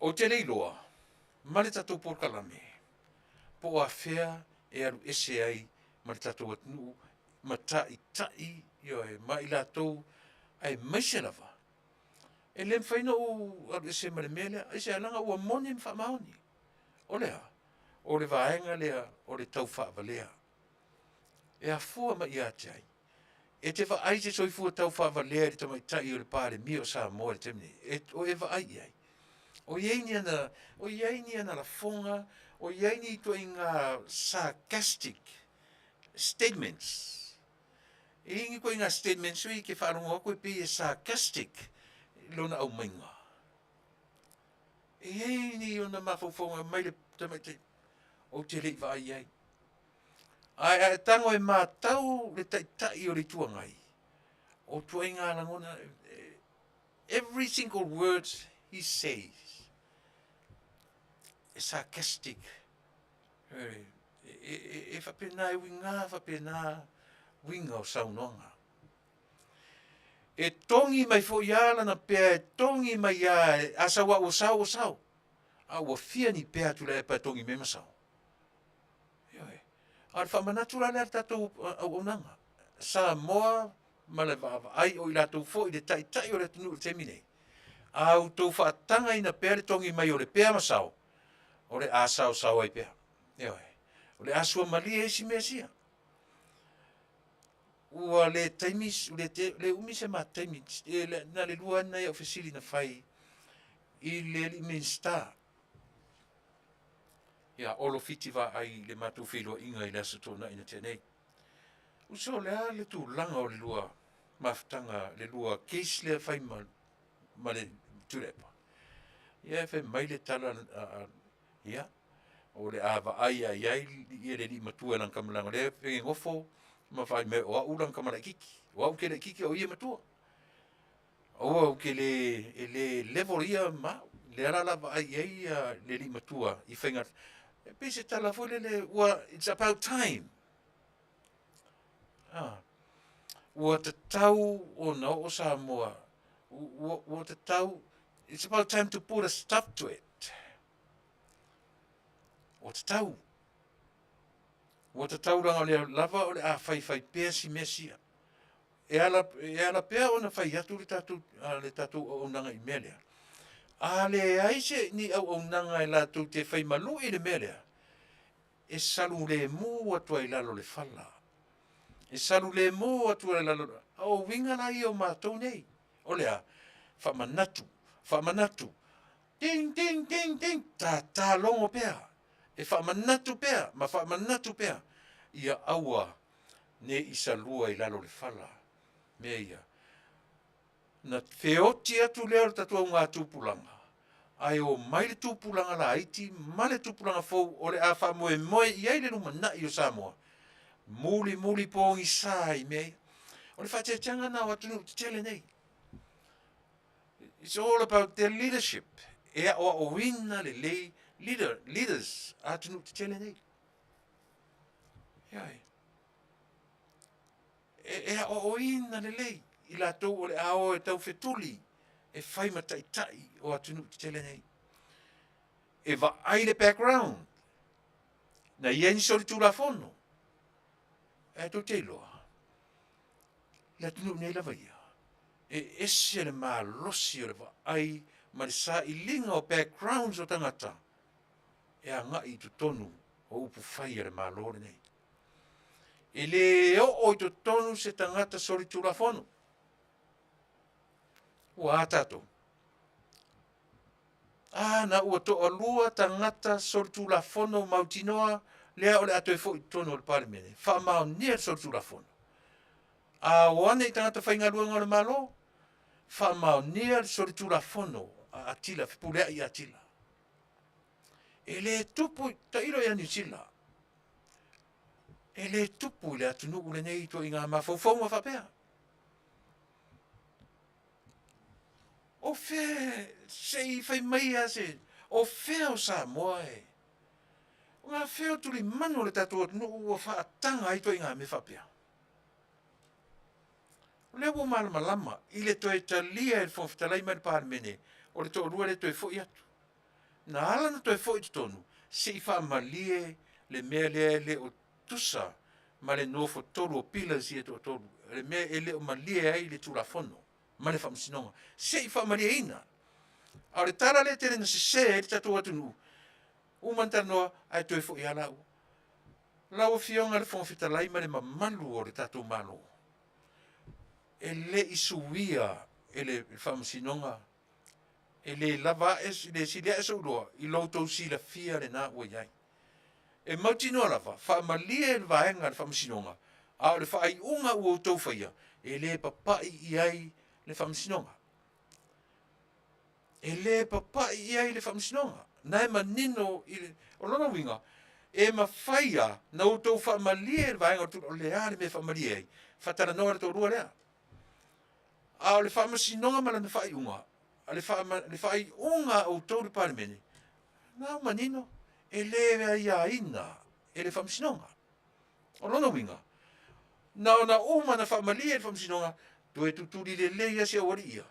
Ou te le iloa ma le tatou polokalame po o afea e alu ese ai ma le tatou atunuu ma taitai, ioe, ma i latou aemaise lava, e le mafai ona ou alu ese ma le mea lea. Aisea? Leaga ua moni ma faamaoni. O le a? O le vaega lea o le taufaavalea. E afua mai ia te ai? E te vaai i se soifua taufaavalea i le tamaitai o le Palemia o Samoa i le taimi lenei? O e vaai i ai? O i ai ni ana, o i ai ni ana lafoga, o i ai ni ituaiga sarcastic statements? E i ai ni ituaiga statements foi ia e te faalogo atu e pei e sarcastic lona aumaiga. E i ai ni ona mafaufauga mai le tamaitai, ou te le i vaai i ai. Ae a e tago e matau le Taitai o le Itu Agai, o ituaiga lagona, every single words he says, e sarcastic, e faapena, e uiga faapena uiga o saunoaga. E togi mai foi lava lana pea, e togi mai lava, a sau lava ua sao ua sao. A ua fia ni pea a Tuilaepa e togi mai ai ma sao? Ioe. A o le faamanatu la lea a le tatou auaunaga, Samoa ma le vaavaai o i latou foi le taitai o le atunuu i le taimi lenei, a outou faatagaina pea le togi mai o le pea ma sao, o le a saosao ai pea. Ioe. O le a suamalie isi mea sia. Ua le taimi, ua le umi se ma taimi, na o le lua lava nai au fesili na fai i le alii Minisita ia Olo Fiti Vaai i le matou feiloaiga i le Aso Toonai na tea nei. Uso, o le a le tulaga o le lua mafutaga, le lua case lea e fai ma le Tuilaepa? Ia fai mai le tala, ia, o le a vaai lava i ai le alii matua i lana tama leaga o lea e pei e nofo ma fai mai o au lana tama laitiiti, o au ou te laitiiti a o ia e matua. Aua ou te le, e le level ia ma au. O lea la o le a vaai i ai le alii matua i faiga, e pei se tala foi lele ua, it's about time. Ua tatau ona oo Samoa, ua tatau, it's about time to put a stop to it. Ua tatau, ua tatau leaga o lea lava o le a faifai pea si mea sia. E ala, e ala pea ona fai atu le tatou, le tatou auaunaga i le mea lea, a leai se, ni auaunaga e latou te fai malu'i i le mea lea. E salu lemu atu ai i lalo o le fala. E salu lemu atu ai i lalo, a o uiga la ia o matou nei, o le a? Faamanatu, faamanatu, ding, ding, ding, ding, tata logo pea, e faamanatu pea ma faamanatu pea, ia aua ne i salua i lalo o le fala mea ia. Na feoti atu lea o le tatou augatupulaga, ae omai le tupulaga laiti ma le tupulaga fou o le a faamoemoe i ai le lumanai o Samoa, mulimuli pogisa i mea ia. O le faateteaga lena o atunuu tetele nei. It's all about the leadership, e aoaoina lelei leader, leaders a atunuu tetele nei. Ioe. E aoaoina lelei i latou o le a o e taufetuli e fai ma taitai o atunuu tetele nei. E vaai le background, na i ai ni solitulafono. Ae tou te iloa, le atunuu nei lava ia, e ese le malosi o le vaai ma le sailiga o backgrounds o tagata e agai i totonu o upufai a le Malo lenei. E le oo i totonu se tagata solitulafono. Ua a tatou? A na ua toalua tagata solitulafono mautinoa lea o le a toe foi i totonu o le Palemene, faamaonia le solitulafono. A o ane i tagata faigaluega o le Malo, faamaonia le solitulafono a Atila, Fepuleai Atila. E le tupu, tailo ia Niu Sila, e le tupu i le atunuu lenei ituaiga mafaufauga faapea. O fea, se i fai mai lava se, o fea o Samoa e, o gafea o tulimanu o le tatou atunuu ua faataga ai ituaiga mea faapea? O lea ua malamalama i le toe talia e le Fofoga Fetalai ma le Palemene o le toalua lea e toe foi atu. Na ala ona toe foi i totonu, se i faamalie le mea lea e le o tusa ma le nofoatolu o pillars ia e toatolu, le mea e le o malie ai le Tulafono ma le Faamasinoga, se i faamalieina. A o le tala lea e tele ina sese ai le tatou atunuu, uma ona talanoa ae toe foi lava laua. Lau Afioga i le Fofoga Fetalai ma le mamalu o le tatou Malo, e le i suia e le Faamasinoga, e le lava ae, e le sili ae sou iloa i lo outou silafia lena ua i ai. E mautinoa lava, faamalie le vaega a le Faamasinoga, a o le faaiuga ua outou faia, e le papai i ai le Faamasinoga. E le papai i ai le Faamasinoga. O lena e manino i le... O lona uiga, e mafai lava ona outou faamalie le vaega o le Tulafono. O le a le mea e faamalie ai? Faatalanoa le toalua lea. A o le Faamasinoga ma lana faaiuga, le faaiuga a outou le Palemene, o lena ua manino, e le aiaina e le Faamasinoga. O lona uiga, na ona uma ona faamalie e le Faamasinoga, toe tutuli lelei lava si aualii ia,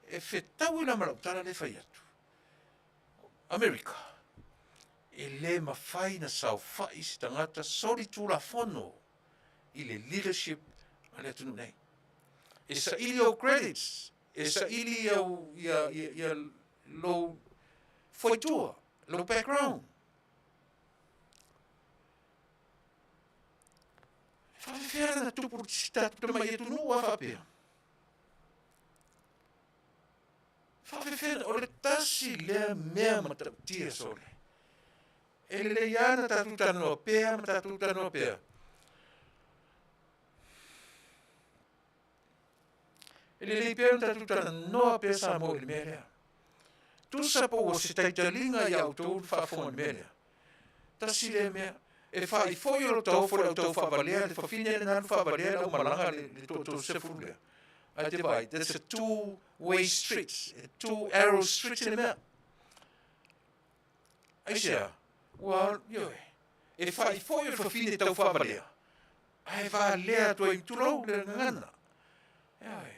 e fetaui la ma lau tala lea e fai atu. Amerika, e le mafai ona saofai se tagata solitulafono i le leadership a le atunuu nei. E saili ou credits, e saili au, ia, ia, ia lou fuaitua, lou background. E faapefea la ona tupu si tatou tamai atunuu a faapea? Faapefea, o le tasi lea mea matautia sole. E lelei lava ona tatou talanoa pea ma tatou talanoa pea. E lelei pea ona tatou talanoa pea Samoa i le mea lea. Tusa po ua se taitaliga ia outou le faafofoga i le mea lea. Tasi lea mea, e faifoi o lota ofo i le au taufaavalea, le fafine lena alu faavalea le aumalaga le toasefulu lea. Ae te vaai, that's a two way street, a two arrow street le mea. Aisea? Ua, ioe, e faifoi o le fafine taufaavalea, ae valea atu ai, tulou le gagana. Ioe,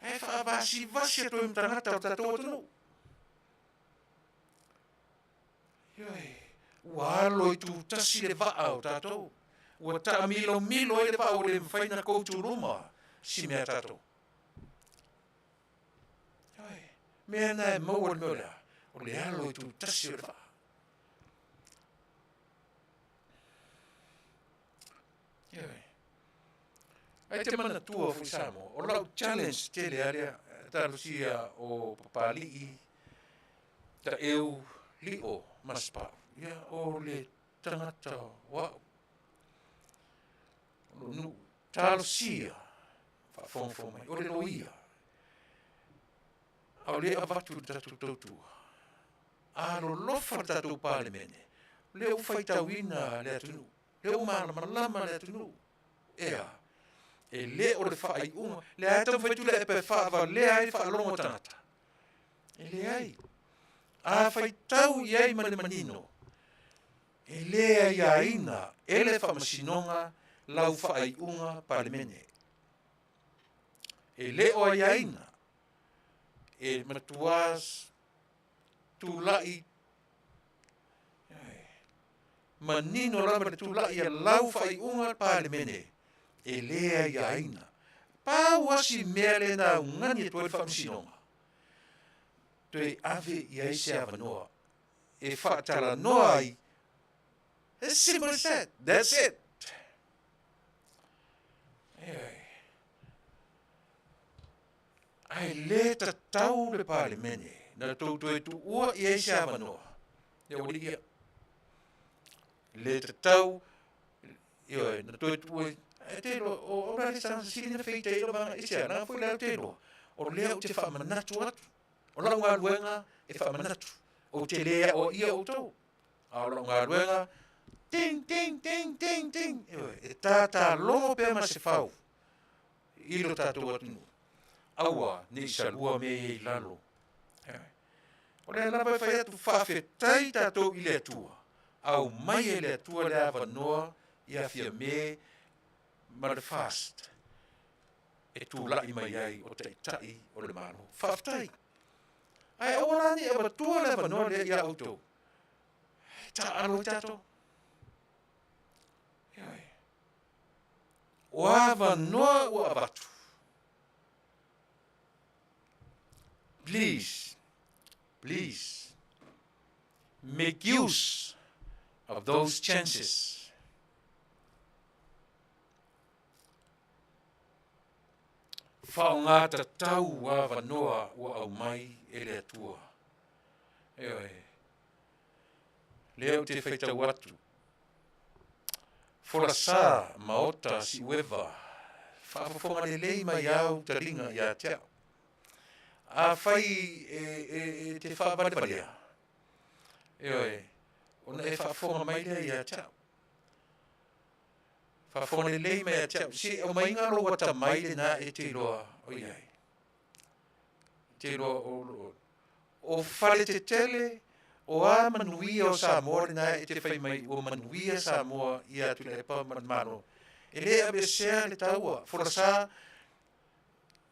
ae faavasivasi atu ai ma tagata o le tatou atunuu. Ioe, ua alo i tutasi le vaa o tatou. Ua taamilomilo ai le vaa ua le mafai ona koutuluma si mea tatou. Ioe, mea na e maua le mea o le a? O le alo i tutasi o le vaa. Ae te manatua foi Samoa, o lau challenge tele a lea, talosia o Papalii, Taeu, Lio ma Sipa'u, ia o le tagata o a'u, o lou nuu, talosia, faafogafoga mai, o le loia, a o lea e avatu i le tatou tautua. Alolofa le tatou Palemene, o lea ua faitauina le atunuu, o lea ua malamalama le atunuu. Ea, e le o le faaiuga, lea e taumafai Tuilaepa e faavalea ai le faalogo a tagata. E leai. A faitau i ai ma le manino, e le aiaina e le Faamasinoga lau faaiuga Palemene. E le o aiaina e matuā tulai manino lava le tulai a lau faaiuga Palemene, e le aiaina. Pau lava si mea lea na augani atu ai le Faamasinoga, toe ave i ai se avanoa e faatalanoa ai. As simple as that. That's it. Ae le tatau le Palemene na tou toe tuua i ai se avanoa. Ia ua ia. Le tatau ioe na toe tuua e te loa o o la le sa sili na feita i lo vanga ise ana foi la te loa. O lea ou te faamanatu atu. O lau galuega e faamanatu. Ou te le aoaia outou. A o lau galuega ting ting ting ting ting. Ioe, e tātālogo pea ma se fau i lo tatou atunuu. Aua ne i salua mea ia i lalo. O lea lava e fai atu, faafetai tatou i le Atua, aumai e le Atua le avanoa ia Fiame ma le FAST e tulai mai ai o taitai o le Malo. Faafetai. Ae aua la ne i avatua le avanoa lea ia outou. E taaalo ai tatou. Ioe. O avanoa ua avatu. Please, please, make use of those chances. Faaaoga tatau avanoa ua aumai e le Atua. Ioe. Lea ou te faitau atu. Folasa Maota Siueva, faafofoga lelei mai au taliga ia te au. Afai e, e, e te faavalevalea, ioe, ona e faafofoga mai lea ia te au. Faafofoga lelei mai ia te au, se aumaiga lou atamai lena e te iloa o i ai. Te iloa o, o fale tetele, o a manuia o Samoa lena e te fai mai ua manuia Samoa ia Tuilaepa ma le Malo. E le aveesea le taua, folasa,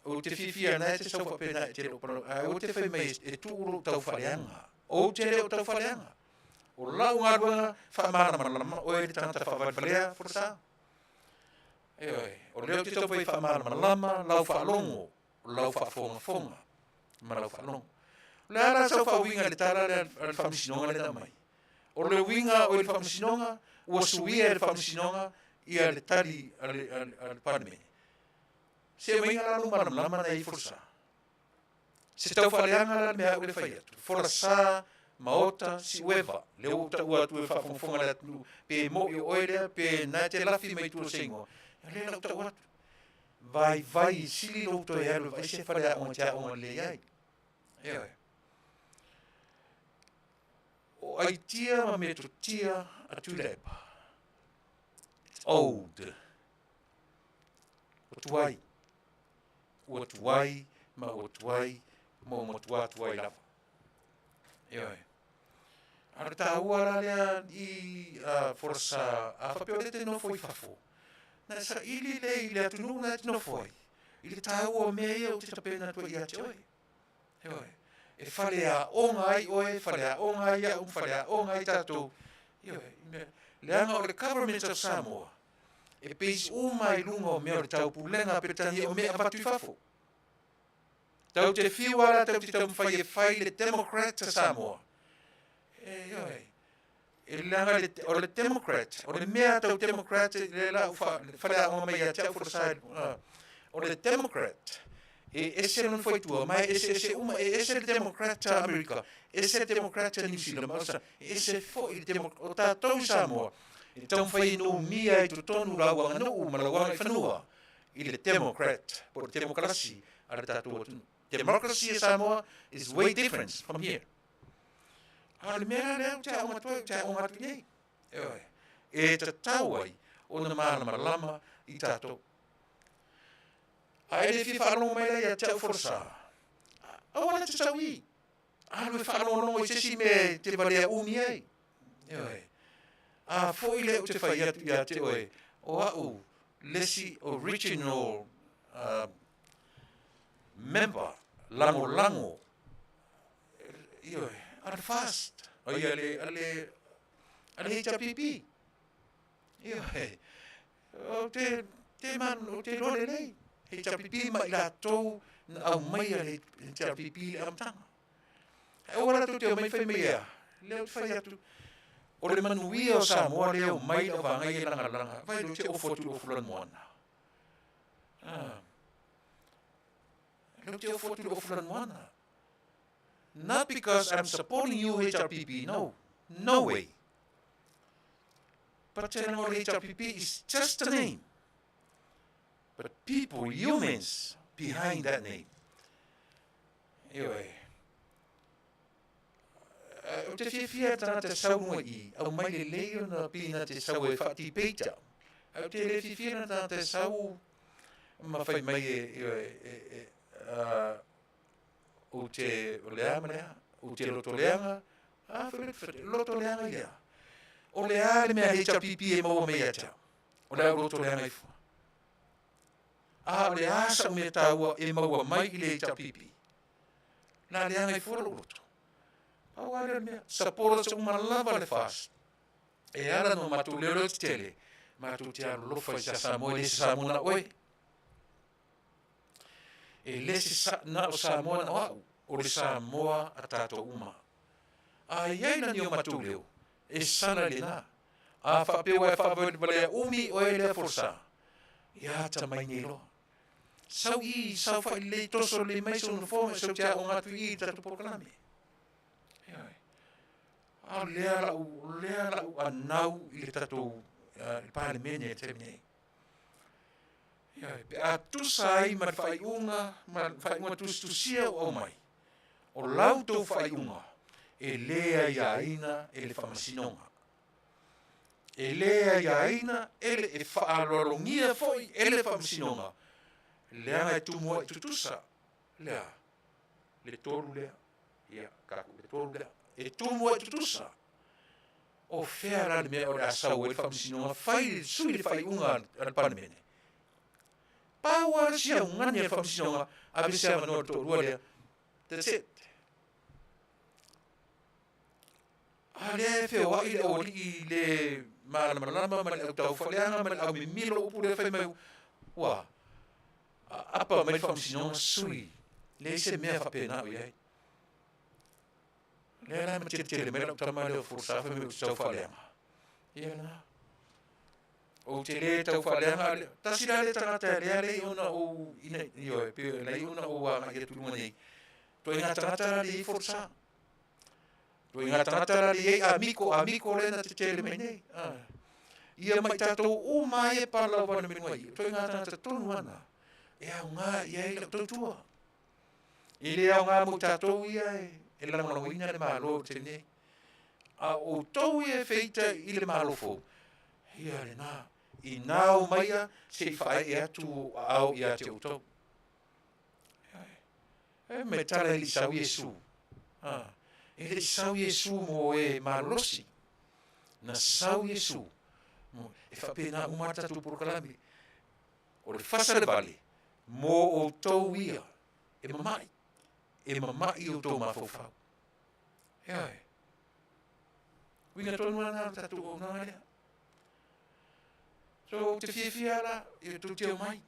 ou te fiafia na e te sau faapena e te le o palau, ae ou te fai mai e tuu lou taufaaleaga. Ou te le o taufaaleaga. O lau galuega faamalamalama oe le tagata faavalevalea, folasa. Ioe, o lea ou te taumafai faamalamalama lau faalogo, lau faafogafoga ma lau faalogo. O le a la sau faauiga i le tala lea a le Faamasinoga lea na aumai? O le uiga o le Faamasinoga, ua suia e le Faamasinoga ia le tali a le, a le, a le Palemene. Se aumaiga la lou malamalama na i folasa. Se taufaaleaga la le mea au le fai atu. Folasa, Maota, Siueva, lea ua ou taua atu e faafogafoga le atunuu, pe mo'i o oe lea, pe na te lafi mai tua o se igoa, o lea la ou tau atu. Vaivai sili lou toe alu e vaai se faleaoga e te aoga lelei ai. Ioe. O aitia ma metotia a Tuilaepa. It's old. Ua tuai. Ua tuai ma ua tuai ma ua matua tuai lava. Ioe. A o le taua la lea i folasa, a faapea o lea e te nofo i fafo, na e saili lea i le atunuu na e te nofo ai, i le taua o mea ia ou te tapena atu ai ia te oe. Ioe. E faleaoga ai oe, faleaoga ai au, faleaoga ai tatou. Ioe. Leaga o le Government of Samoa, e base uma i luga o mea o le taupulega Peretania o mea e avatu i fafo. Tau te fiu lava la tau te taumafai e fai le Democrat a Samoa. E, ioe. E leaga le, o le Democrat, o le mea tau Democrat, le la u faleaoga mai ia te au folasa, o le Democrat, e ese lona faitua, ma e eseese uma, e ese le Democrat a Amerika, ese le Democrat a New Zealand, ma e ese foi le Democrat, o tatou i Samoa, e taumafai e numia i totonu lau aganuu ma lau agaifanua i le Democrat, po o le temokalasi a le tatou atunuu. Democracy a Samoa is way different from here. A o le mea la lea ou te aoga atu ai, ou te aoga atu i nei. Ioe. E tatau ai ona malamalama i tatou. A e le fia faalogo mai la ia te au folasa, aua la te sau i. Alu e faalogologo i se isi mea e te valea umi ai. Ioe. A foi lea ou te fai atu ia te oe, o au le isi original member lagolago, ioe, a le FAST, ai a le, a le, a le HRPP. Ioe. Ou te, te man, ou te iloa lelei. HRPP ma i latou na aumaia le HRPP i le amataga. Ae aua la tou te omai fai mai ea, lea ou te fai atu, o le manuia o Samoa lea e omai le auvaega ia e lagalaga, vai lea ou te ofo atu i le ofu lanumoana. Ah. Lea ou te ofo atu i le ofu lanumoana. Not because I'm supporting you HRPP, no. No way. But te o le HRPP is just a name. But people, humans, behind that name. Ioe. Ou te fiafia tagata sau runga i, au mai lelei ona pina te sau e whaatipeita. Au te le fiafia na tagata sau ma whai mai e, e, e, e ou te o le a ma le a, ou te loto leaga, a whai loto leaga ia. O le a le mea HRPP e maua mai ia te au. O le au loto leaga ifo. A o le a sa'u mea taua e maua mai i le HRPP? Na leaga ifo lou loto. Pau lava lea o le mea, supporters uma lava le FAST. E ala no matou leoleo tetele, matou te alolofa i sa Samoa, e le se Samoa na oe. E le se sa, na o Samoa na o au, o le Samoa a tatou uma. A i ai la ni o matou leo, e sala lena. A faapea ua e faavalevalea umi oe lea folasa, ia ata mai nei loa. Sau i, saofai lelei, toso lelei mai sou nofoa ma sou te aoga atu i i le tatou polokalame. Ioe. A o lea lau, lea lau anau i le tatou le Palemene i le taimi nei. Ioe, pe a tusa ai ma le faaiuga, ma le faaiuga tusitusia ua aumai, o lau tou faaiuga e lē aiaina e le Faamasinoga. E lē aiaina e le e faaaloalogia foi e le Faamasinoga, leaga e tumu ai tutusa lea le tolu lea. Ia, kaku le tolu lea. E tumu ai tutusa. O fea la le mea o le a sau ai le Faamasinoga fai le sui le faaiuga a le Palemene? Pau lava le siaugani a le Faamasinoga, ave se avanoa i le toalua lea. That's it. A lea e feoai le aualii i le malamalama ma le autaufaaleaga ma le aumimilo upu lea fai mai ua apa mai le Faamasinoga sui, leai se mea faapena o i ai. Lea la e mateletele mai lau tama lea o Folosa fai mai ou te tau faaleaga. Ia lena. Ou te le tau faaleaga, tasi la lea tagata e lea lei ona ou ina ioe, pe lei ona ou agai atu i luga nei. Toaiga tagata la le i Folosa. Toaiga tagata la le i amiko, amiko lea na tetele mai nei. Ah. Ia mai tatou uma ai e pala wana me lunga i. Toaiga tagata tonu ana. E aoga i ai lau tautua. E le aoga mo tatou ia e lagolagoina le Malo i le taimi nei. A o outou ia e feita i le Malo fou, ia lena, ina o maia se i faaee atu ou aao ia te outou. E me tala e le i sau Iesu. Ha. E le i sau Iesu mo e malolosi. Na sau Iesu. E faapena uma tatou polokalame. O le fasa le vale, mo outou ia e mama'i, e mama'i outou mafaufau. Ioe. Uiga tonu lava lena o le tatou auaunaga lea. So, ou te fiafia la, ia tou te omai.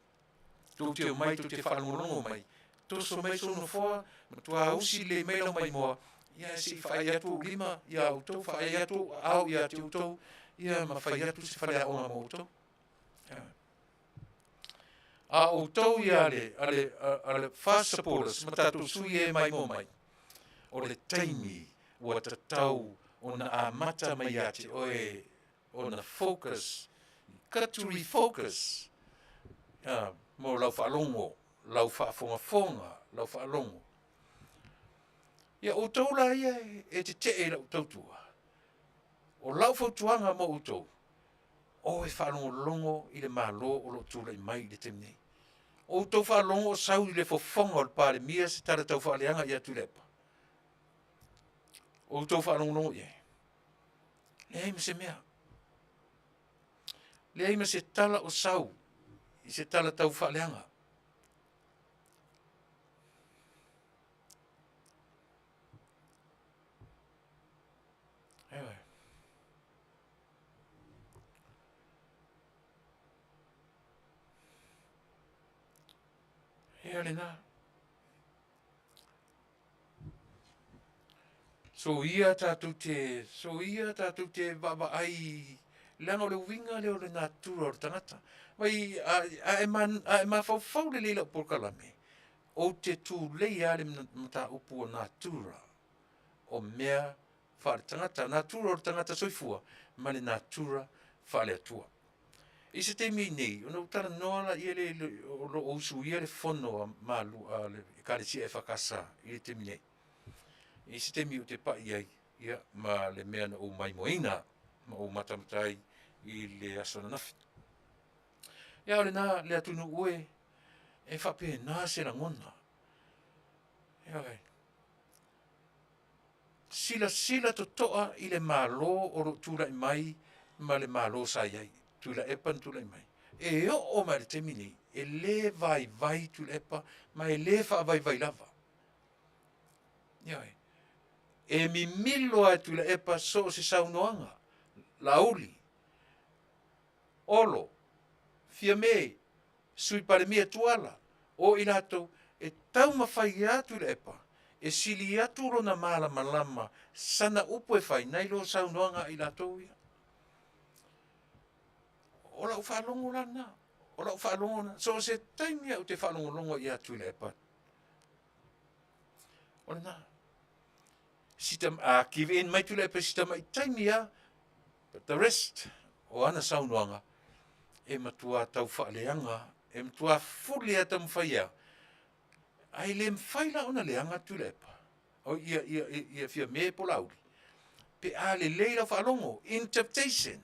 Tou te omai, tou te faalogologo mai. Toso mai sou nofoa, matuā usi lelei mai lau maimoa. Ia se i faai atu ou lima iā outou, faai atu ou aao ia te outou, ia ma fai atu se faleaoga mo outou. A outou ia a le, a le, a le FAST supporters ma tatou sui e maimoa mai, o le taimi ua tatau ona amata mai ia te oe ona focus, got to refocus mo lau faalogo, lau faafogafoga, lau faalogo. Ia outou la ia e tetee i lau tautua, o lau fautuaga mo outou, o e faalogologo i le Malo o lo o tulai mai i le taimi nei. O outou faalogo o sau i le fofoga o le Palemia se tala taufaaleaga ia Tuilaepa? O outou faalogologo i ai? Leai ma se mea. Leai ma se tala o sau i se tala taufaaleaga. Ioe. Ia lena. Soia tatou te, soia tatou te vaavaai, leaga o le uiga lea o le natura o le tagata. Vaai, a, a e, a e mafaufau lelei i lau polokalame, ou te tulei lava le mataupu o natura o mea faaletagata, natura o le tagata soifua ma le natura faale-Atua. I se taimi nei, ona ou talanoa laia lea o lo o usuia le fono a Malu a le Ekalesia EFKS i le taimi nei. I se taimi ou te pai i ai, ia, ma le mea na ou maimoaina ma ou matamata ai i le aso ananafi. Ia o lena le atunuu e, e faapena se lagona. Ioe. Silasila totoa i le Malo o lo o tulai mai ma le Malo sa i ai, Tuilaepa na tulai mai. E oo mai i le taimi nei, e le vaivai Tuilaepa ma e le faavaivai lava. Ioe. E mimilo lava e Tuilaepa so o se saunoaga, Laauli, Olo, Fiame, Sui Palemia Tuala, o i latou e taumafai lava Tuilaepa e sili atu lona malamalama sana upu e fai nai lo saunoaga a i latou ia. O lau faalogo la lena, o lau faalogo lena. So o se taimi lava ou te faalogologo ai ia Tuilaepa, o lena. A give in mai Tuilaepa i si tamai taimi lava, but the rest o ana saunoaga, e matua taufaaleaga, e matua fuli lava e taumafai e a? Ae le mafai la ona leaga Tuilaepa, oi ia, ia, ia Fiame po o Laauli, pe a lelei lau faalogo, interpretation.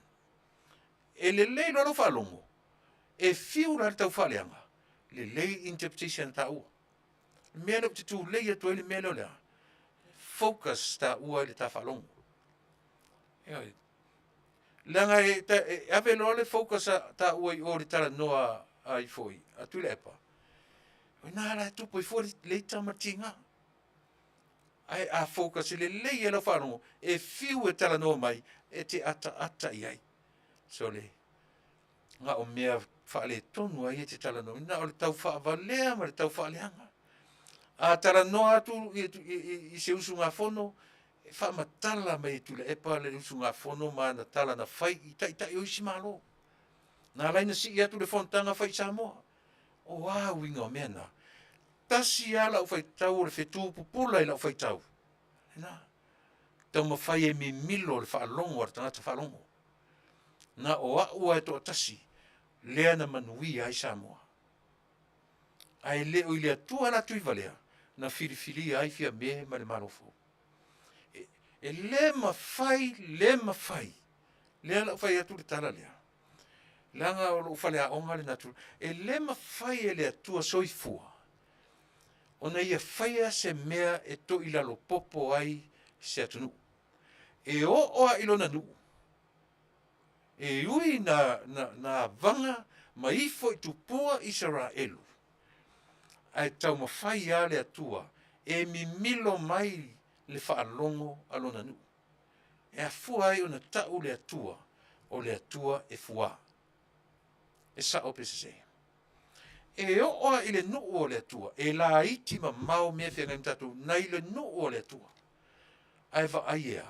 E lelei loa lau faalogo, e fiu la e taufaaleaga, lelei interpretation a taua. O le mea lea ou te tulei atu ai le mea lea o le a? Focus taua i le ta faalogo. Ioe. Leaga e, e ave loa le focus a taua i o i le talanoa a ifo i a Tuilaepa, o ina la e tupu ai fua le ita ma le tiga. Ae a focus lelei e lau faalogo, e fiu e talanoa mai, e te ataata i ai. Sole, na o mea faaletonu lava ia e te talanoa, na o le tau faavalea ma le tau faaleaga. A talanoa atu i, i, i, i se usugafono, e faamatala mai e Tuilaepa le usugafono ma ana tala na fai i taitai o isi Malo. Na ala ai ona sii atu le fonotaga fai i Samoa. O a uiga o mea na? Tasi lava lau faitau o le fetu pupula i lau faitau. Lena. Taumafai e mimilo le faalogo a le tagata faalogo. Na o au lava e toatasi lea na manuia ai Samoa. Ae le o i le Atua la Tuivalea na filifilia ai Fiame ma le Malo fou. E, e le mafai, le mafai, lea la ou fai atu le tala lea, leaga o lou faleaoga le natura, e le mafai e le Atua soifua ona ia faia se mea e toilalopopo ai se atunuu. E oo lava i lona nuu, e ui na, na, na avaga ma ifo i tupua Isaraelu, ae taumafai lava le Atua e mimilo mai le faalogo a lona nuu. E afua ai ona tau le Atua o le Atua e fuā. E sao pe sese? E oo lava i le nuu o le Atua, e laiti mamao mea e feagai ma tatou nai le nuu o le Atua. Ae vaai e a?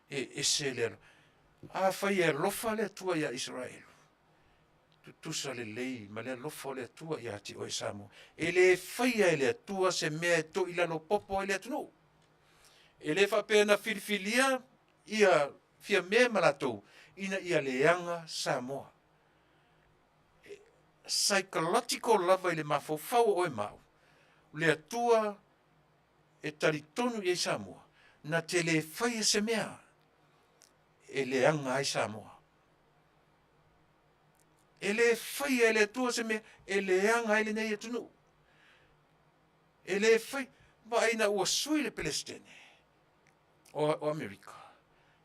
E ese le alo. Afai e alofa le Atua ia Isaraelu, tutusa lelei ma le alofa o le Atua ia te oe Samoa. E le faia e le Atua se mea e toilalo popo ai le atunuu. E le faapea na filifilia ia Fiame ma latou ina ia leaga Samoa. E psychological lava i le mafaufau o oe ma au, le Atua e talitonu i ai Samoa, na te le faia se mea e leaga ai Samoa. E le faia e le Atua se mea e leaga ai lenei atunuu. E le fai, vaai ina ua sui le Peresetene o Amerika,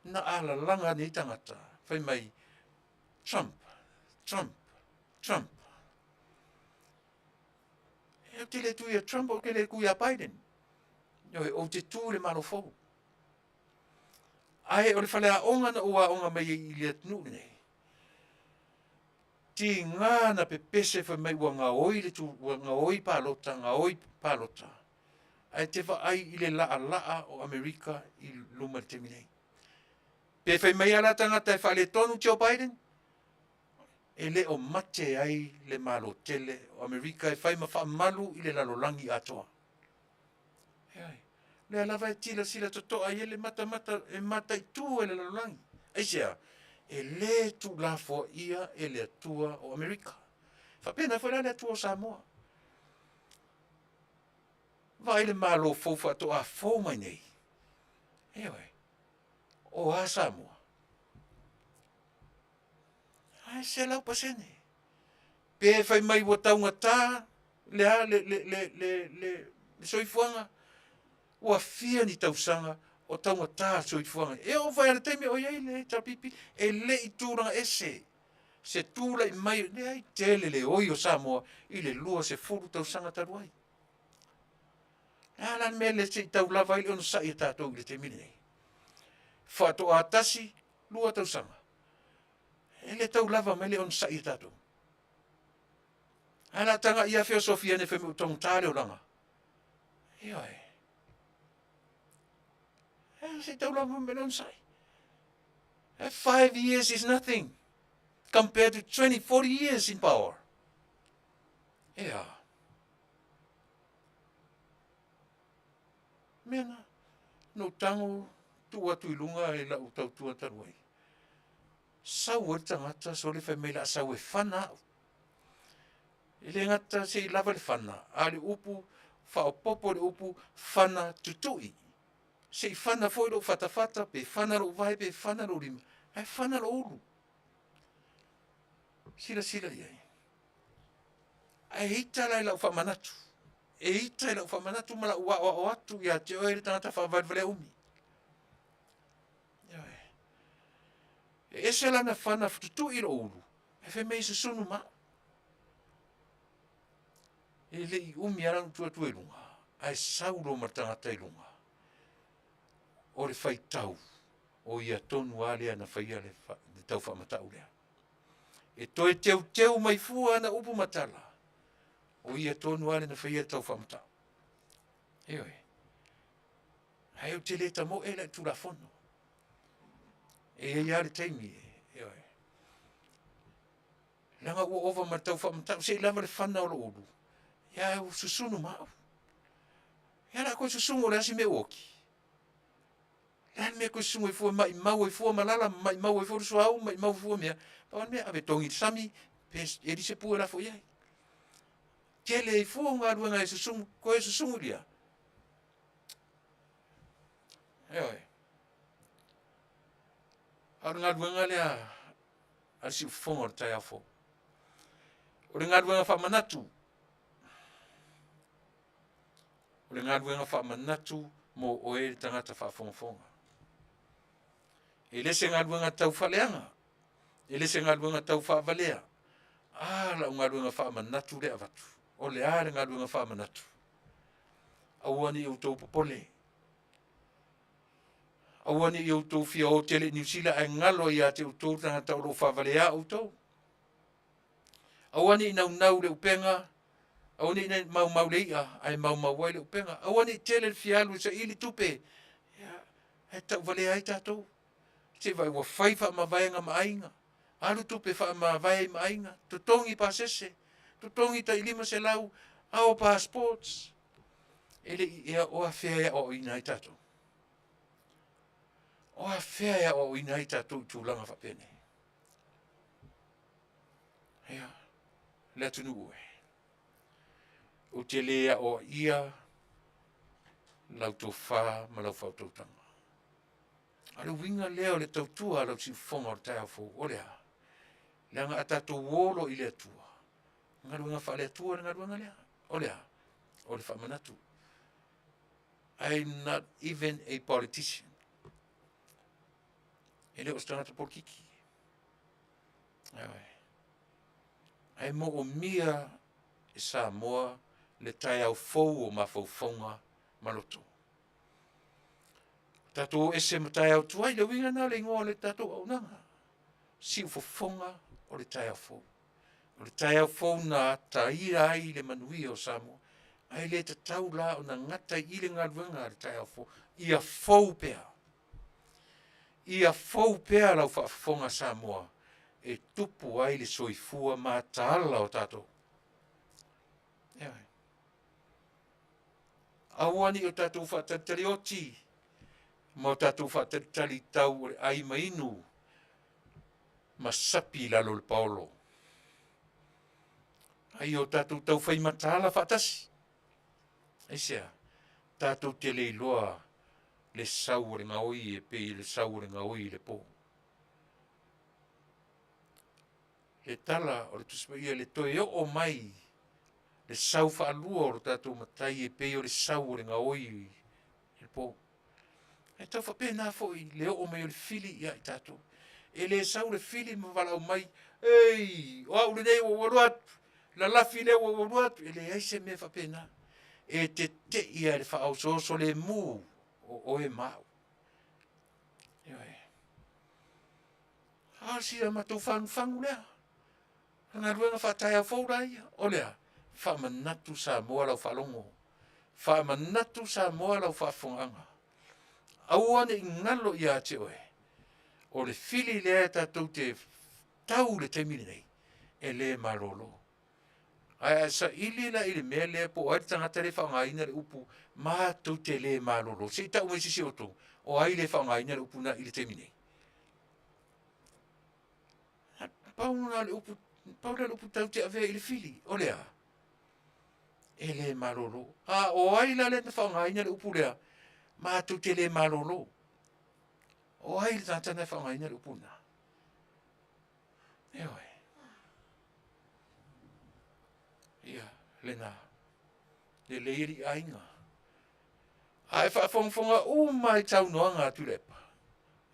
na alalaga nei tagata, fai mai, Trump, Trump, Trump. Ou te le tu ia Trump, ou te le tu ia Biden. Ioe, ou te tu i le Malo fou. Ae o le faleaoga na ou aoga mai ai i le atunuu lenei, tiga na pepese fai mai ua gaoi le tu, ua gaoi palota, gaoi palota, ae te vaai i le laalaa o Amerika i luma i le taimi nei. Pe fai mai lava la tagata e faaletonu Joe Biden, e le o mate ai le Malo tele o Amerika e fai ma faamalu i le lalolagi atoa. Ioe. O lea lava e silasila totoa i ai le matamata e mataitu e le lalolagi. Aisea? E le tuulafoaia e le Atua o Amerika. E faapena foi la le Atua o Samoa. Vaai le Malo fou faatoa fou mai nei. Ioe. O a Samoa? Ae 100%. Pe fai mai ua taugata le a le, le, le, le, le, le soifuaga, ua fia ni tausaga o taugata le soifuaga. E oo foi lava i le taimi o i ai le HRPP, e le i tulaga ese se tulai mai, leai, tele le oi o Samoa i le 20 tausaga talu ai. O le a la le mea lea se i tau lava ai le onosai a tatou i le taimi lenei? Faatoa tasi, lua tausaga, e le tau lava mai le onosai a tatou. Ae o le a tagai lava feosofi ane fai mai ua taugata le olaga. Ioe. E se i tau lava mai le onosai. 5 years is nothing compared to 20, 40 years in power. Ea. Mea na, na ou tago tuu atu i luga i lau tautua talu ai. Sau ai le tagata sole fai mai o le a sau e fana au. E le gata se i lava le fana, a o le upu faaopoopo i le upu fana tutui. Se i fana foi lou fatafata, pe fana lou vae, pe fana lou lima, ae fana lou ulu. Silasila i ai. Ae ita la i lau faamanatu. E ita i lau faamanatu ma lau aoao atu ia te oe le tagata faavalevalea umi. Ioe. E ese lana fana tutui lou ulu, ae fai mai e susunu ma au. E le i umi lava lana tu atu i luga, ae sau loa ma le tagata i luga. O le faitau, o ia tonu lava lea na faia le tau faamatau lea. E toe teuteu mai fua ana upu ma tala, o ia tonu lava lea na faia le tau faamatau. Ioe. Ae ou te le tamoe la i Tulafono. E i ai lava le taimi, ioe. Leaga ua ova ma le tau faamatau, se i lava le fana o lou ulu, ia ae ua susunu ma au. Ia o le a toe susugu o le a se mea ua oti? O le a le mea e toe susugu ai fua, maimau ai fua malala, maimau ai fua le suauu, maimau fua mea. Pau lava le mea, ave e togi i le sami, pe eli se pu e lafo i ai. Tele ai fua au galuega e susugu, toe susugu i le a? Ioe. A o le galuega lea a le siufofoga o le taeao fou. O le galuega faamanatu, o le galuega faamanatu mo oe le tagata faafogafoga. E le se galuega tau faaleaga, e le se galuega tau faavalea. A lau galuega faamanatu lea e avatu. O le a le galuega faamanatu? Aua ne i outou popole. Aua ne i outou fia o tele i Niu Sila ae galo ai ia te outou le tagata o lo o faavalea outou. Aua ne i naunau i le upega, aua ne i maumau le i'a ae maumau ai le upega. Aua ne i tele le fia alu e saili tupe. Ia. Ae tauvalea ai tatou. Se i vaai ua fai faamavaega ma aiga, alu tupe faamavae ai ma aiga, totogi pasese, totogi tai $500, ao passports. E le i ea o afea e aoaoina ai tatou? O afea e aoaoina ai tatou i tulaga faapenei? Ia, le atunuu e, ou te le aoaia lau tofa ma lau faautautaga. A o le uiga lea o le tautua a lau siufofoga o le taeao fou, o le a? Leaga a tatou o loa i le Atua, o galuega faale-Atua le galuega lea. O le a? O le faamanatu. I am not even a politician. E le o se tagata polokiki. Ioe. Ae moomia e Samoa le taeao fou o mafaufauga ma loto. Tatou o ese ma taeao tuai, le uiga lena o le igoa o le tatou auaunaga, siufofoga o le taeao fou. O le taeao fou na ataia ai le manuia o Samoa, ae le tatau la ona gata i i le galuega a le taeao fou, ia fou pea. Ia fou pea lau faafofoga Samoa e tupu ai le soifua mataala o tatou. Ioe. Aua ne i o tatou faatalitali oti ma o tatou faatalitali i tau o le ai ma inu ma sapi i lalo o le paolo, a ia o tatou taufai mataala faatasi. Aisea? Tatou te le iloa le sau o le gaoi e pei o le sau o le gaoi i le po. Le tala o le Tusi Paia, le toe oo mai le sau faalua o lo tatou Matai e pei o le sau o le gaoi i le po. E tau faapena foi le oo mai o le fili ia i tatou. E le sau le fili ma valaau mai, “Ei, o au lenei ua ou alu atu, lalafi lea ua ou alu atu.” E leai se mea faapena. E tetei lava i le faaosooso lemu o oe ma au. Ioe. A o si a matou fagufagu lea, o le galuega faataeao fou la ia, o le a? Faamanatu Samoa lau faalogo, faamanatu Samoa lau faafofogaaga. Aua ne i galo ia te oe, o le fili lea tatou te tau i le taimi lenei, e le malolo. Ae a e saili la i le mea lea po o ai le tagata lea e faaaogaina le upu matou te le malolo, se i tau mai e se isi o outou, o ai le e faaaogaina le upu lena i le taimi nei? Pau lena o le upu, pau lea o le upu tatou te avea i le fili, o le a? E le malolo. A o ai la lea na faaaogaina le upu lea, matou te le malolo? O ai le tagata lena e faaaogaina le upu lena? Ioe. Ia, lena. Lelei alii aiga. A e faafogafoga uma lava i saunoaga a Tuilaepa,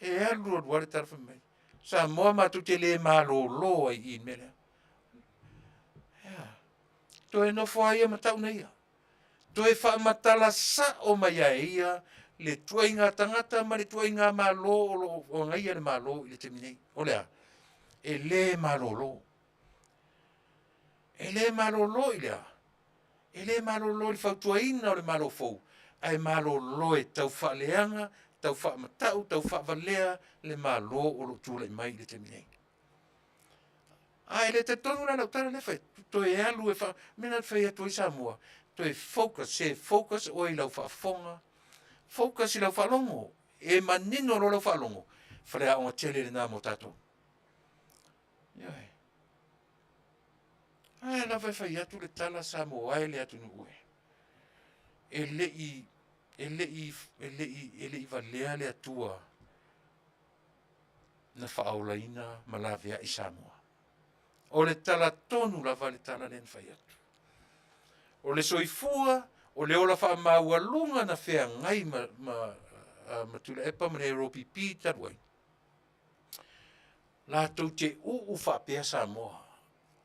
e alu alu lava le tala fai mai, Samoa matou te le malolo ai i i i le mea lea. E a? Toe nofo lava ia ma tau naia, toe faamatala sao mai lava e ia le ituaiga tagata ma le ituaiga Malo o lo o agaia le Malo i le taimi nei. O le a? E le malolo. E le malolo i le a? E le malolo i le fautuaina o le Malo fou, ae malolo e taufaaleaga, taufaamatau, taufaavalea le Malo o lo o tulai mai i le taimi nei. A e le talitonu la i lau tala lea e fai atu, toe alu e faa, o le mea lena ou te fai atu ai Samoa, toe focus, se focus oe i lau faafofoga, focus i lau faalogo. E manino loa lau faalogo, faleaoga tele lena mo tatou. Ioe. A lea lava e fai atu le tala Samoa e le atunuu e, e le i valea le Atua na faaolaina ma laveai Samoa. O le tala tonu lava le tala lea na fai atu. O le soifua, o le ola faamaualuga na feagai ma Tuilaepa ma le HRPP talu ai, latou te uu faapea Samoa,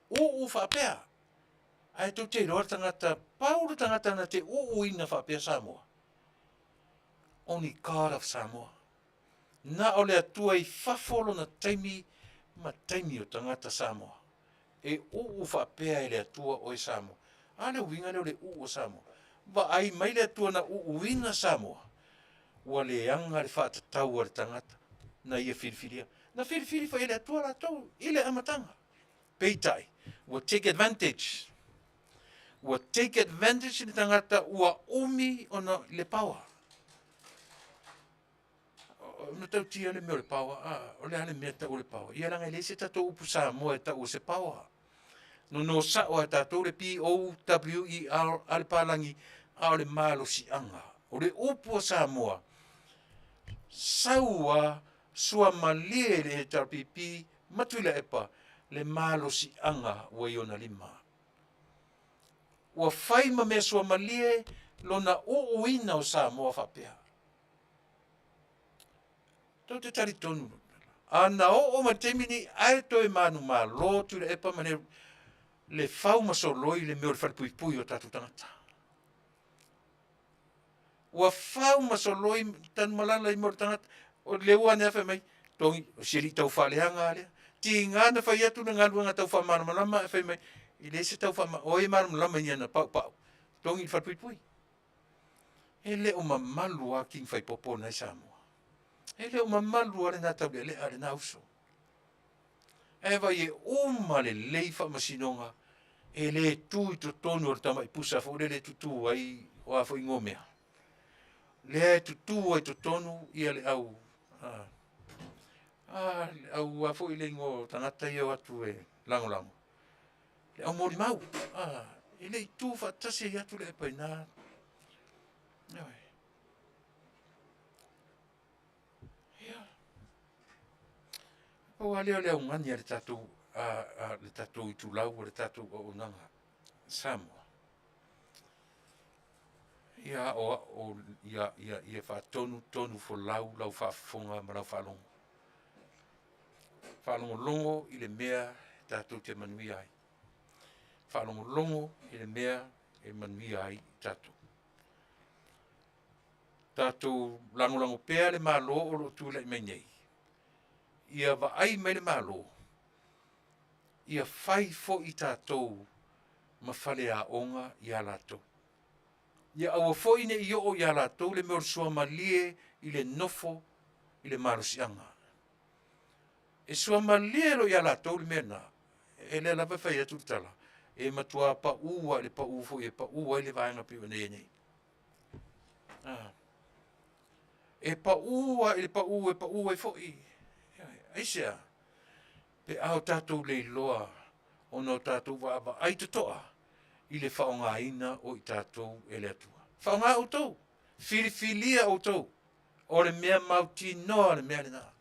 uu faapea. Ae tou te iloa le tagata, pau le tagata na te uuina faapea Samoa, only God of Samoa. Na o le Atua e i fafo lona taimi ma taimi o tagata Samoa. E uu faapea e le Atua oe Samoa. A le uiga lea o le uu o Samoa? Vaai mai le Atua na uuina Samoa. Ua leaga le faatatau a le tagata na ia filifilia. Na filifili foi e le Atua latou i le amataga. Peitai, ua take advantage. Ua take advantage le tagata ua umi ona le power. Na tautia le mea o le power, a, o le a le mea tau o le power? Ia leaga e leai se tatou upu Samoa e tau o se power. Nono sao lava e tatou le P-O-W-E-R a le palagi, a o le malosiaga. O le upu a Samoa, sau a suamalie i le HRPP ma Tuilaepa le malosiaga ua i ona lima. Ua fai ma mea suamalie lona uuina o Samoa faapea. Tou te talitonu, ana oo mai le taimi lenei ae toe manumalo Tuilaepa ma Nehru, le fau ma soloi le mea o le falepuipui o tatou tagata. Ua fau ma soloi Tanumalala i mea o le tagata, o le ua ane lava fai mai, togi, o si alii taufaaleaga lava lea. Tiga na fai atu le galuega tau faamalamalama ae fai mai, e leai se tau faamalamalama, o ai e malamalama i ni ana paupau, togi i le falepuipui. E le o mamalu lava King Faipopo na i Samoa. E le o mamalu lava lena taulealea lena uso. Ae vaai e uma lelei faamasinoga, e le tu i totonu o le tamai pusa foi lele e tutu ai, o a foi igoa o mea, lea e tutu ai i totonu ia le au, a, le au a foi le igoa o tagata ia e o atu e lagolago, le au molimau, a, e le i tu faatasi ai lava Tuilaepa i na. Ioe. Ia, pau lava lea o le augani a le tatou, le tatou itulau o le tatou auaunaga Samoa, ia aoao, ia faatonutonufolau lau faafofoga ma lau faalogo. Faalogologo i le mea tatou te manuia ai. Faalogologo i le mea e manuia ai tatou. Tatou lagolago pea le Malo o lo o tulai mai nei, ia vaai mai le Malo, ia fai foi tatou ma faleaoga ia latou. Ia aua foi ne i oo ia latou le mea o le suamalie i le nofo i le malosiaga. E suamalie loa ia latou le mea lena, o lea lava e fai atu le tala, e matua pau lava i le pau foi e pau ai le vaega e pei ona i ai nei. E pau lava i le pau e pau ai foi. Aisea? Pe a o tatou leiloa ona o tatou vaavaai totoa i le faaaogaina o i tatou e le Atua. Faaaoga outou, filifilia outou, o le mea mautinoa le mea lena.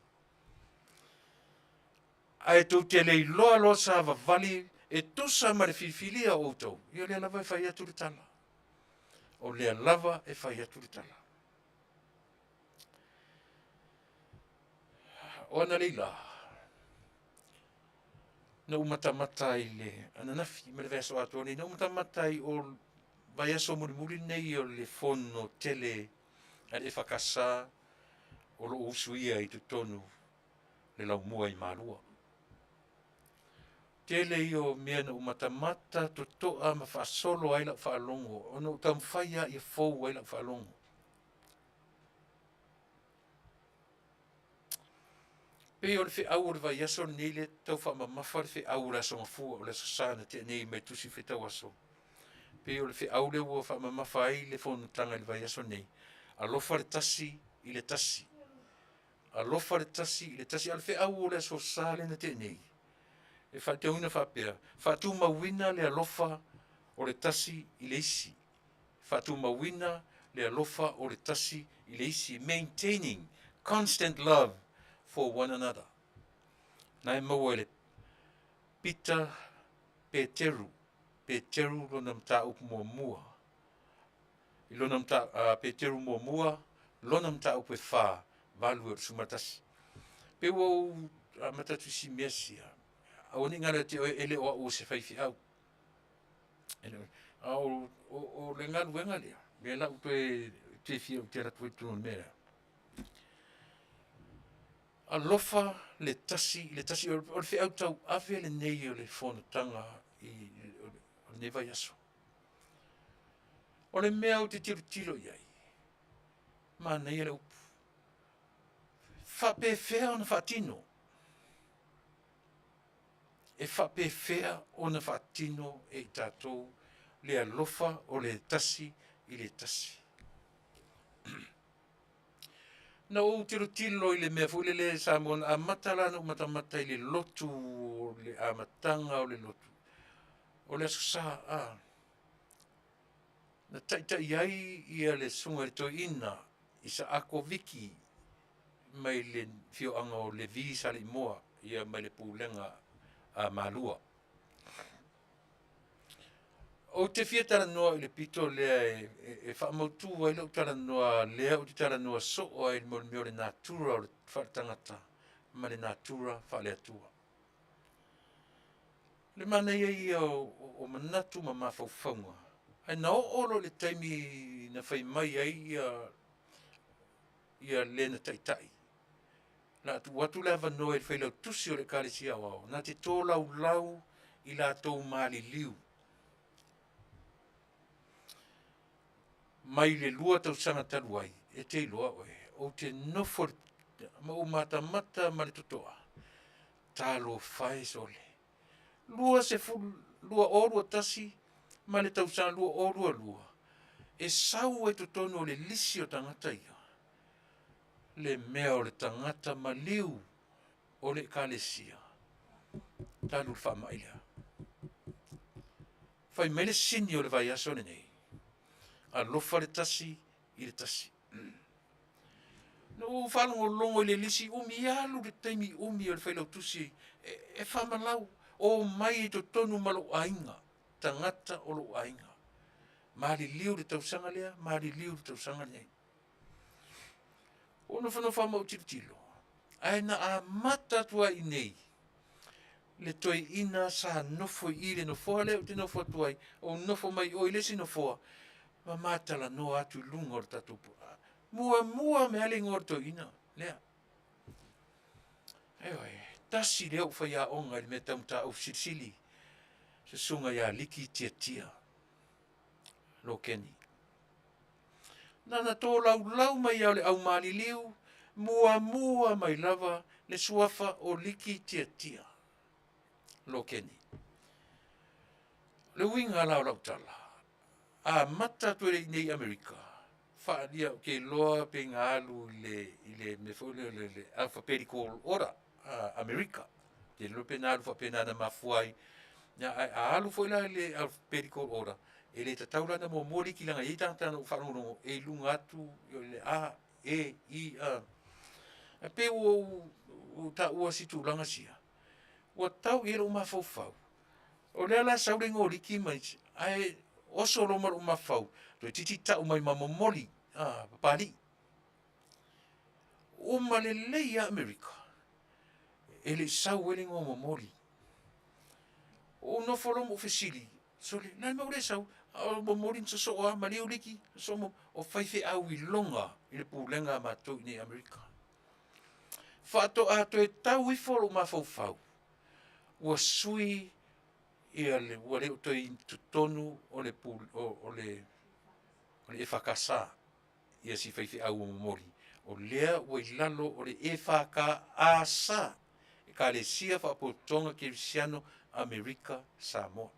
Ae tou te le iloa loa savavali e tusa ma le filifilia o outou, ia o lea lava e fai atu le tala. O lea lava e fai atu le tala. O analeila, na ou matamata ai i le ananafi ma le vaiaso atoa nei, na ou matamata ai o le vaiaso mulimuli lenei o le fono tele a le EFKS o lo o usuia i totonu le laumua i Malua. Tele ia o mea na ou matamata totoa ma faasolo ai lau faalogo ona ou taumafai lava ia fou ai lau faalogo. E pei o le feau o le vaiaso lenei lea e tau faamamafa le feau o le Aso Gafua o le Aso Sa na tea nei mai le Tusi Faitau Aso. E pei o le feau lea ua faamamafa ai le fonotaga i le vaiaso nei, alofa le tasi i le tasi. Alofa le tasi i le tasi. A o le feau o le Aso Sa lea na tea nei, e faitauina faapea, faatumauina le alofa o le tasi i le isi. Faatumauina le alofa o le tasi i le isi. Maintaining constant love for one another. Na e maua e le Pita Peteru, Peteru lona mataupu muamua. I lona Peteru muamua, lona mataupu e 4, 8 e oo i le 11. Pei ua ou amata atu i si mea sia, aua ne i galo ia te oe e le o au o se faifeau. A o le galuega lea, lea o le a ou toe fiafia ou te alu atu ai i totonu o le mea lea. Alofa le tasi i le tasi. O le feau tauave lenei o le fonotaga i lenei vaiaso. O le mea ou te tilotilo i ai, Manaia le upu. Faapefea ona faatino? E faapefea ona faatino e i tatou le alofa o le tasi i le tasi? Na ou tilotilo i le mea foi lele Samoa na amata la ona ou matamata i le lotu o le amataga o le lotu, o le Aso Sa na taitai ai ia le susuga i le Toeaina Isaako Viki mai le afioaga o Levi Saleimoa ia mai le pulega a Malua. Ou te fia talanoa i le pito lea e faamautu ai lau talanoa lea ou te talanoa soo ai i le mea o le natura faaletagata ma le natura faale-Atua. O le manaia ia o manatu ma mafaufauga, ae na oo loa i le taimi na fai mai ai ia le na taitai, o le a tuu atu le avanoa i le Failautusi o le Ekalesia Aoao na te tolaulau i latou maliliu mai le 2 tausaga talu ai, e te iloa oe, ou te nofo ma ou matamata ma le totoa, talofa e sole, 2021 ma le tausaga 2022, e sau ai i totonu o le lisi o tagata ia le mea o le tagata maliu o le Ekalesia talu le faamai lea. Fai mai le sini o le vaiaso lenei, alofa le tasi i le tasi. Na ou faalogologo i le lisi umi, alu le taimi umi o le Failautusi e faamalau, omai i totonu ma lou aiga, tagata o lou aiga, maliliu i le tausaga lea, maliliu i le tausaga lenei. Ou nofonofo lava ma ou tilotilo, ae na amata atu lava i inei le toeaina sa nofo i i le nofoa lea ou te nofo atu ai, ou nofo mai o i le isi nofoa, ma ma talanoa atu i luga o le tatou muamua mai lava le igoa o le toeaina lea. Ioe, tasi lea ou faiaoga i le mea tau mataupu silisili, susuga ia Liki Tiatia Lokeni. Na ona tolaulau mai lava o le au maliliu, muamua mai lava le suafa o Liki Tiatia Lokeni. O le uiga la o lau tala, amata atu i inei i Amerika, faaalia ou te iloa pe na alu i le mea foi lea o le alphabetical order a Amerika. Ou te iloa pe na alu faapena na mafua ai, ae a alu foi la i le alphabetical order, e le tatau la ona muamua Liki leaga e i ai tagata na ou faalogologo e i luga atu o le A, E, I, A. Ae pei ua ou taua si tulaga sia, ua tau i ai lou mafaufau, o lea la e sau le igoa o Liki ma isi, ae oso loa ma lou mafaufau, toeitiiti tau mai ma momoli Papalii. Uma lelei lava Amerika, e le i sau ai le igoa o momoli. Ou nofo loa ma ou fesili, sole, o le a le mea ua le sau ai? A o momoli na sosoo lava, maliu Liki, sosoo o faifeau iloga i le pulega a matou i inei i Amerika. Faatoa toe tau ifo lou mafaufau, ua sui ua le o toe i totonu o le EFKS si faifeau o momoli, o lea ua i lalo o le EFKAS, Ekalesia Faapotopotoga Kerisiano Amerika Samoa.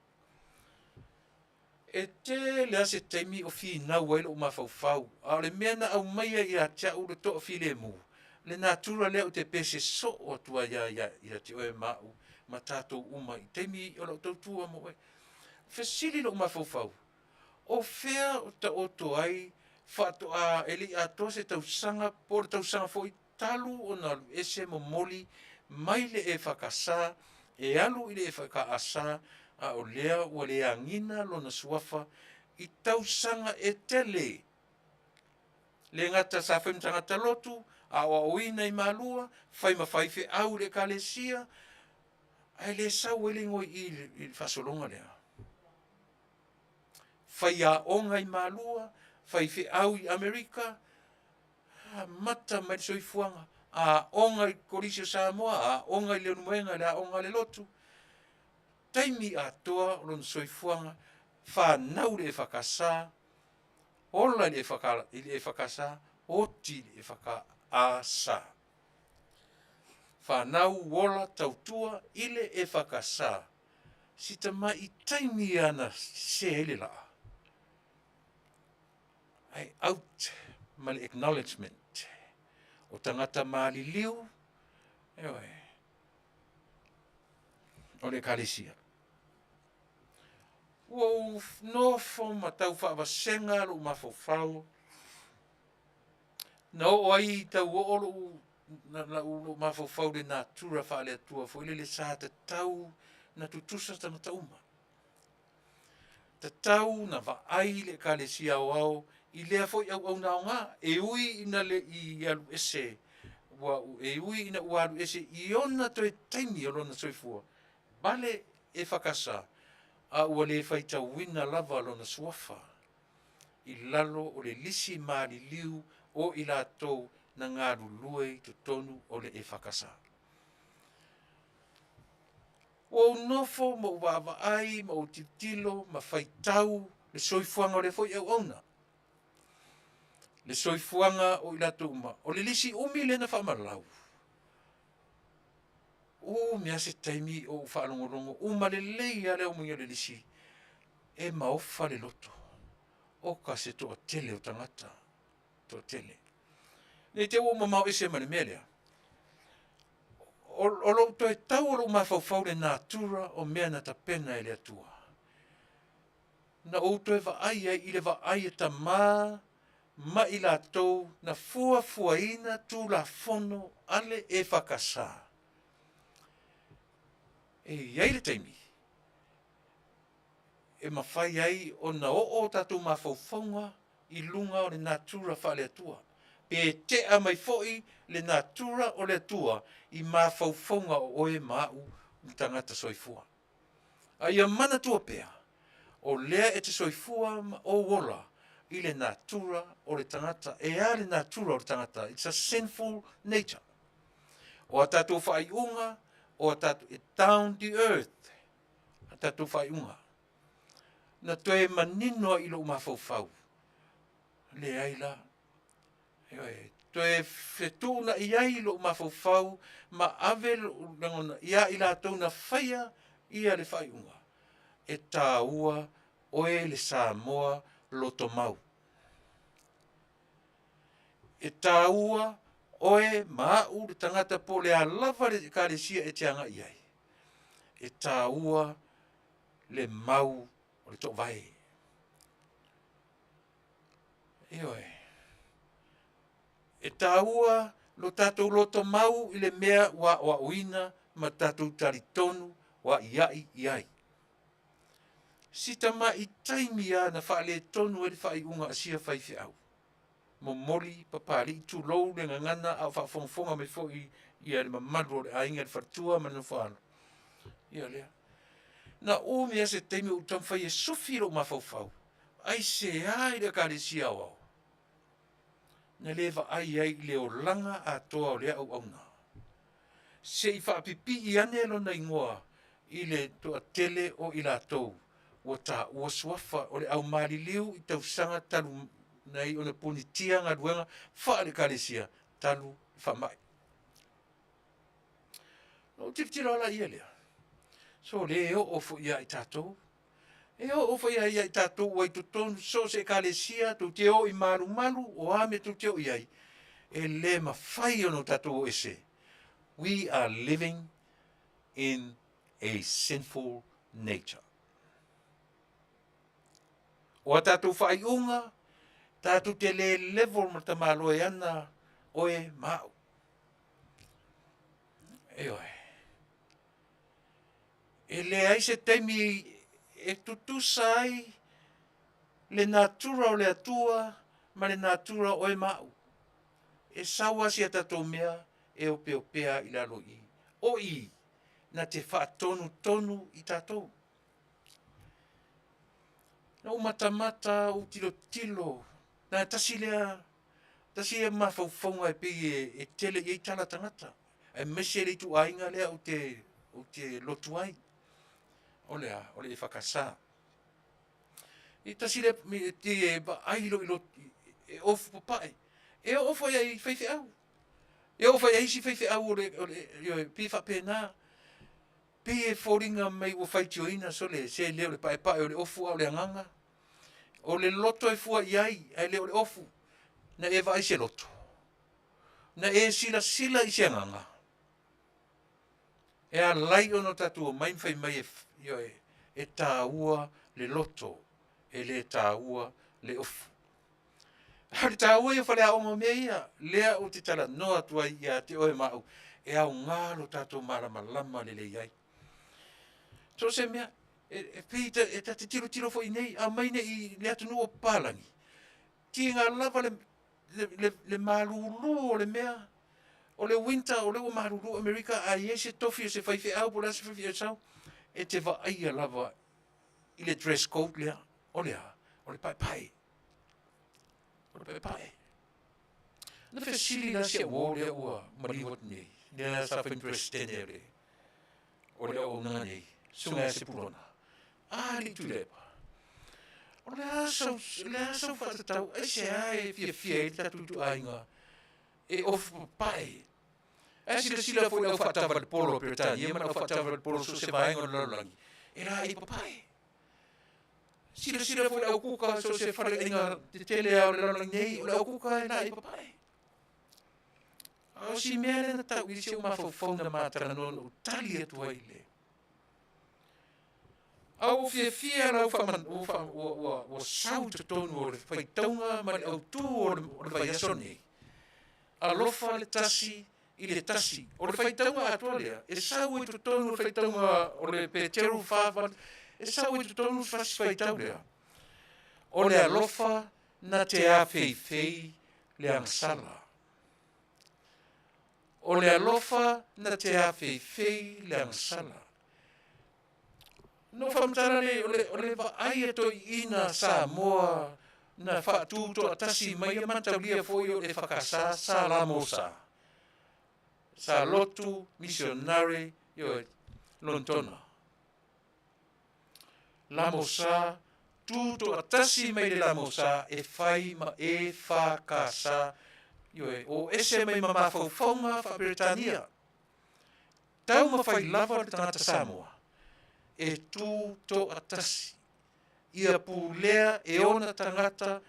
E tele lava se taimi o finau ai lou mafaufau, a o le mea na aumaia ia te au le toafilemu, le natura lea ou te pese soo atu ai lava ia te oe ma au ma tatou uma i taimi o lau tautua ma oe. Fesili lou mafaufau, o fea o taoto ai faatoa e le i atoa se tausaga po o le tausaga foi talu ona alu ese momoli mai le EFKS e alu i le EFKS, a o lea ua le agiga lona suafa i tausaga e tele. E le gata sa fai ma tagata lotu, aoaoina i Malua, fai ma faifeau i le Ekalesia, ae le sau ai le igoa i i i le faasologa lea. Faiaoga i Malua, faifeau i Amerika, amata mai le soifuaga, aoga i le Kolisi o Samoa, aoga i Leulumoega i le aoga a le lotu, taimi atoa o lona soifuaga, fanau i le EFKS, ola i le EFKS. Oti i le EFKS. Fanau ola tautua i le EFKS, si tamai taimi lava na sese ai le laa, ae out ma le acknowledgement o tagata maliliu, ioe, o le Ekalesia. Ua ou nofo ma tau faavasega lou mafaufau, na oo ai tau oo lou mafaufau i le natura faale-Atua foi lele sa tatau ona tutusa tagata uma. Tatau ona vaai le Ekalesia Aoao i lea foi auauna aoga, e ui ina le i alu ese, e ui ina ua alu ese i ona toe taimi o lona soifua, pale EFKS, a ua le faitauina lava lona suafa i lalo o le lisi maliliu o i latou na galulue i totonu o le EFKS. Ua ou nofo ma ou vaavaai ma ou tilotilo ma faitau le soifuaga o lea foi auauna, le soifuaga o i latou uma. O le lisi umi lea na faamalau, umi lava se taimi o ou faalogologo, uma lelei lava le aumaiga o le lisi, e maofa le loto, oka se toatele o tagata, toatele. Ne i te i ua ou mamao ese ma le mea lea, o lou toe tau o lou mafaufau i le natura o mea na tapena e le Atua, na ou toe vaai ai i le vaai a tama ma i latou na fuafuaina Tulafono a le EFKS. E i ai le taimi e mafai ai ona oo o tatou mafaufauga i luga o le natura faale-Atua, pe tea mai foi le natura o le Atua i mafaufauga o oe ma au o tagata soifua. A ia manatua pea, o lea e te soifua ma ou ola i le natura o le tagata. E a le natura o le tagata? It's a sinful nature. O a tatou faaiuga, o a tatou, e down the earth a tatou faaiuga. Na toe manino ai i lou mafaufau, leai la, ioe, toe fetuunai ai lou mafaufau ma ave lou lagona ia i latou na faia ia le faaiuga, e taua oe le Samoa lotomau. E taua oe ma au le tagata po o le a lava le Ekalesia e te agai i ai, e taua le mau o le toovae. Ioe. E taua lo tatou lotomau i le mea ua aoaoina ma tatou talitonu aiai i ai. Si tamai taimi lava na faaletonu ai le faaiuga a sia faifeau, momoli papalii tulou le gagana a o faafogafoga mai foi ia le mamalu o le aiga i le faletua ma le nofo a alo, ia lea. Na umi lava se taimi o ou taumafai e sufi lou mafaufau, aisea i le Ekalesia Aoao na le vaai ai i le olaga atoa o lea auauna, se i faapipii ane lona igoa i le toatele o i latou ua taua suafa o le au maliliu i tausaga talu nei ona punitia galuega faale-Ekalesia talu le faamai. Ona ou tilotilo lava lea, sole e oo foi ia i tatou. E oo foi lava ia i tatou ua i totonu so o se Ekalesia, tou te o i malumalu, o a mea tou te o i ai, e le mafai ona tatou o ese. We are living in a sinful nature. O a tatou faaiuga, tatou te le level ma le tamaloa e ana oe ma au. Ioe. E leai se taimi e tutusa ai le natura o le Atua ma le natura o oe ma au. E sau lava si a tatou mea e opeopea i lalo i i. O i na te faatonutonu i tatou. Na ou matamata ou tilotilo, aua e tasi lea, tasi ia mafaufauga e pei e tele i ai tala a tagata, aemaise le ituaiga lea ou te lotu ai. O le a? O le EFKS. E tasi lea, e vaai loa e ofu papae. E oo foi ai i faifeau. E oo foi i isi faifeau o le, o le, ioe, pei e faapena. Pei e foliga mai ua faitioina, sole, se le o le paepae o le ofu a o le agaga. O le loto e fua i ai, ae le o le ofu. Na e vaai i se loto? Na e silasila i se agaga? E alai ona o tatou omai ma fai mai e, ioe, e taua le loto, e le taua le ofu. A o le taua ia o faleaoga o mea ia, lea ou te talanoa atu ai ia te oe ma au, e aoga lo tatou malamalama lelei ai. So o se mea, e pei e ta te tilotilo foi nei, a omai nei i le atunuu o papalagi, tiga lava le malulu o le mea, o le winter o lea ua malulu Amerika, a i ai se tofi o se faifeau po o le a se faifeau e sau, e te vaaia lava i le dress code lea. O le a? O le paepae. O le paepae. Na fesili la si au uo lea ua maliu atu nei, lea sa fai ma Peresetene o le o le auaunaga nei, Susuga ia Sepulona, a alii Tuilaepa, o le a sau, le a sau faatatau, aisea e fiafia ai le tatou ituaiga e ofu papae. Ae silasila foi i le au faatavale polo a Peretania ma le au faatavale polo so o se vaega o le lalolagi, e laei papae. Silasila foi i le au kuka so o se faleaiga tetele lava o le lalolagi nei, o le au kuka e laei papae. A o si mea lea na tau i si ou mafaufau na ma talanoa na ou tali atu ai i le A ua fiafia lau faaman, ua, fa, ua, ua, ua sau i totonu o le faitauga ma le autū o le, o le vaiaso nei. Alofa le tasi i le tasi. O le faitauga atoa lea, e sau i totonu o le faitauga o le Peteru 4, e sau i totonu le fasi faitau lea. O le alofa na te afeifei le agasala. O le alofa na te afeifei le agasala. Na ou faamatala lea, o le, o le vaai a toeaiina Samoa na faatutoatasi mai ia mataulia foi o le EFKS sa Lamosa, sa lotu misionare ioe, Lonetona. Lamosa, tutoatasi mai le Lamosa e fai ma EFKS, ioe, o ese mai ma mafaufauga faa-Peretania. Taumafai lava le tagata Samoa e tu toatasi, ia pulea e ona tagata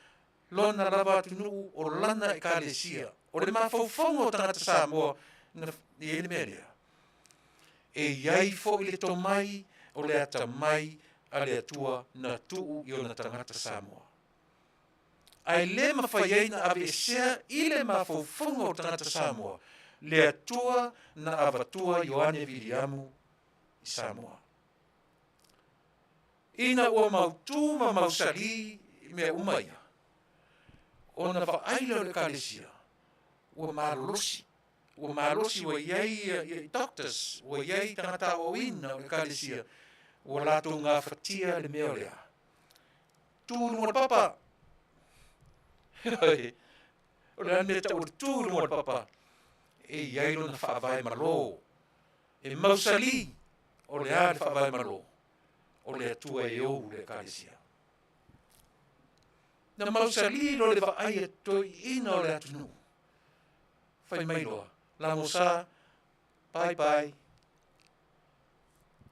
lona lava atunuu o lana ekalesia. O le mafaufauga o tagata Samoa na i ai le mea lea. E i ai foi le tomai o le atamai a le Atua na tuu i ona tagata Samoa. Ae le mafai ai na aveesea i le mafaufauga o tagata Samoa le Atua na avatua Ioane Viliamu i Samoa. Ina ua mautū ma mausali mea uma ia, ona vaai lea o le Ekalesia, ua malolosi, ua malosi, ua i ai ia doctors, ua i ai tagata aoaoina o le Ekalesia, ua latou gafatia le mea o le a? Tu i luga o le papa. O le a le mea e tau o le tu i luga o le papa? E i ai lona faavae malo. E mausali, o le a le faavae malo? O le Atua e ou le Ekalesia. Na mausali loa le vaai a toeaiina o le atunuu. Fai mai loa, Lagosa, bye bye.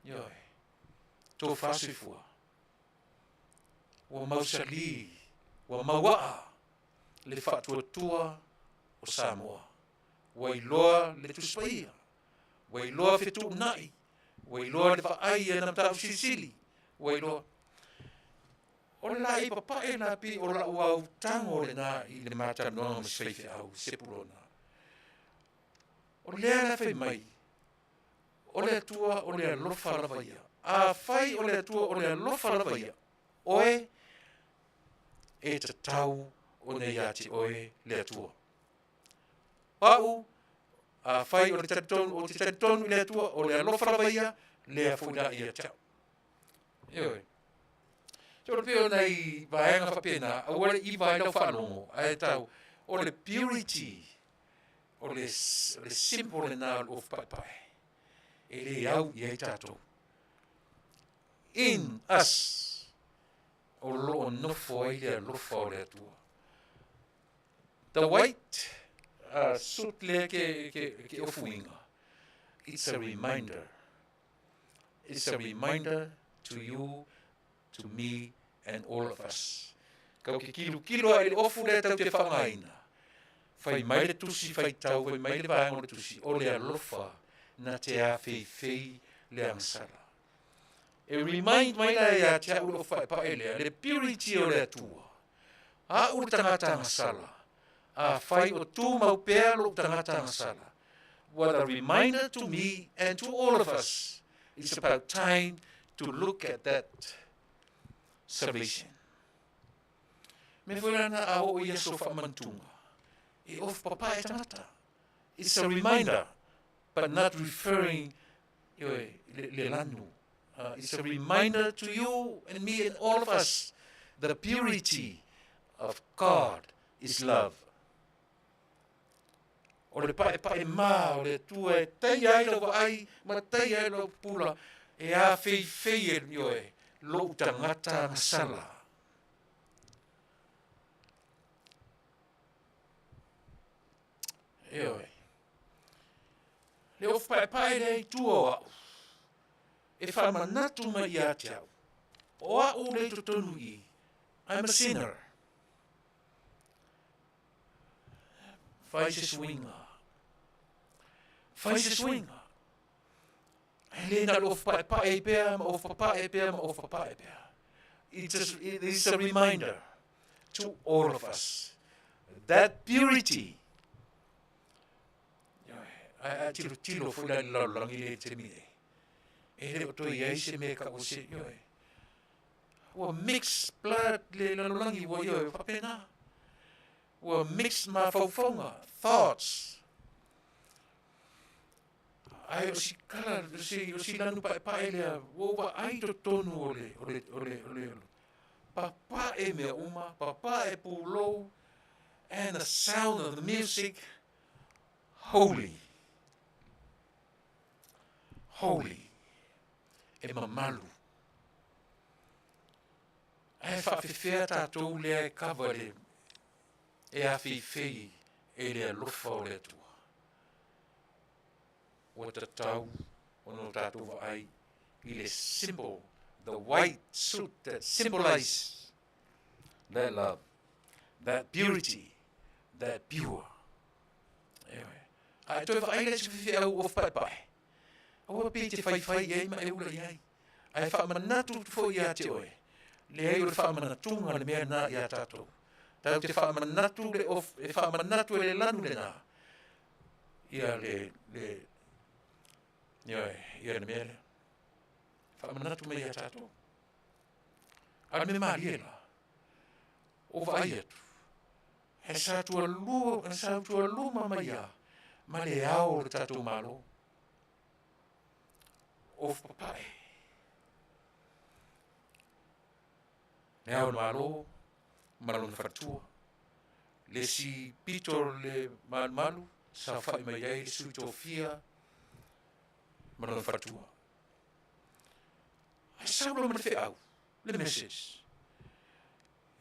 Ioe, tofa soifua. Ua mausali, ua mauaa le faatuatua o Samoa. Ua iloa le Tusi Paia, ua iloa fetuunai, ua iloa le vaai i ana mataupu silisili, ua iloa. O le laei papae la pei o lau autago lena i le ma talanoaga ma si faifeau Sepulona. O lea la fai mai, o le Atua o le alofa lava ia. Afai o le Atua o le alofa lava ia, oe e tatau ona ia te oe le Atua. O au, afai o le talitonu, ou te talitonu i le Atua, o le alofa lava ia, lea foi la ia te au. Ioe. So, o le pei o nai vaega faapena, aua le iva ai lau faalogo, ae tau, o le purity, o le, o le simple lena o le ofu paepae. E le au i ai tatou. In us, o lo o nofo ai le alofa o le Atua. The white suit lea ke ofuiga, it's a reminder. It's a reminder to you, to me and all of us. Kau ke kilokilo a i le ofu lea tatou te faaaogaina. Fai mai le tusi faitau, fai mai le vaega o le tusi, o le alofa na te afeifei le agasala. E remind mai la ia te au le ofu paepae lea, le purity o le Atua. A'u le tagata agasala, afai o tumau pea lo'u tagata agasala. What a reminder to me and to all of us. It's about time to look at that salvation. Me foi lana a oo i aso faamantuga, e ofu papae tagata. It's a reminder, but not referring ioe, le lanu. It's a reminder to you and me and all of us the purity of God is love. O le paepae mā o le Atua e taia ai lau vaai ma taia ai lau pula e afeifei e ioe lou tagata agasala. Ioe. Le ofu paepae lea i tua o au, e faamanatu mai ia te au, o au lea i totonu i i, I'm a sinner. Fai se suiga. Fai se suiga. E le na o le ofu paepae pea ma ofu papae pea ma ofu papae pea. It is a reminder to all of us that purity. Ae a tilotilo foi la i le lalolagi lea i le taimi nei. E le o toe i ai se mea e kau o se, ioe. Ua mix blood le lalolagi ua ioe faapena. Ua mix mafaufauga, thoughts. Ae o si kala, o si lanu paepae lea, ua ou vaai i totonu o le, o le, o le, o le, papae mea uma, papae pulou, and the sound of the music, holy. Holy. E mamalu. Ae faafefea tatou lea e kava le e afeifei e le alofa o le Atua. Ua tatau ona o tatou vaai i le symbol, the white suit that symbolize that love, that purity, that pure. Eoe. A e toe vaai lea i se faifeau ofu paepae. Aua pei te faifai i ai ma e ula i ai. Ae faamanatu atu foi ia te oe, leai o le faamanatuga le mea lena ia tatou. Tatou te faamanatu le of, e faamanatu e le lanu lena ia le, le, ioe, ia le mea lea. Faamanatu mai ia tatou. A o le mea malie la, o vaai atu, he sa tualua, he sa tualuma mai ia ma le ao o le tatou Malo. Ofu papae. Le ao o le Malo ma lona faletua. Le isi pito o le malumalu, saofai mai ai le sui tofia ma lona faletua. Ae sau loa ma le feau, le message.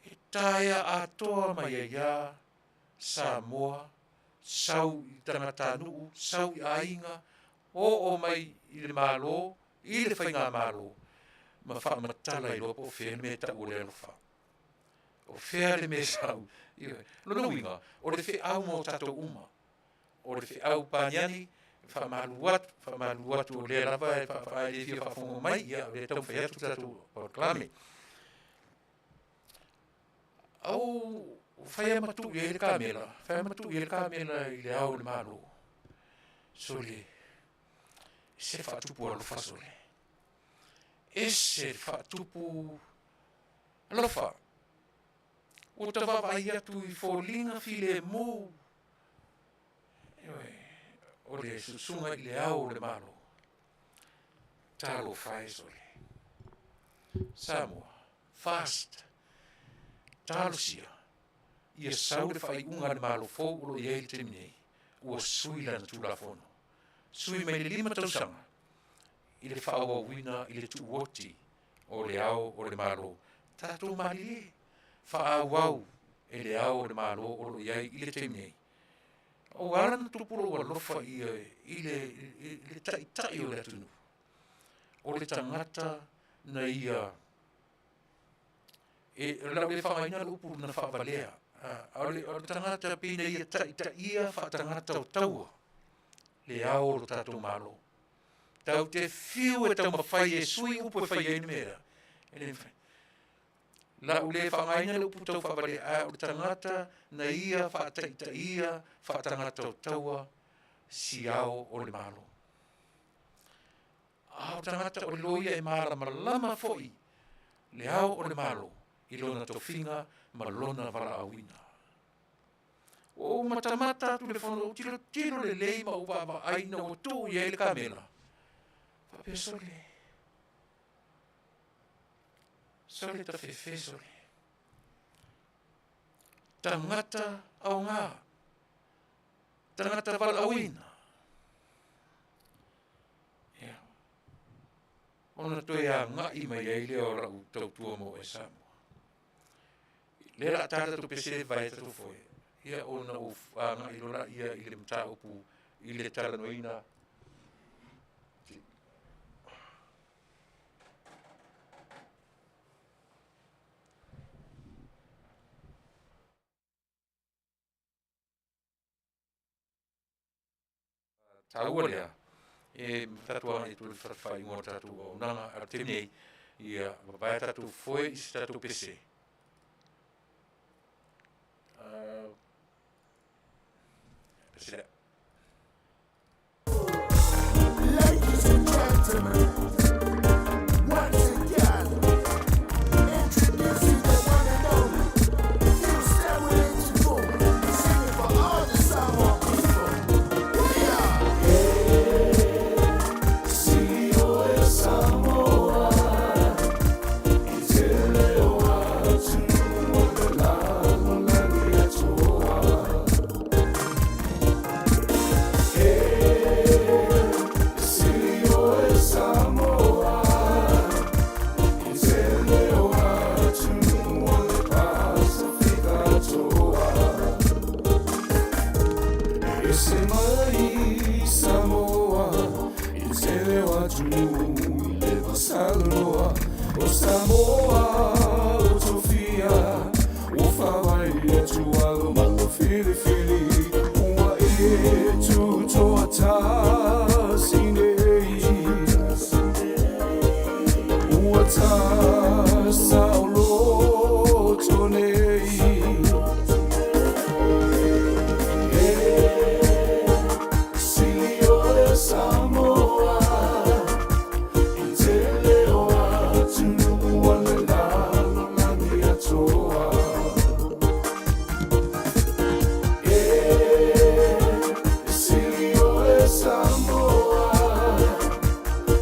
E taea atoa mai ai ia Samoa, sau i tagatanuu, sau i aiga, oo mai i le Malo, i le Faigamalo, ma faamatala iloa po o fea le mea e tau o le alofa. O fea le mea sau. Lona uiga, o le feau mo tatou uma. O le feau paniani, faamalu atu, faamalu atu o lea lava e faa e le fia faafofoga mai, ia o lea e taumafai atu le tatou polokalame. Au fai a ma tuu i ai le kamela, fai a ma tuu i ai le kamela i le ao o le Malo. Sole, se faatupu alofa sole. Ese le faatupu alofa. Ua ta vaavaai atu i foliga filemu. Ioe, o le susuga i le ao o le Malo. Talofa e sole. Samoa, fast. Talosia, ia sau le faaiuga a le Malo fou o lo o i ai i le taimi nei, ua sui lana Tulafono. Sui mai le 5 tausaga i le faaauauina i le tuuoti o le ao o le Malo. Tatou malilie, faaauau. e le Ao o le Malo o lo o i ai i le taimi nei. Ua ala ona tupu lou alofa ia i le, i le taitai o le atunuu, o le tagata na ia e lau le faaaogaina le upu na faavalea, a o le tagata pei na ia taitaia faatagata o taua le ao o lo tatou Malo. Tatou te fiu e taumafai e sui upu e fai ai le mea lea, e le mafai. Lau le faaaogaina le upu tau faavalea, ae o le tagata na ia faataitaia faatagata o taua si ao o le Malo. A o tagata o le loia e malamalama foi le ao o le Malo i lona tofiga ma lona valaauina. Ua ou matamata atu i le fono, ou tilotilo lelei ma ou vaavaai ina ua tuu i ai le kamela, faapea, sole, sole tafefe sole. Tagata aoga, tagata valaauina. Ia, ona toe agai mai ai lea o lau tautua mo oe Samoa. Lea la ta tatou pese vae tatou foe, ia ona ou agai loa lea i le mataupu i le talanoaina. Taua lea e tatou agai atu i le faaiuga o le tatou auaunaga. A o le taimi nei, ia vavae tatou foe i se tatou pese. Pese lea. Ladies and gentlemen, once again, introducing the one and only Q784, singing for all the Samoa people. We are Ese mai Samoa i le tele o atunuu i le vasaloloa o Samoa o tofia ua faavae i le atualo ma ua filifili ua e tutoatasi nei ua tasaoloto nei. E sili oe Samoa i tele o atunuu o le lalolagi atoa. E sili oe Samoa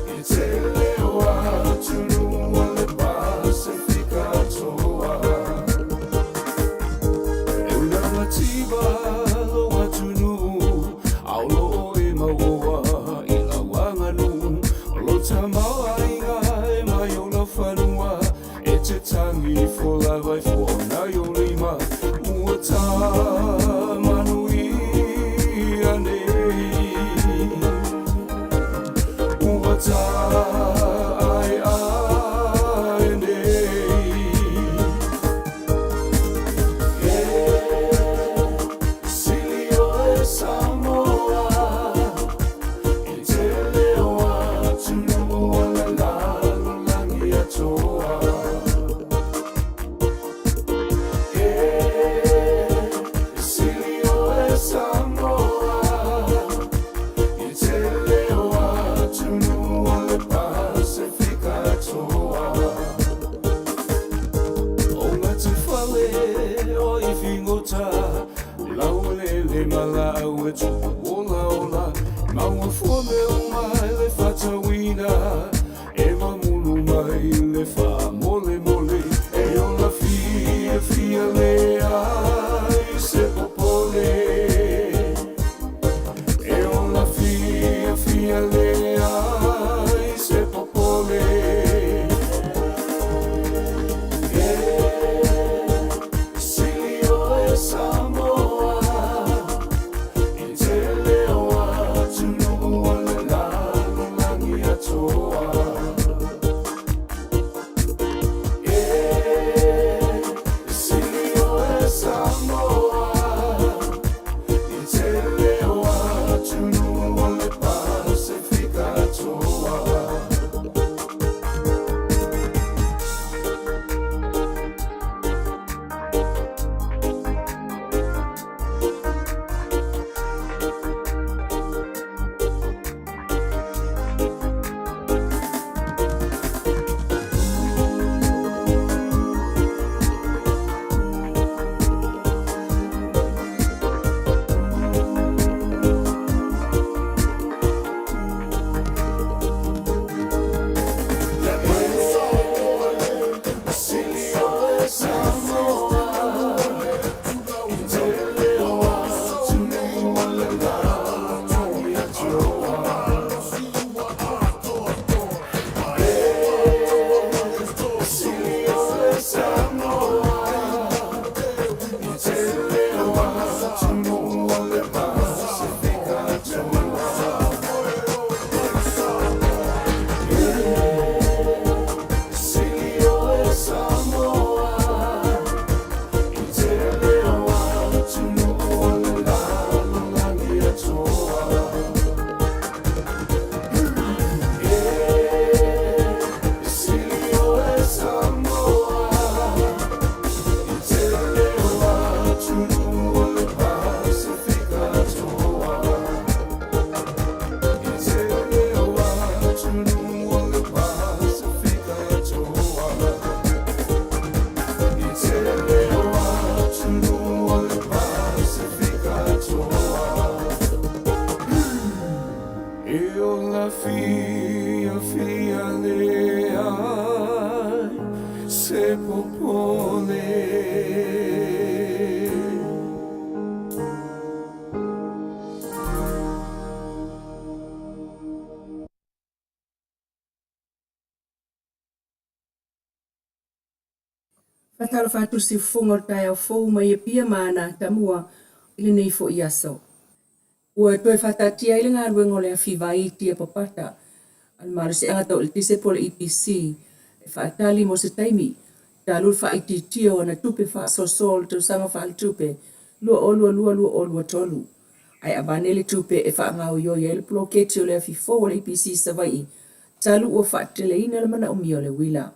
i tele o atunuu o le Pasefika atoa. E ulagativa lou atunuu a o loo e mauoa i lau aganuu o lo tamaoaiga e mai o lau fanua e te tagi folau ai fua o nai o lima ua tamanuia nei ua taaeae nei. E sili oe Samoa i tele o atunuu o le lalolagi atoa. E sili oe Samoa i tele o atunuu o le Pasefika atoa. O gata fale o i figota lauelele ma laau e tupu olaola maua fua mea uma i le faatauina e mamulu mai le faamolemole e ola fiafia leai se popole e ola fiafia leai se popole. E sili ʻole. Faatalofa atu le siufofoga o le taeao fou mai Apia ma ana Atamua i lenei foi aso. Ua toe faataatia ai le galuega o le afi vai i Tiapapata a le Malosiaga Tau Eletise po o le EPC e faatali mo se taimi talu le faaitiitia o ana tupe faasoasoa o le tausaga faaletupe 2022/2023 ae avane le tupe e faagaoioi ai le poloketi o le afi fou a le EPC i Savaii talu ua faateteleina le manaomia o le uila.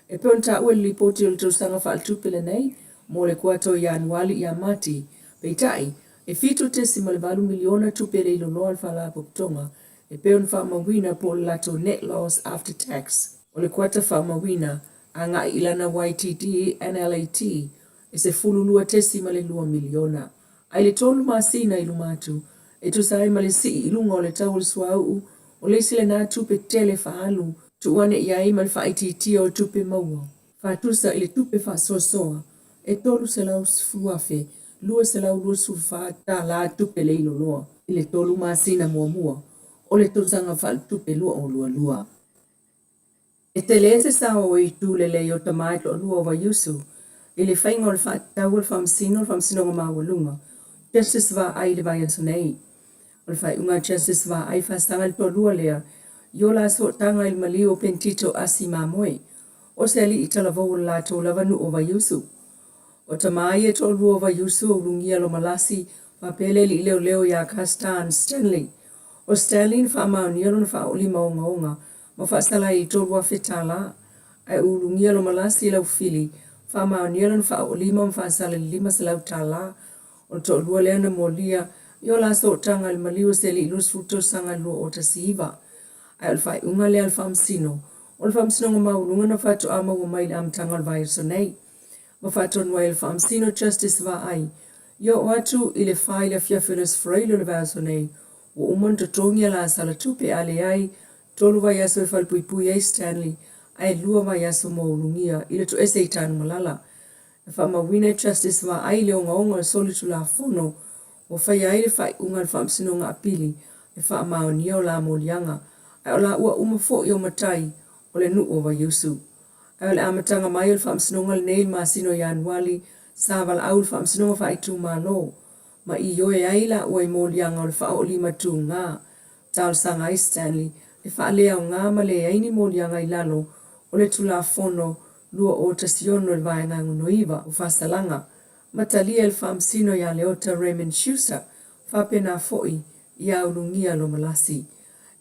E pei ona taua i le Lipoti o le tausaga faaletupe lenei mo le kuata o Ianuali ia Mati, peitai, e $7.8 miliona tupe le iloloa a le Faalapotopotoga e pei ona faamauina po o le latou net loss after tax o le kuata faamauina agai i lana YTD NLAT e $12.2 miliona. A i le tolu masina i luma atu, e tusa ai ma le sii i luga o le tau o le suauu, o le isi lena tupe tele faaalu, tuu ane i ai ma le faaitiitia o tupe maua faatusa i le tupe faasoasoa e $310,224 tupe le iloloa i le tolu masina muamua o le tausaga faaletupe 2022. E tele se sao o itu lelei o tama e toalua o Vaiusu i le faiga o le faatatau a le Faamasino o le Faamasinoga Maualuga, Justice Vaai i le vaiaso nei. O le faaiuga a Justice Vaai faasaga i le toalua lea i o la sootaga i le maliu o Pentito Asi Mamoe, o se alii talavou o le latou lava nuu o Vaiusu. O tama ia e toalua o Vaiusu o Ulugia Lomalasi faapea le alii leoleo ia Kastan Stanley. O Stanley na faamaonia lona faaoolima ogaoga ma faasala ai i $3,000, ae o Ulugia Lomalasi Laufili faamaonia lona faaoolima ma faasala i le $500. O le toalua lea na molia i o la sootaga i le maliu o se alii 20 tausaga i le 2019. Ae o le faaiuga lea a le Faamasino o le Faamasinoga Maualuga na faatoa maua mai i le amataga o le vaiaso nei. Ma faatonu ai e le Faamasino Justice Vaai ia oo atu i le fa i le afiafi o le Aso Faraile o le vaiaso nei, ua uma ona totogi a la sala tupe, a leai, tolu vaiaso e falepuipui ai Stanley ae lua vaiaso mo Ulugia i le toese i Tanumalala. Na faamauina e Justice Vaai le ogaoga o le solitulafono ua faia ai le faaiuga a le Faamasinoga Apili e faamaonia o la moliaga, ae o la ua uma foi o matai o le nuu o Vaiusu. Ae o le amataga mai o le faamasinoga lenei i le masina o Ianuali, sa valaau le Faamasinoga Faaitumalo ma ioe ai laua i moliaga o le faaoolima tuga. Talosaga ai Stanley e faaleaoga ma leai ni moliaga i lalo o le Tulafono 2016 i le Vaega e 69 o Faasalaga ma talia e le Faamasino ia Leota Raymond Schuster faapena foi ia Ulugia Lomalasi.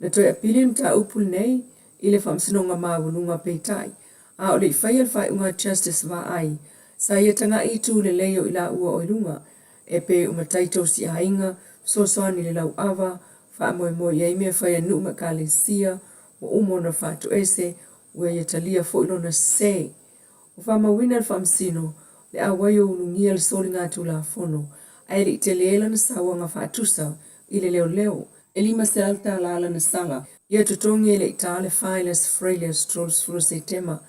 Na toe apili le mataupu lenei i le Faamasinoga Maualuga peitai, a o le i faia le faaiuga a Justice Vaai, sa ia tagai i itu lelei o i laua o i luga, e pei o matai tausi aiga, fesoasoani i le lauava, faamoemoe i ai mea fai a nuu ma ekalesia, ua uma ona faatoese, ua ia talia foi lona sese. Ua faamauina e le Faamasino le auai o Ulugia le soligatulafono ae le i tele lana sauaga faatusa i le leoleo. E $500 lana sala ia totogi e le i ta le fa i le Aso Faraile aso 30 o Setema,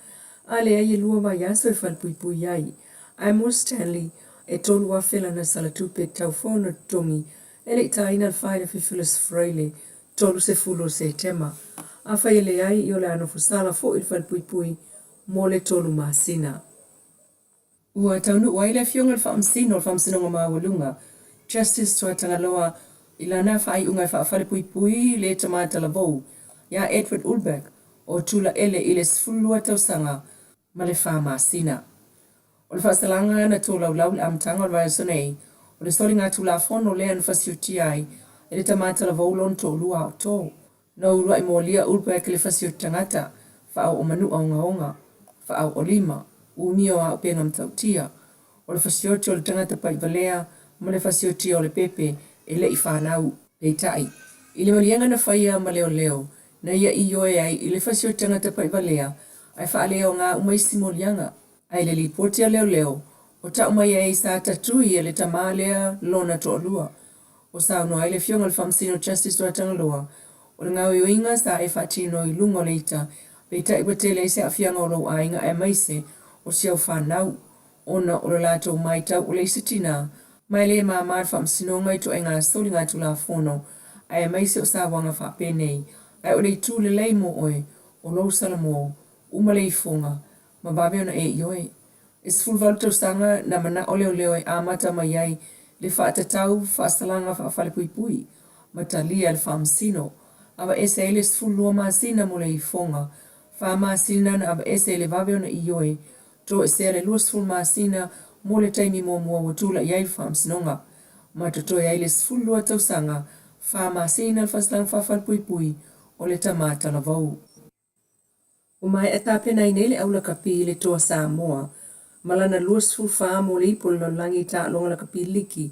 a leai e lua vaiaso e falepuipui ai. Ae mo Stanley, e $3,000 lana sala tupe e tatau foi ona totogi e le i taina le fa i le afiafi o le Aso Faraile 30 o Setema. Afai e leai, ia o le a nofo sala foi i le falepuipui mo le tolu masina. Ua taunuu ai le Afioga i le Faamasino o le Faamasinoga Maualuga, Justice Tuatagaloa, i lana faaiuga e faafalepuipui le tama talavou ia Edward Ulberg o Tulaele i le 12 tausaga ma le fa masina. O le faasalaga na tolaulau i le amataga o le vaiaso nei, o le soligatulafono lea na fasiotia ai e le tama talavou lona toalua a Oto. Na uluai molia Ulbeck i le fasioti tagata, faaoo manua ogaoga, faaoo lima, umia o auupega matautia, o le fasioti o le tagata paivalea ma le fasiotia o le pepe e le i fanau. Peitai, i le maliega na faia ma leoleo, na ia ioe ai i le fasioti tagata paivalea ae faaleaoga uma isi moliaga. Ae i le lipoti a leoleo, ua tau mai ai sa tatui e le tama lea lona toalua. Ua saunoa ai le Afioga i le Faamasino Justice Tuatagaloa, O le gaoioiga sa e faatino i luga o le ita, peitai ua tele ai se aafiaga o lou aiga aemaise o si au fanau ona o le latou matau o le isi tinā ma e le māmā le faamasinoga i ituaiga soligatulafono aemaise o sauaga faapenei. Ae o le itu lelei mo oe, o lou salamo, uma le ifoga, ma vave ona e ioe. E 18 tausaga na manao leoleo e amata mai ai le faatatau faasalaga faafalepuipui ma talia e le faamasino. Aveese ai le 12 masina mo le ifoga, fa masina na aveese i le vave ona ioe, toesea le 20 masina mo le taimi muamua ua tulai ai le faamasinoga, ma totoe ai le 12 tausaga, fa masina le faasalaga faafalepuipui o le tama talavou. Ua maea tapena ai nei le au lakapi i le Toa Samoa ma lana 24 mo le Ipu o le Lalolagi i Taaloga Lakapi Liki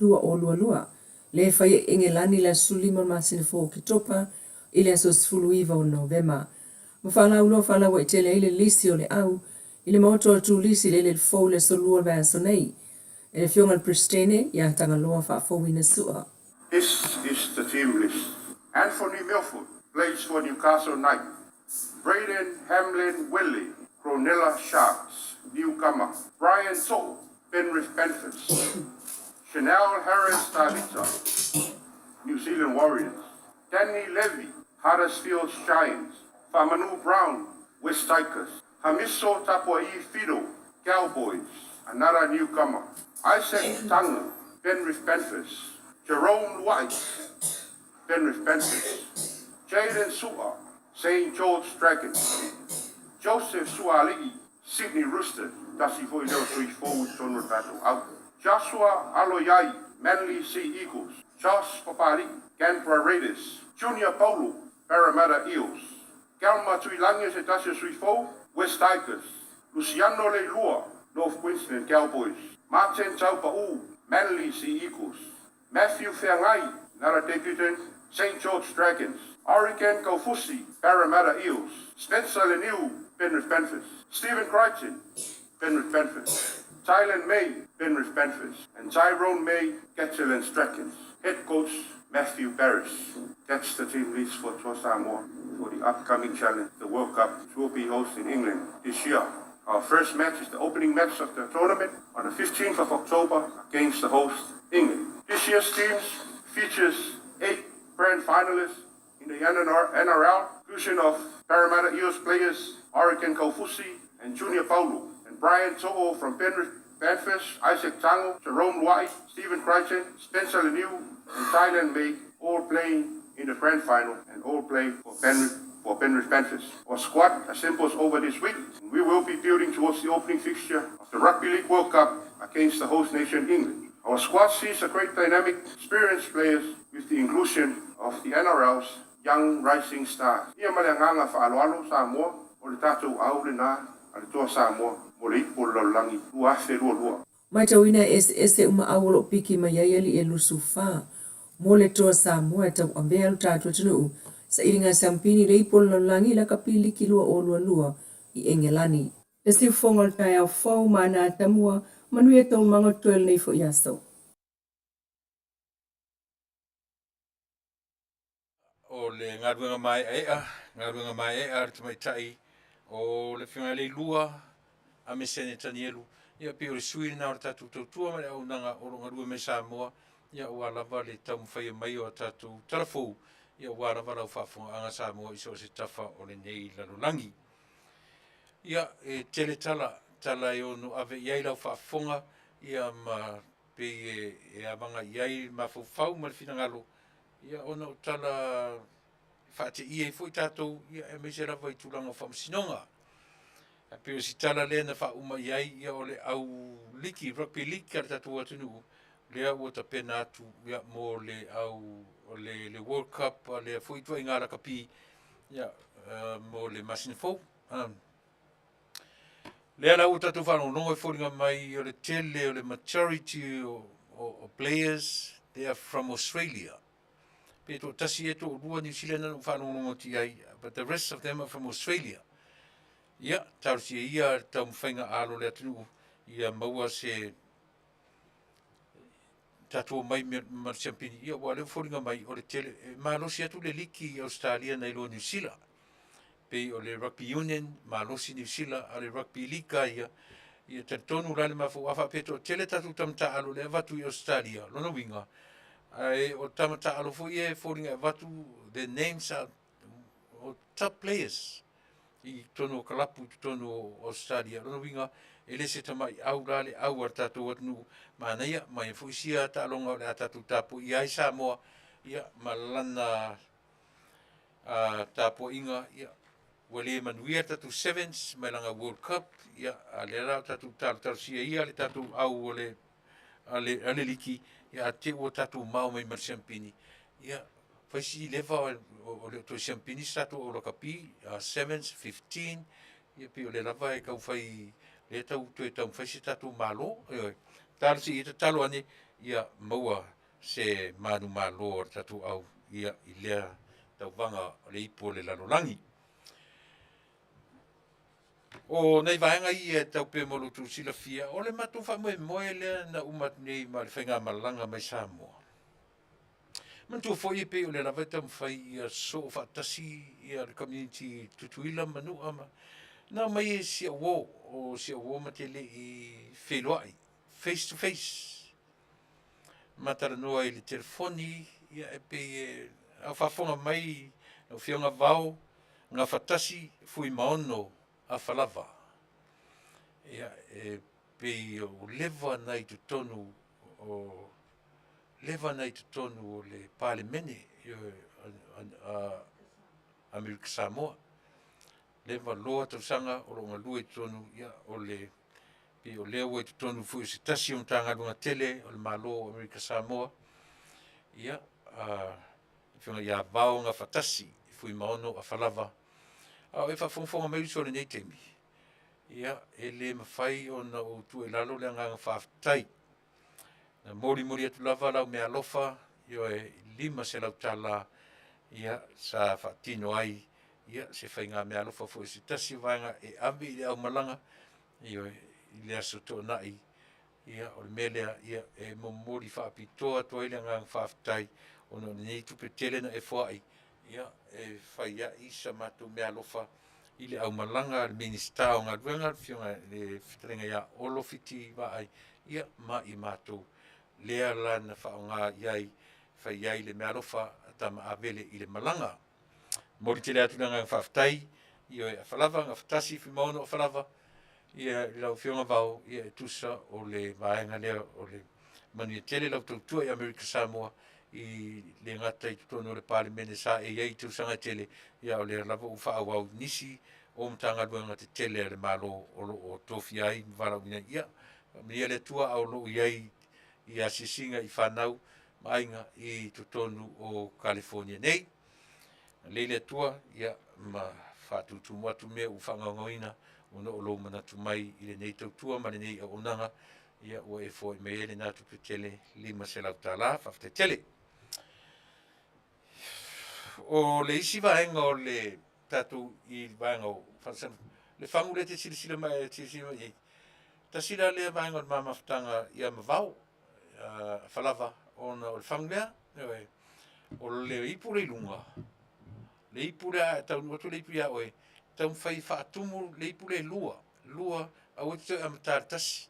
2022, lea e faia i Engelani i le aso 15 o le masina fou o Oketopa i le aso 19 o Novema. Ma faalauiloa faalauaitele ai le lisi o le au i le Maota o Turisi i le eleele fou i le aso Lua o le vaiaso nei e le Afioga i le Peresetene ia Tagaloa Faafouina Su'a. This is the team list. Anthony Milford plays for Newcastle Knight. Braden Hamlin Willie, Cronulla Sharks, newcomer. Brian To'o, Penrith Panthers. Chanel Harris Tavita, New Zealand Warriors. Danny Levy, Huddersfield Giants. Famanu Brown, West Tigers. Hamiso Tapuai Fido, Cowboys, another newcomer. Isaac Tango, Penrith Panthers. Jerome White, Penrith Panthers. Jaden Su'a, St. George Dragons. Joseph Suaalii, Sydney Roosters, tasi foi lea o sui fou i totonu o le tatou au. Joshua Aloiai, Manly Sea Eagles. Josh Papali'i, Canberra Raiders. Junior Paulo, Parramatta Eels. Kelma Tuilagi o se tasi o sui fou, West Tigers. Luciano Leilua, North Queensland Cowboys. Martin Taupa'u, Manly Sea Eagles. Matthew Feagai, another debutant, St George Dragons. Oregon Kaufusi, Parramatta Eels. Spencer Leniu, Penrith Panthers. Stephen Crichton, Penrith Panthers. Tylan May, Penrith Panthers. And Tyrone May, Catalans Dragons. Head coach, Matthew Barris. That's the team list for Toa Samoa for the upcoming challenge, the World Cup, which will be hosted in England this year. Our first match is the opening match of the tournament on the 15th of October against the host, England. This year's teams features 8 grand finalists in the NRL, inclusion of Parramatta Eels players Oregon Kaufusi and Junior Paulo, and Brian To'o from Penrith Panthers, Isaac Tango, Jerome White, Stephen Crichton, Spencer Leniu, and Tylan May, all playing in the grand final and all play for Penrith Panthers. Our squad assembles over this week, and we will be building towards the opening fixture of the Rugby League World Cup against the host nation, England. Our squad sees a great dynamic, experienced players with the inclusion of the NRL's young rising stars. Ia ma le agaga faaaloalo Samoa, o le tatou au lena a le Toa Samoa mo le Ipu o le Lalolagi 2022. Matauina e eseese uma au o lo o piki mai ai alii e 24 mo le Toa Samoa e tauavea lo tatou atunuu sailiga siampini i le Ipu o le Lalolagi Lakapi Liki 2022 i Engelani. Le siufofoga o le taeao fou ma ana atamua, manuia taualumaga o totoe o lenei foi aso. O le galuega maeaea, galuega maeaea a le tamaitai o le Afioga ia Leilua Amesene Tanielu, ia pei o le sui lena o le tatou tautua ma le auaunaga o lo o galue mai Samoa, ia aua lava le taumafaia mai o a tatou talafou, ia aua lava lau faafofogaaga Samoa i so o se tafa o lenei lalolagi. Ia, e tele tala, tala e ono ave i ai lau faafofoga, ia ma pei e, e avaga i ai le mafaufau ma le finagalo, ia ona o tala e faateia ai foi tatou, ia aemaise lava i tulaga o faamasinoga. Ae pei o si tala lea na faauma i ai, ia o le au liki, rugby league a le tatou atunuu, lea ua tapena atu ia, mo le au le, le World Cup a lea foi ituaiga lakapi ia, uh, mo le masina fou. Um, lea la ua tatou faalogologo e foliga mai o le tele o le majority o, o, o players they are from Australia. Pe toatasi ea toalua New Zealand na ou faalogologo atu i ai, but the rest of them are from Australia. Ia, talosia ia le taumafaiga alo o le atunuu ia maua se tatou omai ma le siampini. Ia, ua lea ua foliga mai o le tele, e malosi atu le liki i Australia nai lo New Zealand. Pei o le Rugby Union, malosi Niu Sila, a o le Rugby League lava ia, ia talitonu la le mafaufau, a faapea e toatele tatou tama taaalo lea e avatu i Ausetalia, lona uiga, ae o tama taaalo foi ia e foliga e avatu their names are o top players i totonu o kalapu i totonu o Ausetalia. Lona uiga, e le se tamaiau la le au a le tatou atunuu, manaia, manaia foi sia taaloga o le a tatou tapuaia ai Samoa ia ma lana tapuaiga, ia, ua le manuia le tatou Sevens mai lana World Cup, ia a o lea la ua tatou talotalosia ia le tatou au a le liki, ia te i ua tatou mao mai ma le siamupini, ia fai si leva o le o toe siamupini se tatou au lakapi, Sevens, 15, ia pei o lea lava e taufai, lea e tau toe taumafai se tatou Malo. Ioe. Talosia ia, tatalo ane ia maua se manumalo a le tatou au i lea tauvaga o le Ipu o le Lalolagi. O nai vaega ia e tau pea mo lo outou silafia, o le matou faamoemoe lea na uma atu nei ma le faigamalaga mai Samoa. Manatua foi e pei o lea lava e taumafai ia sosoo faatasi ia le community Tutuila ma Manua ma, na omai e si au uo, o si au uo ma te le i feiloai face to face. Ma talanoa i le telefoni, ia e pei e, a o faafofoga mai lau Afioga Vao, Gafatasi Fuimaono Afalava. Ia e pei ua leva ona i totonu o leva ona i totonu o le Palemene a Amerika Samoa. Leva loa tausaga o lo o galue i totonu, ia o le pei o lea ua i totonu foi o se tasi o Matagaluega tele o le Malo o Amerika Samoa, ia, Afioga ia Vao Gafatasi Fuimaono Afalava. A o e faafogafoga mai uso i lenei taimi, ia, e le mafai ona ou tuua i lalo le agaga faafetai. Na molimoli atu lava lau meaalofa, ioe, $500, ia, sa faatino ai ia se faiga meaalofa foi a se tasi o vaega e ave i le aumalaga, ioe, i le Aso Toonai. Ia o le mea lea, ia e momoli faapitoa atu ai le agaga faafetai, ona o lenei tupe tele na e foai, ia, e fai ai sa matou meaalofa i le aumalaga a le Minisita o Galuega, le Afioga i le Fetalaiga ia Olo Fiti Vaai, ia ma i matou, lea la na faaaoga i ai e fai ai le meaalofa a Tama a Avele i le malaga. Momoli tele atu le agaga faafetai, ioe, Afalava Gafatasi Fuimaono Afalava, ia i lau Afioga Vao, ia e tusa o le vaega lea o le manuia tele lau tautua i Amerika Samoa, e le gata i totonu o le Palemene sa e i ai i tausaga e tele, ia a o lea lava ua faaauau i nisi o Matagaluega tetele a le Malo o lo o tofia ai ma valaauina ai. Ia faamanuia le Atua a o lo o i ai i asiasiga i fanau ma aiga i totonu o Kalifonia nei. Agalelei le Atua ia ma faatutumu atu mea ua faagaogoina ona o lou manatu mai i lenei tautua ma lenei auaunaga, ia ua e foai mai ai lena tupe tele $500. Faafetai tele. O le isi vaega o le tatou i le vaega o le fagu lea e te silasila mai i ai, tasi la lea vaega o le ma mafutaga ia Mavao Afalava, ona o le fagu lea, ioe, o le ipu lea i luga, le ipu lea a e taunuu atu le ipu ia oe, taumafai e faatumu le ipu lea e lua, lua, aua e te toe amata i le tasi.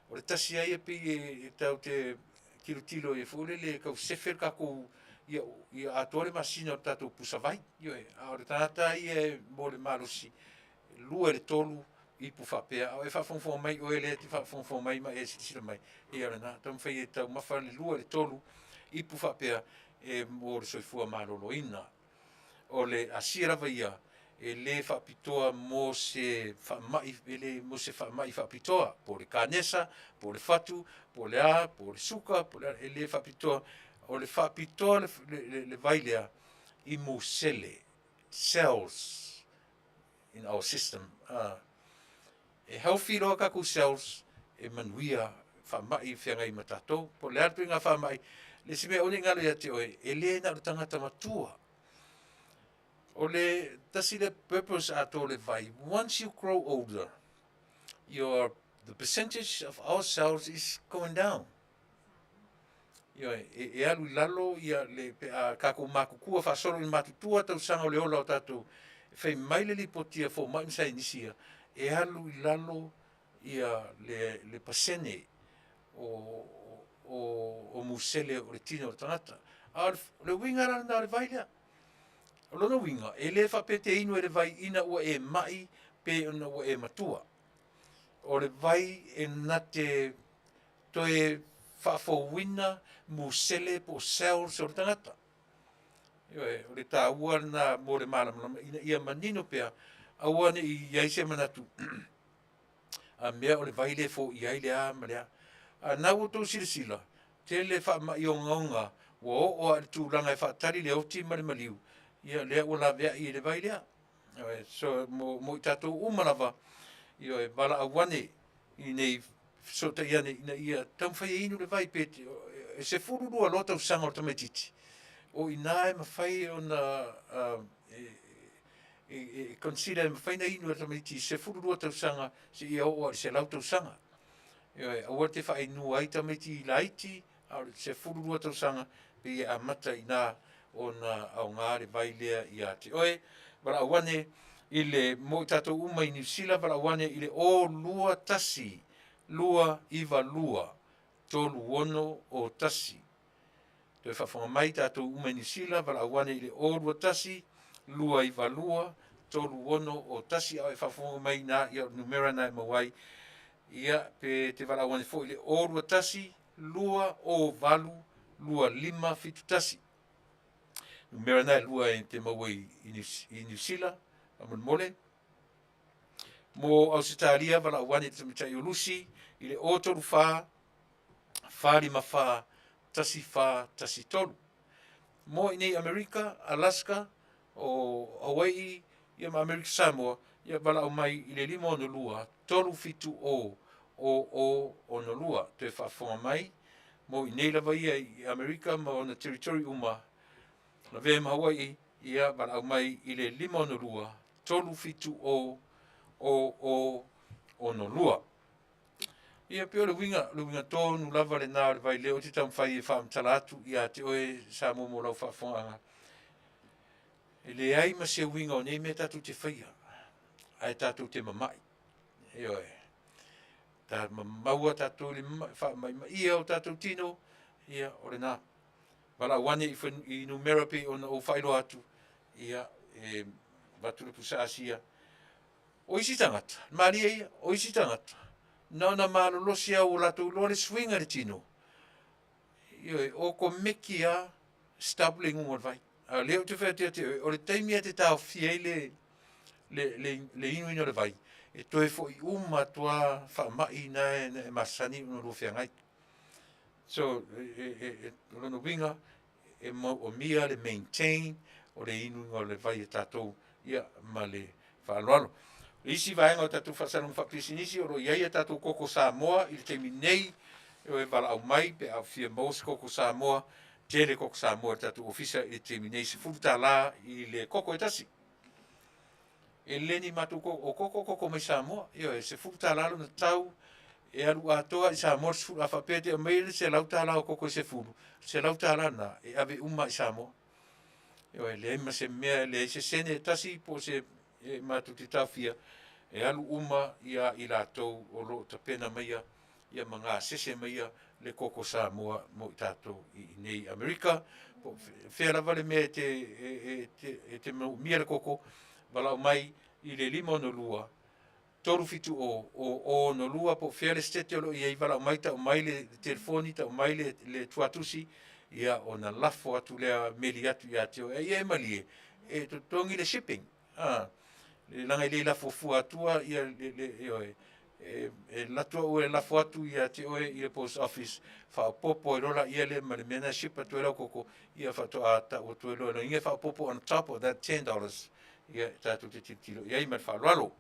O le tasi lava ia e pei e tatou te tilotilo i ai foi lele e tau sefe le tatou, ia atoa le masina o le tatou pusa vai. Ioe, a o le tagata lava ia mo le malosi, e 2 i le 3 ipu faapea, a o e faafogafoga mai oe lea e te faafogafoga mai ma e silasila mai, ia o lena, taumafai e taumafa le 2 i le 3 ipu faapea e mo le soifua maloloina. O le asia lava ia, e le faapitoa mo se faamai, e le mo se faamai faapitoa, po o le kanesa, po o le fatu, po o le a, po o le suka, po o le a, e le faapitoa. O le faapitoa le vai lea i musele, cells in our system. E healthy loa tatou cells, e manuia faamai e feagai ma tatou. Po o le a le ituaiga faamai, le isi mea aua ne i galo ia te oe, e le na o le tagata matua. O le tasi lea purpose atoa o le vai, once you grow older, your the percentage of our cells is going down. Ioe, e alu i lalo ia le, pe a tatou matutua faasolo ina matutua tausaga o le ola o tatou. Fai mai le lipoti a fomai ma saienisi ia, e alu i lalo ia le pasene o musele o le tino o le tagata. A o le uiga la lena o le vai lea. O lona uiga, e le faapea e te inu ai i le vai ina ua e mai pe ina ua e matua. O le vai e na te toe faafouina musele po o cells o le tagata. Ioe, o le taua lena mo le malamalama ina ia manino pea, aua ne i i ai se manatu, a mea o le vai lea e foia ai le a ma le a. A o lena ua outou silasila, tele faamai ogaoga ua oo lava i le tulaga e faatali le oti ma le maliu, ia lea ua laveai i le vai lea. Ioe, so mo i tatou uma lava, ioe, valaau ane ina ia fesootai ane ina ia taumafai e inu le vai. E 12 loa tausaga o le tamaitiiti, o i ina e mafai ona e consider e mafai ona inu e le tamaitiiti 12 tausaga seia oo lava i le 100 tausaga. Ioe, aua e te faainuina ai tamaiti laiti, a o le 12 tausaga pei e amata i ina ona aoga le vai lea ia te oe. Valaau ane mo i tatou uma i Niu Sila, valaau ane i le 021 292 3601. Toe faafofoga mai tatou uma i Niu Sila, valaau ane i le 021 292 3601. A o e faafofoga mai i ina, ia o le numera lena e maua ai. Ia, pe te valaau ane foi i le 021 208 2571. Numera na e lua e te maua i Niu Sila faamolemole. Mo Ausetalia, valaau ane i le tamaitai o Lucy i le 034 454 1413. Mo i inei i Amerika, Alaska, o Hawaii, ia ma Amerika Samoa, ia valaau mai i le 562 370 0062. Toe faafofoga mai, mo i inei lava ia i Amerika ma ona territory uma, lavea ma Hawaii, ia valaau mai i le 562 370 0062. Ia pei o le uiga, o le uiga tonu lava lena o le vai lea ou te taumafai e faamatala atu ia te oe Samoa mo lau faafofogaaga. E leai ma se uiga o nei mea tatou te faia ae tatou te mamai. Ioe. Ta maua tatou i le faama'ima'ia o tatou tino, ia o lena. Valaau ane i numera pei ona ou faailoa atu, ia e avatu le pusa asia. O isi tagata, malie ia, o isi tagata, na ona malolosi lava ua latou iloa le suiga i le tino, ioe, okomeki lava stop le inuga o le vai. A o lea ou te fai atu ia te oe, o le taimi lava e te taofia ai le inuina o le vai, e toe foi uma atu lava faamai na e masani ona oulua feagai. So, o lona uiga, e manaomia le maintain o le inuina o le vai e tatou, ia ma le faaaloalo. O le isi vaega o tatou faasalalauga faapisinisi, o lo o i ai a tatou koko Samoa i le taimi nei, e valaau mai pe a fia maua se koko Samoa, tele koko Samoa i le tatou ofisa i le taimi nei, $10 i le koko e tasi. E le ni matou koko, o koko o koko mai Samoa. Ioe, e $10 lona tau, e alu atoa i Samoa le 10, a faapea e te aumaia le $100 o koko e 10, $100 lena e ave uma lava i Samoa. Ioe, leai ma se mea, leai se sene e tasi po o se e matou te taofia, e alu uma ia i latou o lo o tapena maia ia ma gasese maia le koko Samoa mo i tatou i inei i Amerika. Po o fea lava le mea e te manaomia le koko, valaau mai i le 562 370 0062 po o fea le setete o lo o i ai, valaau mai, tau mai le telefoni, tau mai le tuatusi, ia ona lafo atu lea, meli atu ia te oe. A ia e malie, e totogi le shipping, leaga e le lafo fua atua ia ioe, e alu atu au e lafo atu ia te oe i le post office, faaopoopo ai loa laia lea ma le mea lena e ship atu ai lau koko, ia faatoa tau atu ai loa, lona uiga e faaopoopo on top of that $10, ia tatou te tilotilo i ai ma le faaaloalo.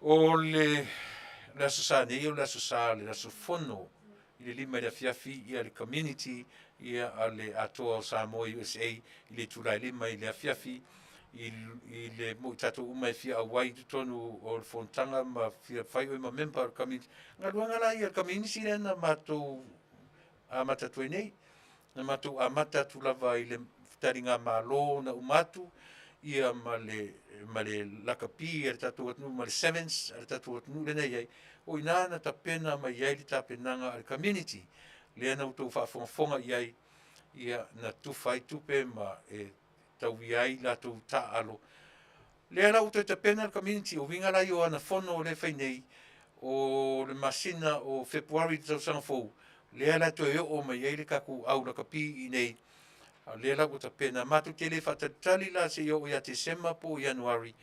O le Aso Sa nei, o le Aso Sa, le aso fono i le 5 i le afiafi, ia le community ia a le Atoa o Samoa USA i le itula e 5 i le afiafi, i le mo i tatou uma e fia auai i totonu o le fonotaga ma fia fai oe ma member o le community. Galuega la ia a le community lea na matou amata atu ai nei. Na matou amata atu lava i le taligamalo na uma atu. ia ma le ma le lakapi a le tatou atunuu ma le sevens a le tatou atunuu lea na i ai, o i ina na tapena mai ai le tapenaga a le community lea na outou faafogafoga i ai, ia na tufa ai tupe ma e tauia ai latou taaalo. Lea la ua toe tapena le community, o uiga la ia o ana fono lea e fai nei, o le masina o Fepuari i le tausaga fou, lea la e toe oo mai ai le tatou au lakapi i inei, a o lea la ua tapena. Matou te le faatalitali la seia oo ia Tesema po o Ianuari,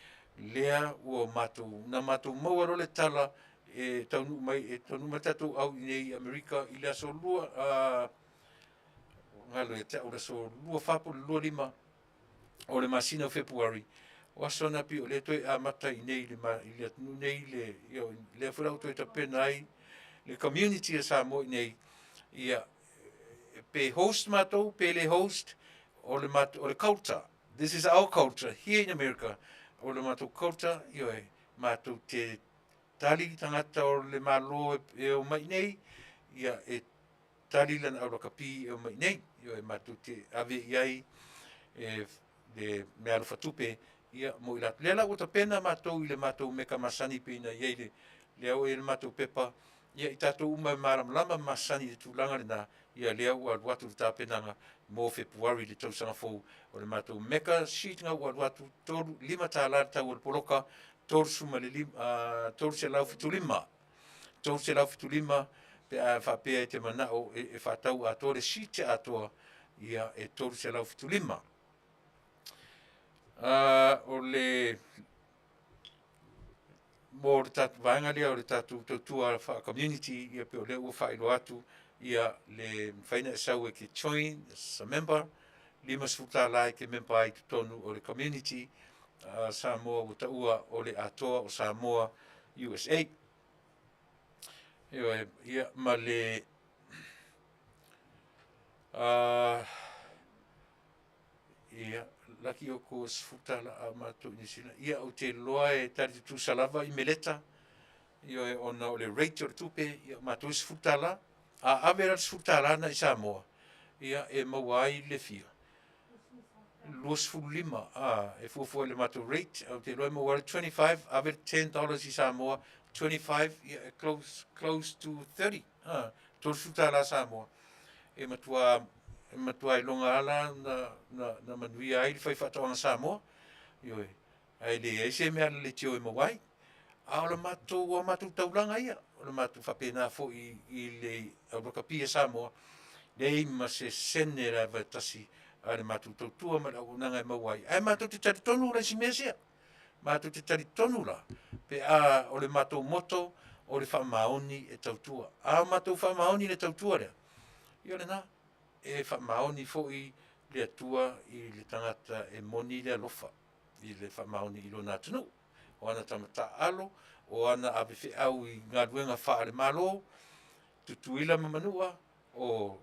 lea ua matou, na matou maua loa le tala e taunuu mai e taunuu mai le tatou au i inei i Amerika i le aso Lua, ua galo ia te au le aso 24 po o le 25 o le masina o Fepuari, o aso na pei o lea e toe amata i inei i le atunuu nei le, ioe, lea foi la ua toe tapena ai le community a Samoa i inei, ia, pe host matou pe le host, o le matou, o le culture, this is our culture here in America, o le matou culture, ioe, matou te tali tagata o le Malo e omai i inei, ia e tali lana aulakapi e omai i inei, ioe, matou te ave i ai e le meaalofa tupe ia mo i latou. O lea la ua tapena matou i le matou meka masani pei ona i ai le, lea ua i ai le matou pepa, ia i tatou uma e malamalama ma masani i le tulaga lena, ia lea ua alu atu le tapenaga mo Fepuari i le tausaga fou. O le matou meka sheet lena ua alu atu, $5 le tau o le poloka, 375, 375 pe a faapea e te manao e faatau atoa le sheet atoa, ia e 375. O le mo le tatou vaega lea o le tatou tautua faa-community, ia pei o lea ua faailoa atu, ia le mafai ona e sau e te join as a member, $50 e te member ai i totonu o le community a Samoa ua taua o le Atoa o Samoa USA. Ioe, ia ma le ia, laki outou e $10 a o matou i Niu Sila. Ia, ou te iloa e tali tutusa lava i Meleta, ioe, ona o le rate o le tupe, ia o matou e $10. A ave la le $10 lena i Samoa, ia e maua ai le fia? 25, a, e fuafua i le matou rate, ou te iloa e maua ai le 25, ave le $10 i Samoa, 25, ia e close, close to 30, a, $30 Samoa. E matua, e matua iloga lava la na, na, na manuia ai le faifaatoaga Samoa, ioe, ae leai se mea leitio e maua ai. A o le matou, a matou taulaga ia, o le matou faapena foi i le au lakapi a Samoa, leai ma se sene lava e tasi a le matou tautua ma le auaunaga e maua ai. Ae matou te talitonu la i si mea sia. Matou te talitonu la, pe a o le matou motto, o le faamaoni e tautua. A matou faamaoni i le tautua lea, ia o lena, e faamaoni foi le Atua i le tagata e moni le alofa i le faamaoni i lona atunuu. O ana tama taaalo, o ana avefeau i galuega faale-Malo, Tutuila ma Manua, o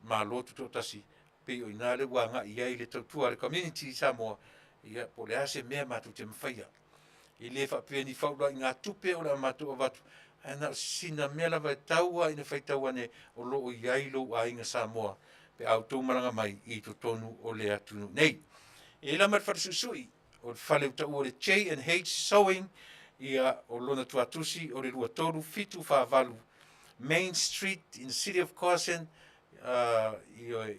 Malo Tutoatasi, pei o i ina lea ua agai i ai le tautua a le community i Samoa, ia po o le a se mea matou te mafaia. E le faapea ni faulaigatupe o le a matou avatu, ae na o sina mea lava e tau lava ina faitau ane o lo o i ai lou aiga Samoa pe a outou malaga mai i totonu o le atunuu nei. E i ai la ma le fale suisui, o le fale ua taua o le J&H Sewing, ia o lona tuatusi o le 2378 Main Street in the City of Carson, ioe,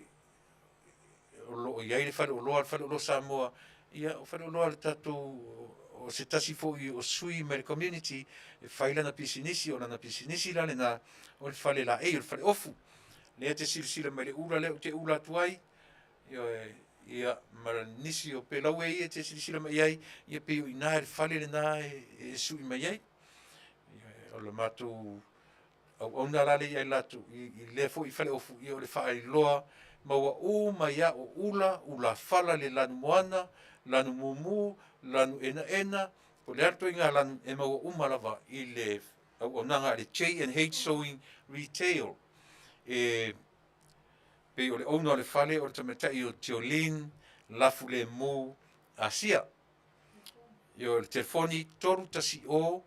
o lo o i ai le faleoloa, le faleoloa Samoa, ia o faleoloa a le tatou, o se tasi foi o sui mai le community e fai lana pisinisi, o lana pisinisi la lena, o le fale laei, o le fale ofu. Lea e te silasila mai i le ula lea ou te ula atu ai, ioe, ia ma nisi o pelaue ia e te silasila mai i ai, ia pei o i ina i le fale lena e sui mai ai. O le matou auauna la lea ia i latou i lea foi faleofu, ia o le faailoa maua uma ai lava o ula, ulafala le lanumoana, lanumumu, lanuenaena, po o le a le ituaiga lanu, e maua uma lava i le auaunaga a le J&H Sewing Retail. E pei o le owner o le fale o le tamaitai o Jolene Lafulemu Asia. Ioe, o le telefoni 310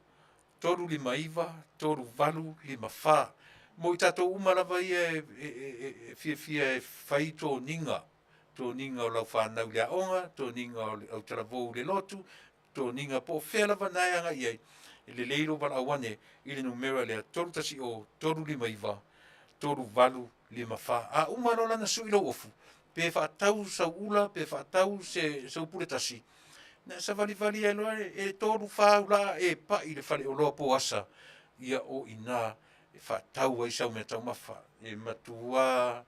359 3854. Mo i tatou uma lava ia e fiafia e fai toniga, Toniga o lau fanau i le aoga, toniga o le autalavou i le lotu, toniga po o fea lava na e agai i ai, e lelei lou valaau ane i le numera lea 310 359 3854. A uma loa la ona sui lou ofu, pe faatau sau ula pe faatau se sau pule tasi, ona e savalivali ai loa lea, e 3, 4 aula a e pai i le faleoloa o Poasa, ia o i ina e faatau ai sau meataumafa. E matua,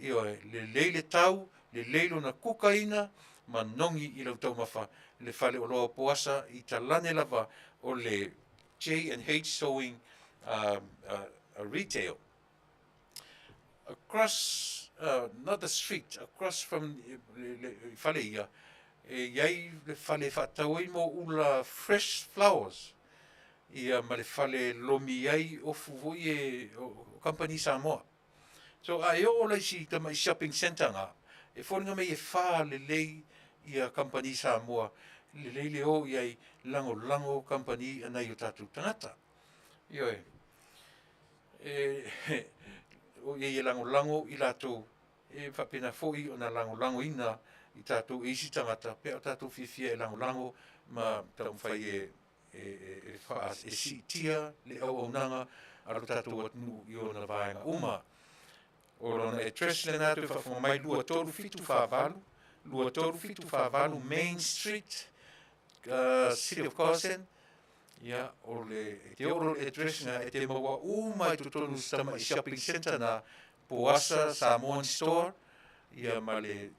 ioe, lelei le tau, lelei lona kukaina, manogi i lau taumafa le faleoloa o Poasa i talane lava o le J&H Sewing Retail. Across, not the street, across from i fale ia, e i ai le fale e faatau ai mo ula fresh flowers, ia ma le fale e lomi ai ofu foi ia o kamupani Samoa. So a e oo la i si tamai shopping centre na, e foliga mai e fa lelei ia kamupani Samoa, lelei le o i ai, lagolago kamupani a nai o tatou tagata. Ioe. O i ai e lagolago i latou, e faapena foi ona lagolagoina i tatou e isi tagata pe a tatou fiafia e lagolago ma taumafai e siitia le auaunaga a lo tatou atunuu i ona vaega uma. O lona address lena toe faafofoga mai 23748, 23748 Main Street, City of Carson. Ia, o le, e te oo loa i le address lena, e te maua uma i totonu o si tamai shopping centre na, Poasa Samoan Store, ia ma le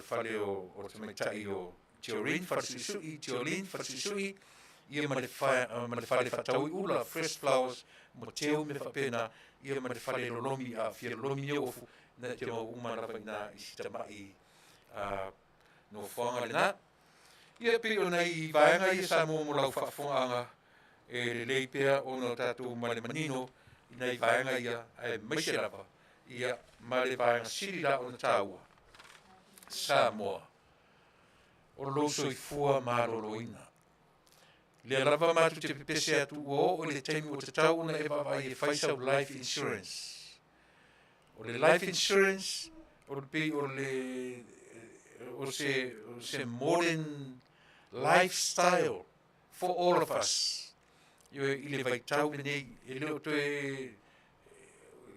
fale o le tamaitai o Tiorine Falesuisui, Tiolin Falesuisui, ia ma le, ma le fale faatau i ula, Fresh Flowers, mo teu mea faapena, ia ma le fale lolomi, a fia lolomi ni ou ofu, na e te maua uma lava i ina i si tamai nofoaga lena. Ia pei o nai vaega ia Samoa mo lau faafofogaaga, e lelei pea ona o tatou male manino i nai vaega ia, aemaise lava ia ma le vaega sili la ona taua, Samoa, o lou soifua maloloina. Lea lava matou te pepese atu ua oo i le taimi ua tatau ona e vaavaai e fai sau life insurance. O le life insurance, o le pei o le o se, o se modern lifestyle for all of us. Ioe, i le vaitau lenei, e le o toe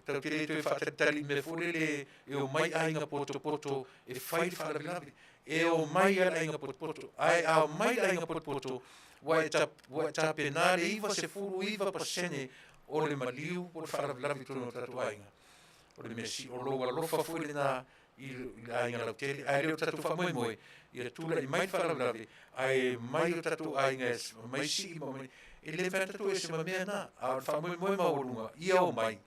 tatou te le toe faatalitali i mea foi lele e omai aiga potopoto e fai le faalavelave. E omai lava le aiga potopoto, ae a omai le aiga potopoto, ua e, ua e tapena le 99% o le maliu po o le faalavelave i totonu o tatou aiga. O le mea o lou alofa foi lena i le aiga lautele, ae le o tatou faamoemoe ia tulai mai le faalavelave, ae mai o tatou aiga e mai sii ma mai, e le mafai ona tatou ese ma mea na, a o le faamoemoe maualuga ia omai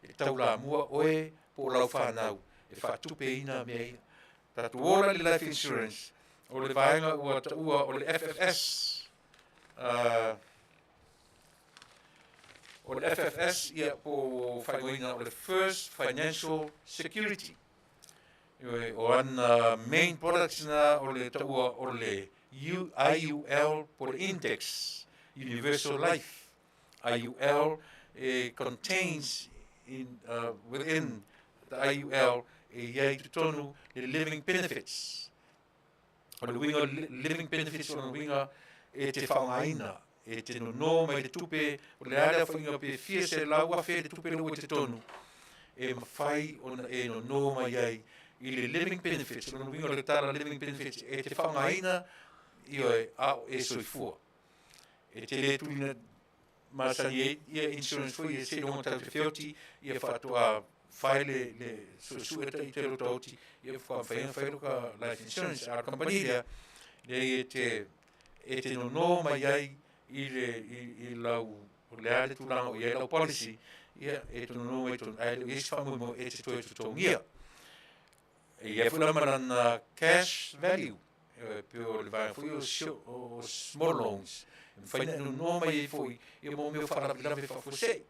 e taulamua oe po o lau fanau e faatupeina mea ia. Tatou ola i le life insurance, o le vaega ua taua o le FFS, o le FFS ia po o faaigoaina o le First Financial Security. O ana main products na o le taua o le IUL po le Index Universal Life. IUL e contains in, within the IUL e i ai totonu le living benefits. O le uiga o le living benefits o lona uiga e te faaaogaina, e te nono mai le tupe, o le a le aofaiga pe fia 100,000 le tupe lea ua i totonu, e mafai ona e nono mai ai i le living benefits. O lona uiga o le tala living benefits e te faaaogaina, ioe, a o e soifua. E te le tuuina masani ai ia insurance foi ia seiloga tatou te feoti ia faatoa fai le le suesue ta i te loto oti ia faatoa mafai ona fai loka life insurance. A o le kamupani lea leai e te nono mai ai i le i lau o le a le tulaga o i ai lau policy ia e te nono mai tonu ae le o i ai se faamoemoe e te toe totogia. E i ai foi la ma lana cash value e pei o le vaega foi o small loans e mafai ona e nonoa mai ai foi ia mo mea o faalavelave faafuasei.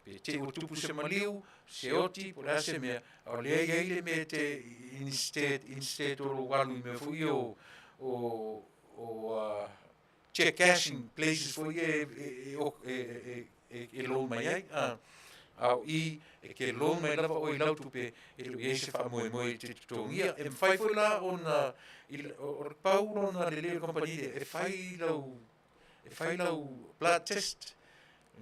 Pe te i ua tupu se maliu, se oti, po o le a se mea, a o lea e i ai le mea e te instead o lou alu i mea foi ia o check cashing places foi ia e loan mai ai. A o i, e te loan mai lava oe i lau tupe, e le o i ai se faamoemoe e te totogia. E mafai foi la ona, i le, o, o le pau lona lelei o le kamupani lea, e fai lau, e fai lau blood test,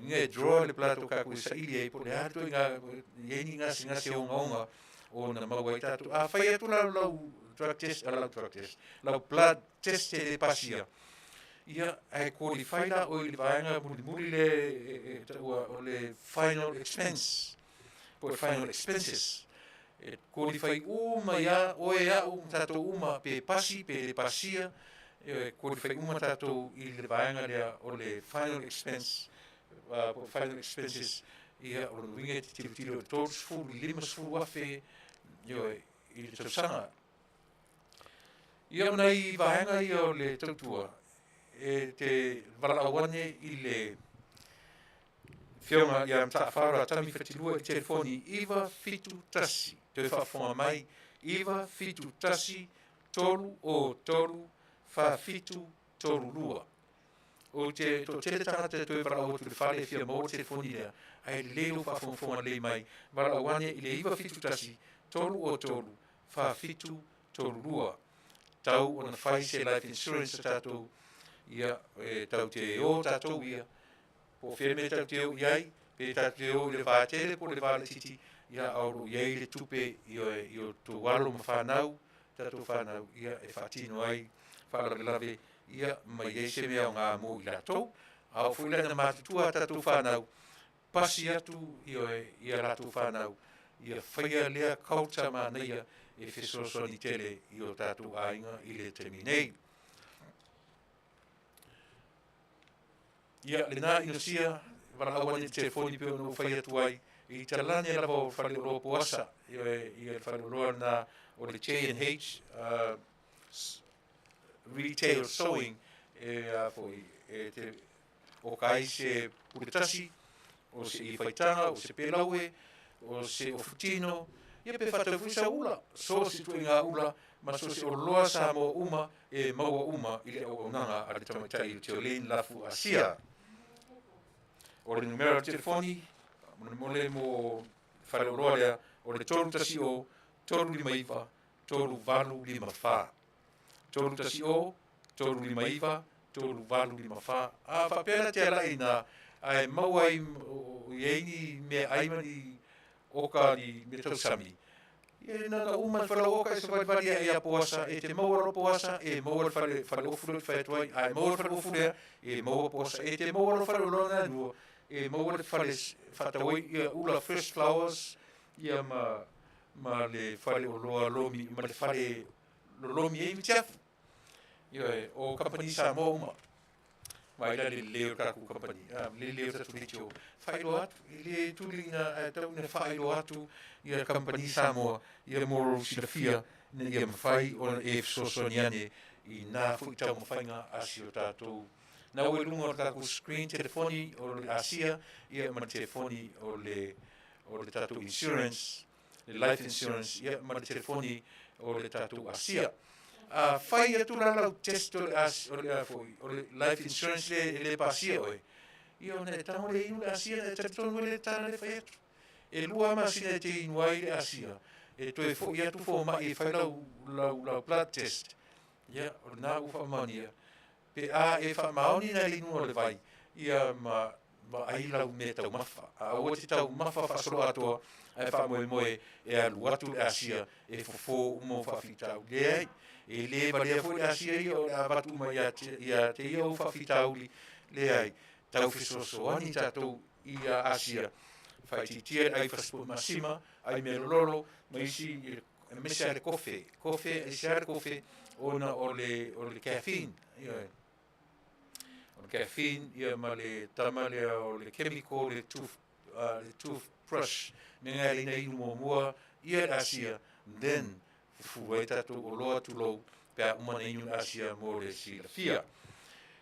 ina e draw le blood o tatou e saili ai po o le a le ituaiga, i ai ni gasegase ogaoga ona maua ai tatou. A fai atu la lau drug test, lau drug test, lau blood test e le pasia, ia, ae qualify la oe i le vaega mulimuli lea e taua o le final expense, po o le final expenses. E qualify uma ia oe, au ma tatou uma, pe pasi pe le pasia, e qualify uma tatou i le vaega lea o le final expense, po o final expenses. Ia, o lona uiga e te tilotilo i le 30 i le 50 afe, ioe, i le tausaga. Ia, o nai vaega ia o le tautua e te valaau ane i le Afioga ia Mataafa Ratami Fatilua i telefoni 971, toe faafofoga mai, 971 303 4732. Ou te toatele tagata e toe valaau atu i le fale e fia maua le telefoni lea, ae lelei lou faafogafoga lelei mai, valaau ane i le 971 303 4732. Tau ona fai se life insurance a tatou, ia, e tau te o tatou ia, po o fea mea tatou te o i ai, pe tatou te o i le vatele po o le va laitiiti, ia, a o lo o i ai le tupe i o outou alo ma fanau, tatou fanau, ia, e faatino ai faalavelave, ia, ma i ai se mea aoga mo i latou. A oo foi la ina matutua a tatou fanau, pasi atu ia latou fanau, ia faia lea culture manaia e fesoasoani tele i o tatou aiga i le taimi nei. Ia, lena Inosia, valaau ane i le telefoni pei ona ou fai atu ai, i talane lava o faleoloa Poasa, ia le faleoloa lena o le J&H Retail Sewing, e a foi, e te oka ai se pule tasi, o se i faitaga, o se pelaue, o se ofutino, ia pe faatau foi sau ula, so o se ituaiga ula, ma so o se oloa Samoa uma e maua uma i le auaunaga a le tamaitai o Tiolene Lafu Asia. O le numera o le telefoni, molemole mo faleoloa lea, o le 310 359 3854. 310 359 3854. A faapea la te alai ina, ae maua ai i ai ni mea ai ma ni oka ni mea tausami, ia na na uma le falau oka e savalivali ai ia poasa, e te maua lo poasa, e maua le fale, fale ofu lea ou te fai atu ai, a e maua le fale ofu lea, e maua poasa, e te maua lo fale oloa na lua, e maua le fale faatau ai ia ula fresh flowers, ia ma, ma le fale oloa lomi, ma le fale lolomi ai mitiafu. Ioe, o kamupani Samoa uma. Vaai la le lelei o le tatou kamupani, le lelei o le tatou leitio. Faailoa atu, e le tuli ina, ae tau ina faailoa atu ia kamupani Samoa, ia mo lou silafia, ina ia mafai ona e fesoasoani ane i nā foi taumafaiga a si o tatou. Na ua i luga o le tatou screen telefoni o le Asia, ia ma le telefoni o le, o le tatou insurance, le life insurance, ia ma le telefoni o le tatou Asia. A fai atu la lau test o le Asia, o le a foi, o le life insurance le e le pasia oe, ia ona e tago le inu le Asia, e talitonu ai le tala le fai atu. E lua masina e te inu ai le Asia, e toe foi atu fomai e fai lau, lau, lau blood test. Ia, o lena ua faamaonia. Pe a e faamaoni na le inuga o le vai, ia ma vaai lau mea taumafa. A aua te taumafa faasoloatoa, ae faamoemoe e alu atu le Asia e fofo uma o faafitauli. Leai, e le valea foi le Asia ia o le a avatu uma ia te, ia te ia ou faafitauli. Leai, tau fesoasoani tatou i a Asia. Faaitiitia le ai fasipovi masima, ai mea lololo, ma isi aemaise lava le kofe. Kofe, aisea le kofe, ona o le, o le caffeine. Ioe. O le caffeine, ia ma le tama lea o le chemical, le tooth, le toothbrush, me ngai leina inu muamua, ia le Asia, then fufu ai tatou oloa tulou, pe a uma na inu le Asia mo le silafia.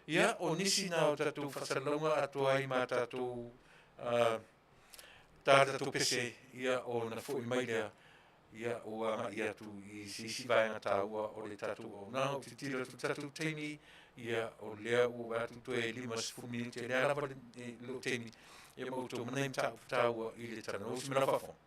Ia, o nisi na o tatou faasalalauga atoa ai ma tatou tā tatou pese, ia ona foi mai lea, ia ua agai atu i se isi vaega taua o le tatou auaunaga. Ou te tilotilo atu i le tatou taimi, ia o lea ua vaai atu toe 50 minute, lea lava le lou taimi. Ia ma outou ma nai mataupu taua i le Tala Usi ma lau faafofoga.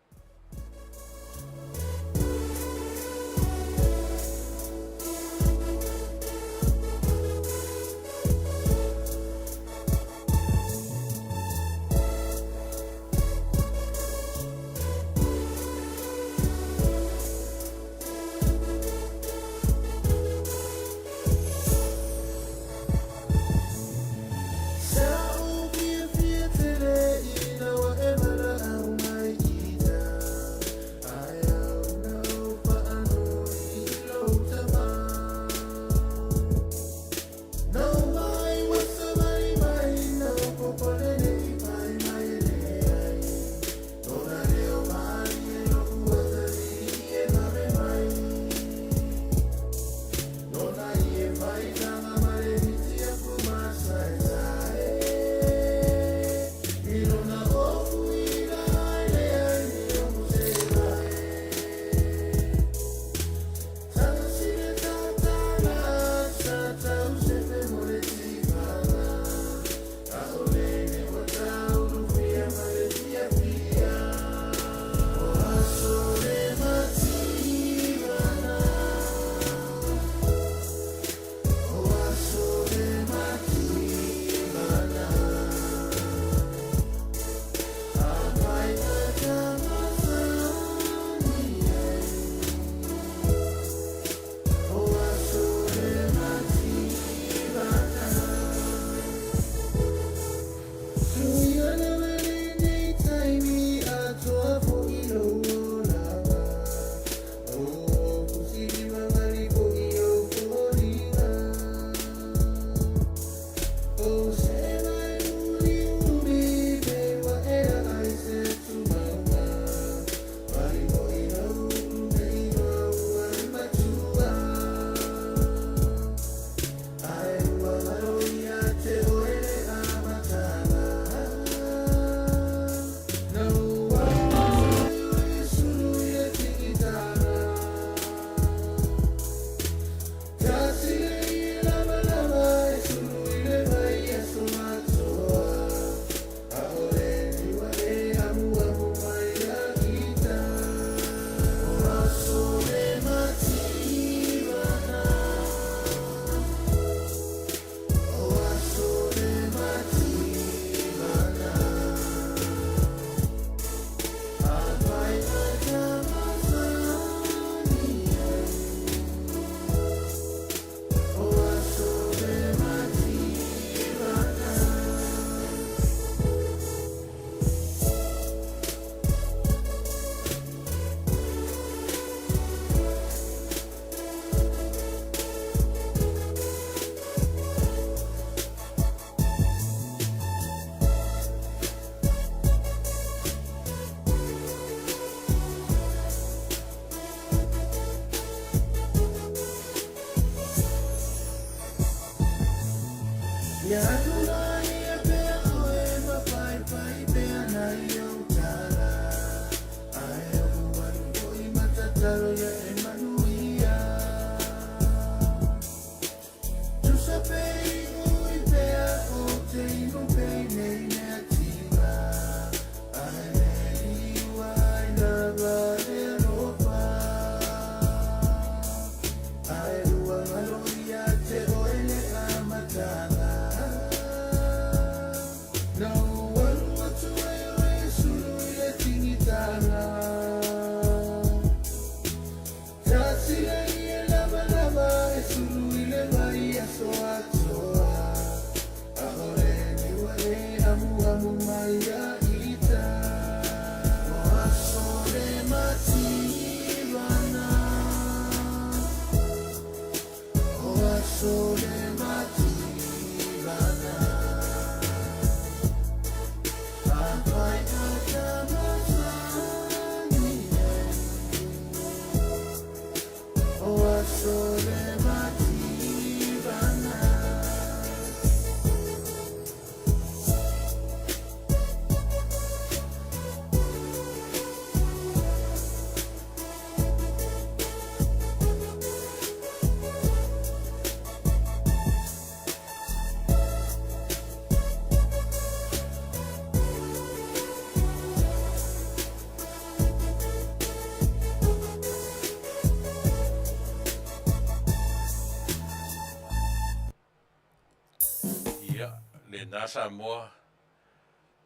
lena Samoa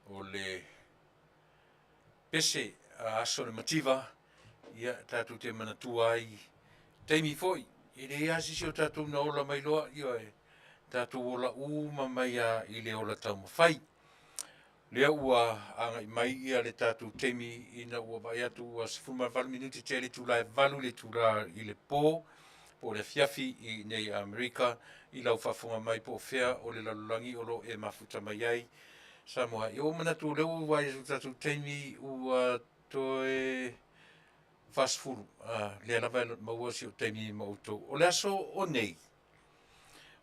o le pese a aso le mativa, ia tatou te manatua ai taimi foi e leai lava se isi o tatou na ola mai loa, ioe, tatou ola uma mai lava i le ola taumafai. Lea ua agai mai ia le tatou taimi ina ua vaai atu ua 18 minute tea i le itula e 8 i le itula i le po, po o le afiafi i inei i Amerika, i lau faafofoga mai po o fea o le lalolagi o lo o e mafuta mai ai. Samoa, ia ua ou manatu o lea ua ou vaai atu i le tatou taimi ua toe 40, lea lava e maua si ou taimi ma outou. O le aso o nei,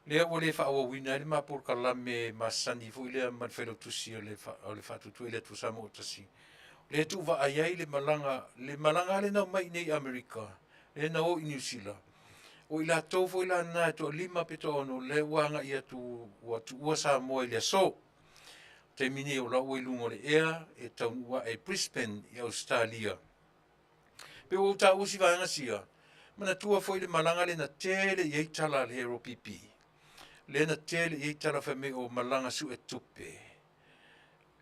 lea ua le faaauauina ai le ma polokalame masani foi lea ma le Failautusi o le Faatuatua i le Atua Samoa ua Tasi, lea e tuuvaa ai le malaga, le malaga lava lea na omai i inei i Amerika, lea na o i Niu Sila, o i latou foi la na e toalima pe toaono lea ua agai atu ua tuua Samoa i le aso. O le taimi nei o la ua i luga o le ea e taunuu ae i Brisbane i Ausetalia. E pei ua ou taua si vaega sia, manatua foi le malaga lea na tele i ai tala a le HRPP, lea na tele i ai tala fai mai o malaga suetupe,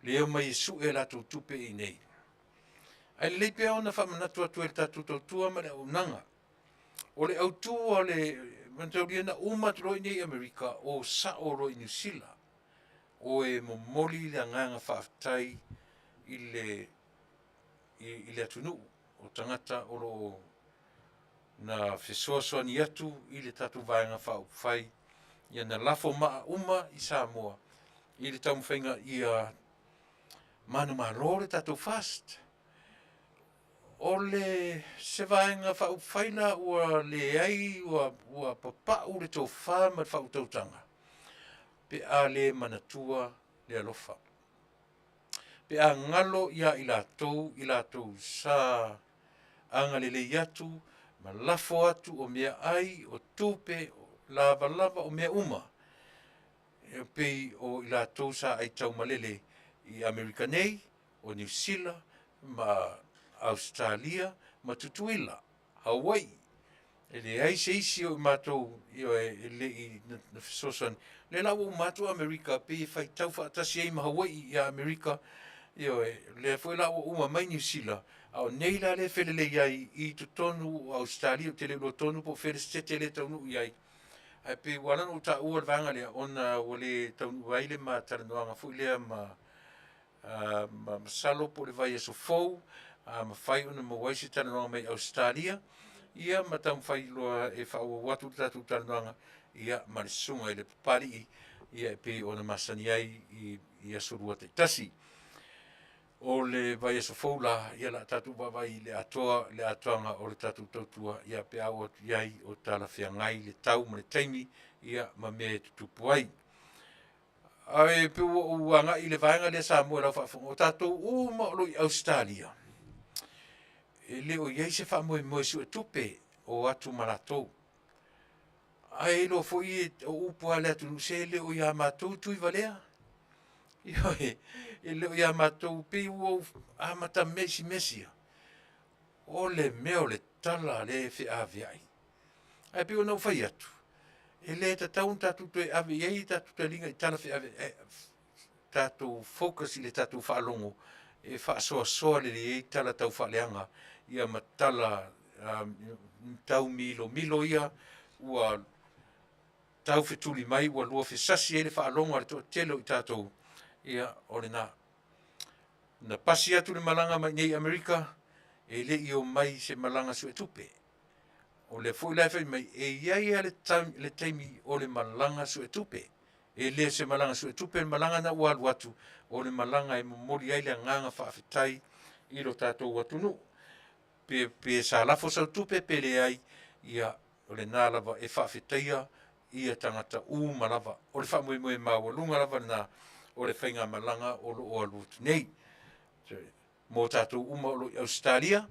lea e omai e sue a latou tupe i inei. Ae lelei pea ona faamanatu atu e le tatou tautua ma le auaunaga. O le autu o le mataulia na uma atu loa i inei i Amerika, o sao loa i Niu Sila. O e momoli le agaga faafetai i le i le atunuu, o tagata o lo o na fesoasoani atu i le tatou Vaega Faaupufai, ia na lafo maa uma i Samoa i le taumafaiga ia manumalo le tatou FAST. O le se Vaega Faaupufai la ua leai ua papau le tofa ma le faautautaga pe a le manatua le alofa. Pe a galo ia i latou i latou sa agalelei atu ma lafo atu o meaai, o tupe, o lavalava, o mea uma, e pei o i latou sa aitaumalele i Amerika nei, o Niu Sila ma Ausetalia ma Tutuila, Hawaii. E leai se isi o i matou, ioe, e le i na fesoasoani. O lea la ua uma atu Amerika pei e faitau faatasi ai ma Hawaii ia Amerika, ioe, o lea foi la ua uma mai Niu Sila, a o nei la lea e felelei ai i totonu o Ausetalia. Ou te le iloa tonu po o fea le sitete lea e taunuu i ai, ae pei ua ala ona ou taua le vaega lea, ona ua le taunuu ai le ma talanoaga foi lea ma masalo po o le vaiaso fou, a mafai ona maua ai se talanoaga mai Ausetalia, ia ma taumafai loa e faaauau atu le tatou talanoaga ia ma le susuga i le Papalii, ia e pei ona masani ai i Aso Lua taitasi. O le vaiaso fou la, ia o le a tatou vaavaai i le atoa, le atoaga o le tatou tautua, ia pe a oo atu i ai o talafeagai le tau ma le taimi, ia ma mea e tutupu ai. Ae pei ua ou agai i le vaega lea Samoa i lau faafofoga, o tatou uma o lo o i Ausetalia, e le o i ai se faamoemoe suetupe o atu ma latou. Ae iloa foi o upu lava a le atunuu, se le o ia matou Tuivalea. Ioe, e le o ia matou, pei ua ou amatamea i si mea sia, o le mea o le tala lea e feaveai. Ae pei ona ou fai atu, e le tatau ona tatou toe ave i ai a tatou taliga i tala feaveai, tatou focus i le tatou faalogo e faasoasoa lelei ai tala taufaaleaga ia ma tala taumilomilo ia ua taufetuli mai ua luafesasi ai le faalogo a le toatele o i tatou, ia o lena. Na pasi atu le malaga mai i inei i Amerika, e le i omai i se malaga suetupe. O lea foi la e fai mai, e i ai lava le taimi o le malaga suetupe. E le o se malaga suetupe le malaga lena ua alu atu, o le malaga e momoli ai le agaga faafetai i lo tatou atunuu. Pe sa lafo sau tupe pe leai, ia o lena lava e faafetaia ia tagata uma lava. O le faamoemoe maualuga lava lena o le faigamalaga o lo o alu atu nei. Mo tatou uma o lo o i Ausetalia,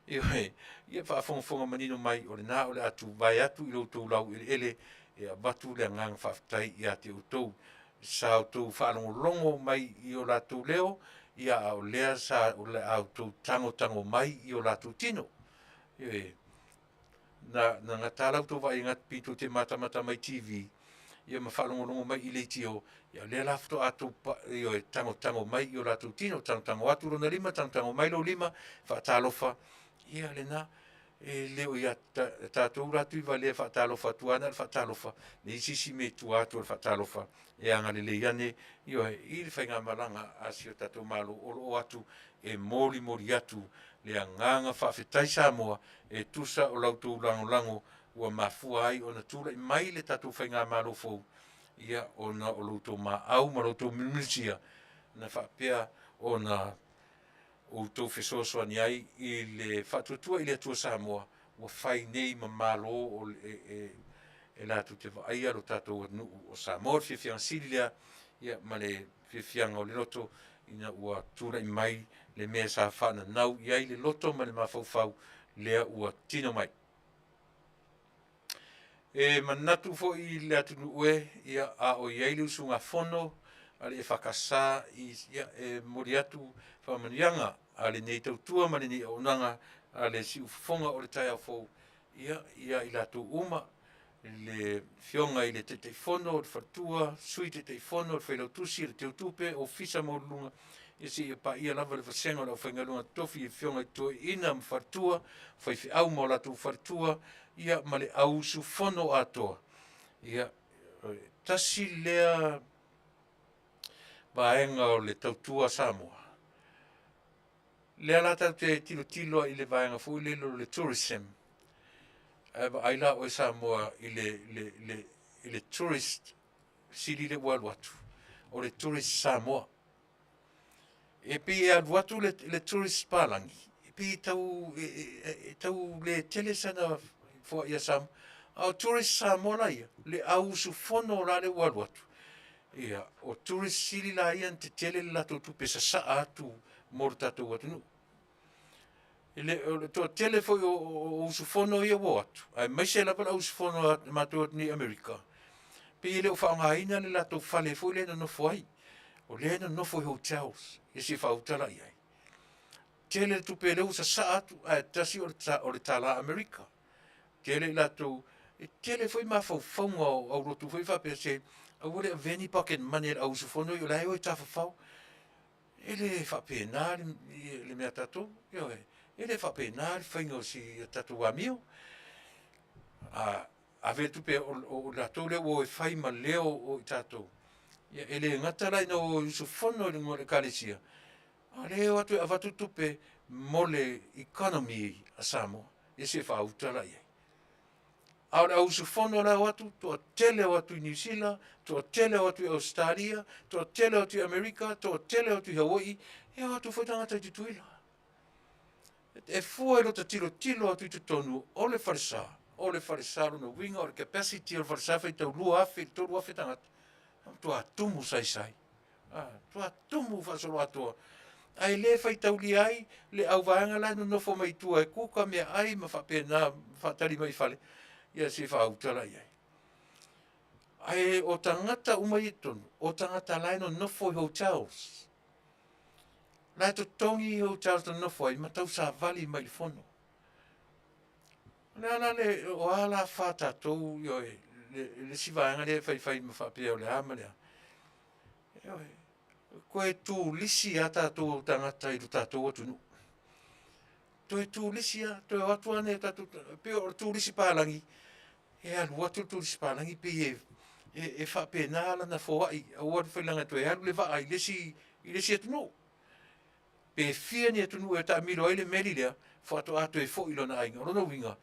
ioe, ia faafogafoga manino mai, o lena o le a tuvae atu i lo outou laueleele e avatu le agaga faafetai ia te outou. Sa outou faalogologo mai i o latou leo, ia a o lea sa o le a outou tagotago mai i o latou tino. Ioe. Na gata la outou vaai pei tou te matamata mai i TV. ia ma faalogologo mai i leitio, ia o lea la faatoa tou ioe, tagotago mai i o latou tino, tagotago atu lona lima, tagotago mai lou lima, faatalofa, ia lena. E le o ia te tatou la Tuivalea e faatalofa atu lava na o le faatalofa, leai se isi mea i tua atu o le faatalofa, e agalelei ane, ioe, i le faigamalaga a si o tatou Malo o lo o atu e molimoli atu le agaga faafetai Samoa e tusa o la outou lagolago ua mafua ai ona tulai mai le tatou faigamalo fou, ia ona o lo outou maau ma lo outou mulimulitia na faapea ona outou fesoasoani ai i le Faatuatua i le Atua Samoa ua fai nei ma Malo e latou te vaaia lo tatou atunuu o Samoa. O le fiafiaga sili lea ia ma le fiafiaga o le loto ina ua tulai mai le mea sa faananau i ai le loto ma le mafaufau, lea ua tino mai. E manatu foi le atunuu e, ia a o i ai le usugafono a le EFKS, ia e momoli atu faamanuiaga a lenei tautua ma lenei auaunaga a le siufofoga o le taeao fou ia i latou uma, le Afioga i le Taitaifono, le faletua, Sui Taitaifono, le Failautusi, le Teutupe, Ofisa Maualuluga, ia seia paia lava le vasega o le aufaigaluega totofi i afioga i toeaiina ma faletua, faifeau ma o latou faletua, ia ma le au usufono atoa. Ia, tasi lea vaega o le tautua Samoa, lea la tatou te tilotilo lava i le vaega foi lele o le tourism, ae vaai la oe Samoa i le tourist sili lea ua alu atu, o le tourist Samoa. E pei e alu atu le tourist palagi, e pei e tau, e tau le tele sana foai ia Samoa. A o tourist Samoa la ia, le au usufono la lea ua alu atu, ia, o tourist sili la ia ona tetele le latou tupe sasaa atu mo le tatou atunuu. O le toatele foi o usufono ia ua o atu, aemaise lava le auusufono a matou e o atu nei i Amerika, pei e le o faaaogaina le latou fale foi lea e nonofo ai, o lea e nonofo i hotels, ia se i faauta la i ai. Tele le tupe lea ua sasaa atu ae tasi o le tala Amerika. Tele i latou, e tele foi mafaufauga o aulotu foi faapea se aua le avea ni pocket money a le au usufono ia o la e o e tafafao. E le faapena le mea a tatou, ioe. E le faapena le faiga o si a tatou amio. A ave le tupe, o i latou lea ua o e fai ma leo o i tatou, ia e le gata la ina o e usufono i luga o le Ekalesia, a o lea e o atu e avatu tupe mo le economy a Samoa. Ia se i faauta la i ai. A o le au usufono la e o atu, toatele e o atu i Niu Sila, toatele e o atu i Ausetalia, toatele e o atu i Amerika, toatele e o atu i Hawaii, e o atu foi tagata i Tutuila. E fua i lota tilotilo atu i totonu o le falesa, o le falesa lona uiga o le capacity o le falesa e faitau 2,000 i le 3,000 tagata, e matua tumu saisai, matua tumu faasoloatoa, ae le faitaulia ai le auvaega la e nonofo mai tua e kuka meaai ma faapena faatali mai i fale, ia se i faauta la i ai. Ae o tagata uma ia i totonu, o tagata la e nonofo i hotels, la e totogi hotels e nonofo ai ma tausavali mai i le fono. O le a la le, o a la fa a tatou, ioe, le isi vaega lea e faifai ma faapea o le a ma le a. Ioe, toe turisi lava tatou tagata i lo tatou atunuu. Toe turisi lava, toe o atu lava nai o tatou tagata, pei o le turisi palagi, e alu atu le turisi palagi pei e faapena lana foai, aua le failaga e toe alu le vaa i le isi atunuu. Pe fia ni atunuu e taamilo ai le meli lea faatoa toe foi i lona aiga. O lona uiga,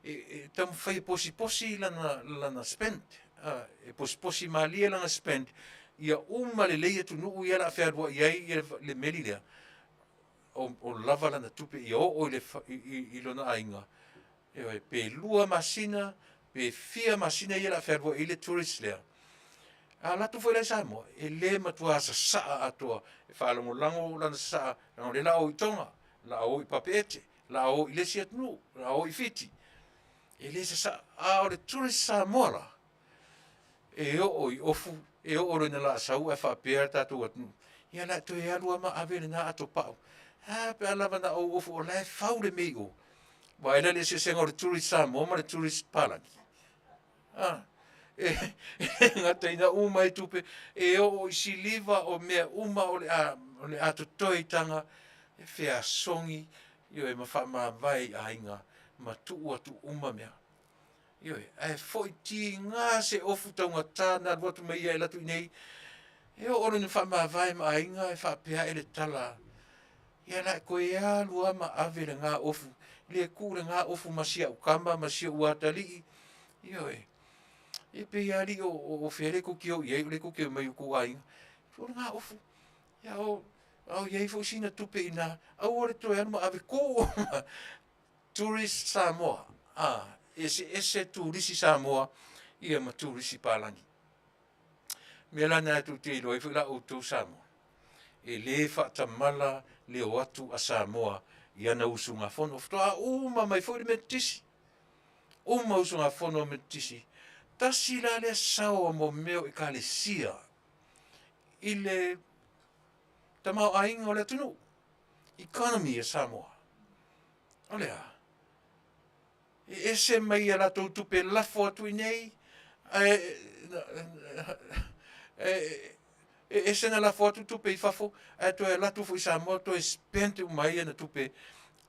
e taumafai e posiposi lana spend, e posiposi malie lana spend ia uma lelei atunuu ia o le a fealuai ai le meli lea, o lava lana tupe ia oo i lona aiga, ioe, pe 2 masina pe fia masina ia o le a fealuai ai le tourist lea. A alu atu foi la i Samoa, e le matua sasaa atoa, e faalagolago lana sasaa, leaga o lea o le a o i Toga, o le a o i Papeete, o le a o i le isi atunuu, o le a o i Fiti, e le sasaa. A o le tourist Samoa la, e oo i Ofu, e oo loa ina laa sau ae faapea le tatou atunuu, ia o le a toe alu lava ma ave lena atopau. Ae a pe a lava na ou ofu o la e fau le mea i o. Vaai la i le eseesega o le tourist Samoa ma le tourist palagi. A! E gata ina uma ai tupe, e oo i siliva o mea uma o le a, o le a totoe i taga, e feasogi, ioe, ma faamavae i aiga ma tuu atu uma mea. Ioe, ae foi tiga se ofu taugata na alu atu ma ia e alu atu i inei, e oo loa ina faamavae ma aiga e faapea ae le tala, ia o le a e toe alu lava ma ave lena ofu, le tuu lena ofu ma si au tama ma si ou atalii, ioe. Ia pei lava alii o fea lea tou te o i ai o lea tou te omai i o outou aiga. Tuu lena ofu, a o i ai foi sina tupe i ina, aua le toe alu ma ave, tuu uma. Tourist Samoa, eseese turisi Samoa ia ma turisi palagi. O le mea la lena tou te iloa ai foi la outou Samoa, e le faatamala le o atu a Samoa i ana usugafono. Faatoa uma mai foi le Metotisi, uma usugafono a Metotisi, tasi la lea sao mo mea o Ekalesia i le tamaoaiga o le atunuu, economy a Samoa. O le a? E ese mai a latou tupe lafo atu i inei, ae e ese ona lafo atu tupe i fafo, ae toe alu atu foi i Samoa toe spend uma ai ana tupe,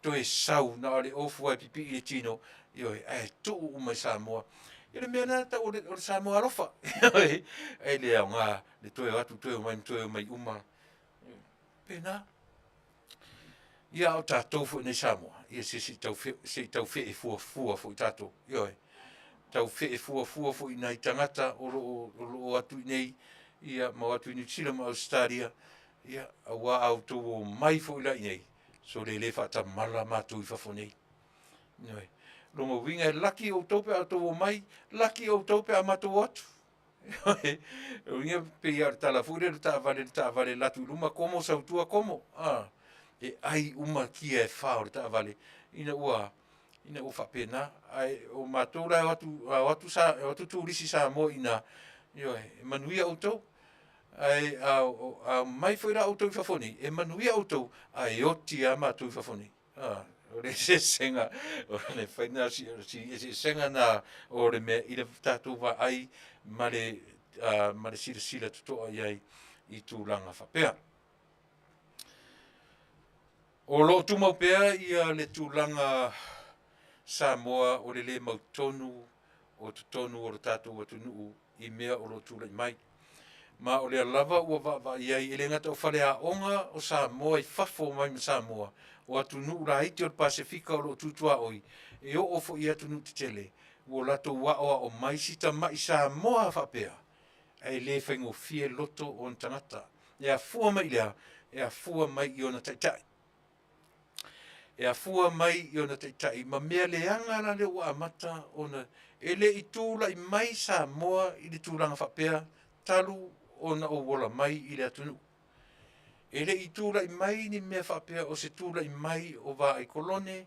toe sau na o le ofu lava e pipii i le tino, ioe, ae tuu uma i Samoa. Ia o le mea lena e tau o le Samoa alofa, e le aoga le toe o atu toe omai ma toe omai uma. E faapena. Ia a o tatou foi nei Samoa, ia se i tau fee fuafua foi tatou, ioe, tau fee fuafua foi i nai tagata o lo o atu i inei ia ma o atu i Niu Sila ma Ausetalia, ia aua a outou omai foi la i inei, sole e le faatamala matou i fafo nei. Ioe. O lona uiga e laki outou pe a outou omai, laki outou pe a matou o atu. Ioe. O lona uiga e pei lava o le tala foi lea o le taavale, le taavale e alu atu i luma komo, sau i tua komo. E ai uma kia e fa o le taavale ina ua faapena. Ae o matou la e o atu, a o atu turisi Samoa i ina, ioe, e manuia outou. Ae a omai foi la outou i fafo nei, e manuia outou, ae oti lava matou i fafo nei. O le eseesega, o le fai lena o si eseesega lena o le mea i le tatou vaai ma le silasila totoa i ai i tulaga faapea. O lo o tumau pea ia le tulaga Samoa o le le mautonu o totonu o le tatou atunuu i mea o lo o tulai mai. Ma o lea lava ua vaavaai i ai, e le gata o faleaoga o Samoa i fafo mai ma Samoa, o atunuu laiti o le Pasefika o lo o tutuaoi, e oo foi i atunuu tetele, ua latou aoao mai si tamai Samoa faapea, ae le faigofie loto o ona tagata. E afua mai i le a? E afua mai i ona taitai. E afua mai i ona taitai ma mea leaga la lea ua amata ona e le i tulai mai Samoa i le tulaga faapea talu ona ou ola mai i le atunuu. E le i tulai mai ni mea faapea o se tulai mai o vaai kolone,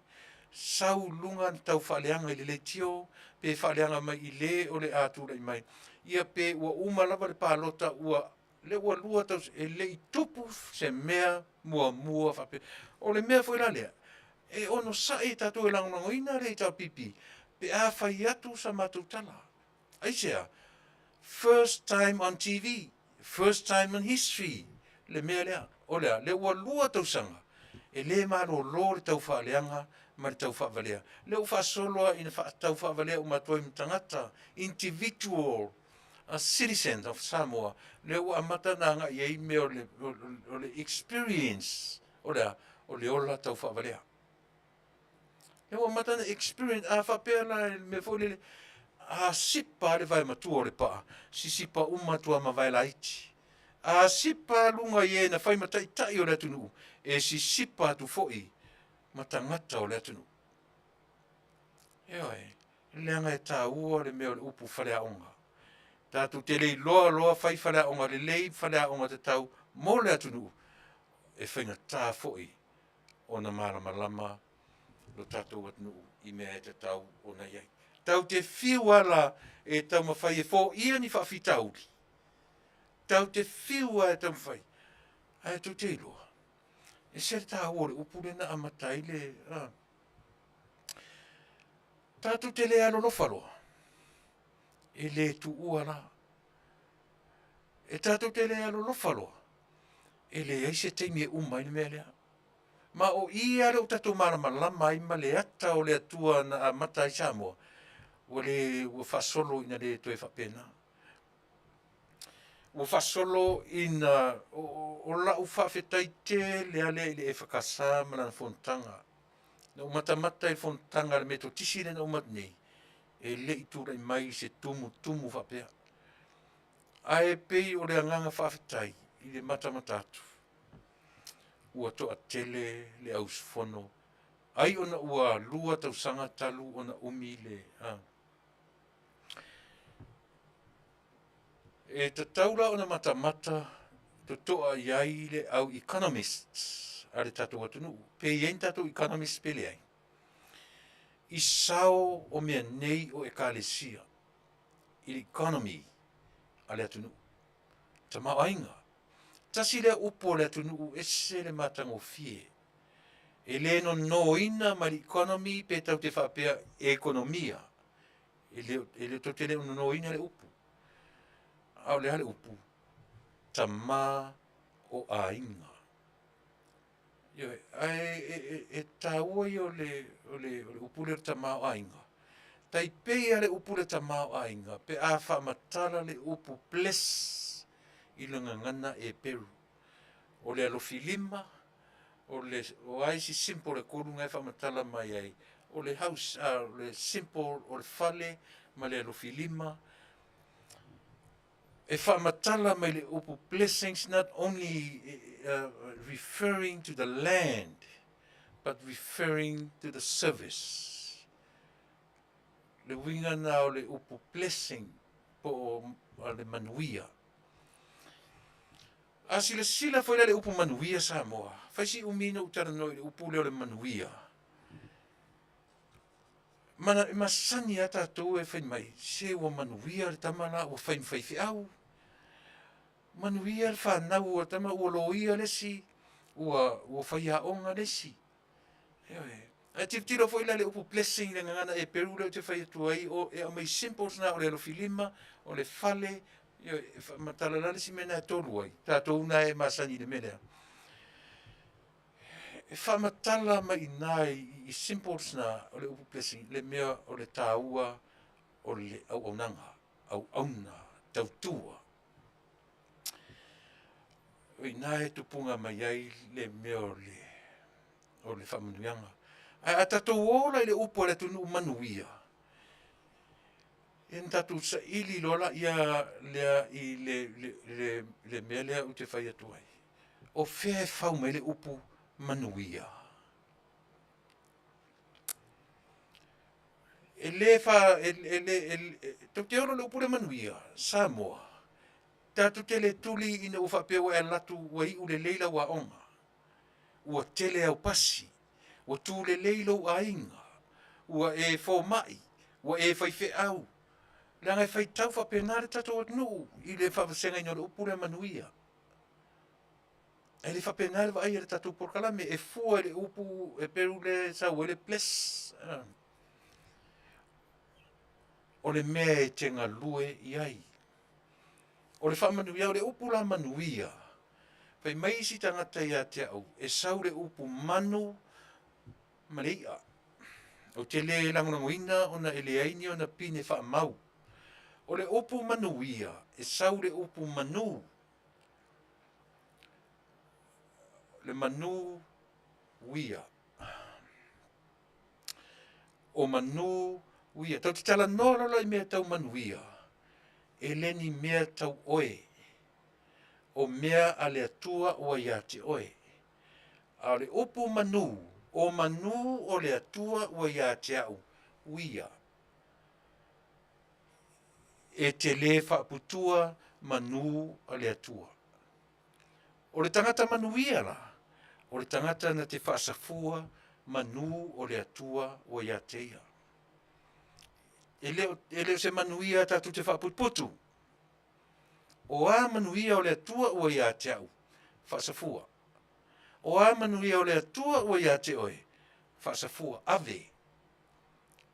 sau i luga na tau faaleaga i le leitio, pe faaleaga mai i le o le a tulai mai. Ia pe ua uma lava le palota ua lea ua 2 tausaga, e le i tupu se mea muamua faapea. O le mea foi la lea, e onosai tatou e lagolagoina le HRPP pe a fai atu sa matou tala. Aisea? First time on TV, first time on history le mea lea. O le a? Lea ua 2 tausaga e le malolo le tau faaleaga ma le tau faavalea. Lea ua faasolo lava ina tau faavalea uma atu ai ma tagata, individual a citizen of Samoa, lea ua amata ona agai i ai mea o le experience, o le a? O le ola tau faavalea. Lea ua amata ona experience, a faapea la i le mea foi lele, a sipa lava le vae matua o le paa, sisipa uma atu lava ma vae laiti. A sipa luga i e na fai ma taitai o le atunuu, e sisipa atu foi ma tagata o le atunuu. Ioe, leaga e taua le mea o le upu faleaoga. Tatou te le iloa loa fai faleaoga lelei, faleaoga tatau mo le atunuu, e faigata foi ona malamalama lo tatou atunuu i mea e tatau ona i ai. Tatou te fiu lava la e taumafai e foia ni faafitauli, tatou te fiu lava e taumafai, ae tou te iloa, e ese le taua o le upu lea na amata ai le... Tatou te le alolofa loa. E le tuua la. E tatou te le alolofa loa, e leai se taimi e uma ai le mea lea. Ma o i lava lea ua tatou malamalama ai ma le ata o le Atua na amata ai Samoa, ua le ua faasolo ina le toe faapena. Ua faasolo ina o lau faafetai tele lava lea i le EFKS ma lana fonotaga. Na ou matamata i le fonotaga a le Metotisi lea na uma atu nei, e le i tulai mai se tumutumu faapea. Ae pei o le agaga faafetai i le matamata atu, ua toatele le auusufono, ai ona ua 2 tausaga talu ona umi le E tatau la ona matamata totoa i ai le au economists a le tatou atunuu, pe i ai ni tatou economists pe leai, i sao o mea nei o Ekalesia i le economy a le atunuu, tamaoaiga. Tasi lea upu a le atunuu e ese le matagofie, e le nonoina mai le economy pe tatou te faapea ekonomia, e le o tou te le o nonoina le upu. A o le a le upu? Tama o aiga. Ioe, ae e taua ia o le upu lea o le tamaoaiga, e tai pei lava le upu lea tamaoaiga pe a faamatala le upu bless i le gagana Eperu. O le alofilima, o a isi symbol e 3 na e faamatala mai ai, o le house, o le symbol o le fale ma le alofilima. E faamatala mai le upu blessings not only referring to the land but referring to the service. Le uiga lena o le upu blessing po o le manuia. A silasila foi la i le upu manuia Samoa, fai si umi ona ou talanoa i le upu lea o le manuia. E masani lava tatou e fai mai, se ua manuia le tama la ua fai ma faifeau, manuia le fanau a le tama ua loia le isi, ua faiaoga le isi. Ioe. Ae tilotilo foi la i le upu blessing i le gagana Eperu lea ou te fai atu ai, e aumai symbols na o le alofilima, o le fale, ioe, e faamatala o le a le isi mea lena e tolu ai? Tatou na e masani i le mea lea. E faamatala mai i ina i symbols na o le upu blessing le mea o le taua o le auaunaga, auauna, tautua. O i ina e tupuga mai ai le mea o le faamanuiaga. Ae a tatou o la i le upu a le atunuu manuia, ia ona tatou saili loa lea i le mea lea ou te fai atu ai. O fea e fau mai ai le upu manuia? E le fa, e le, tou te olo i le upu lea manuia, Samoa, tatou te le tuli ina ua faapea ua e alu atu ua iu lelei lau aoga, ua tele au pasi, ua tu lelei lou aiga, ua e fomai, ua e faifeau. Leaga e faitau faapena le tatou atunuu i le faavasegaina o le upu lea manuia. Ae le faapena le vaai a le tatou polokalame, e fua i le upu Heperu lea e sau ai le bless. O le mea e te galue i ai. O le faamanuia, o le upu la manuia, fai mai isi tagata ia te au, e sau le upu manu ma le i'a. Ou te le lagolagoina ona e leai ni ona pine faamau. O le upu manuia, e sau le upu manu le manu uia. O manu uia. Tou te talanoa loa la i mea tau manuia, e le ni mea tau oe, o mea a le Atua ua ia te oe. A o le upu manu, o manu o le Atua ua ia te au, uia. E te le faaputua manu a le Atua. O le tagata manuia la, o le tagata na te faasafua manu o le Atua ua ia te ia. E le o se manuia tatou te faaputuputu. O a manuia o le Atua ua ia te au, faasafua. O a manuia o le Atua ua ia te oe, faasafua, ave.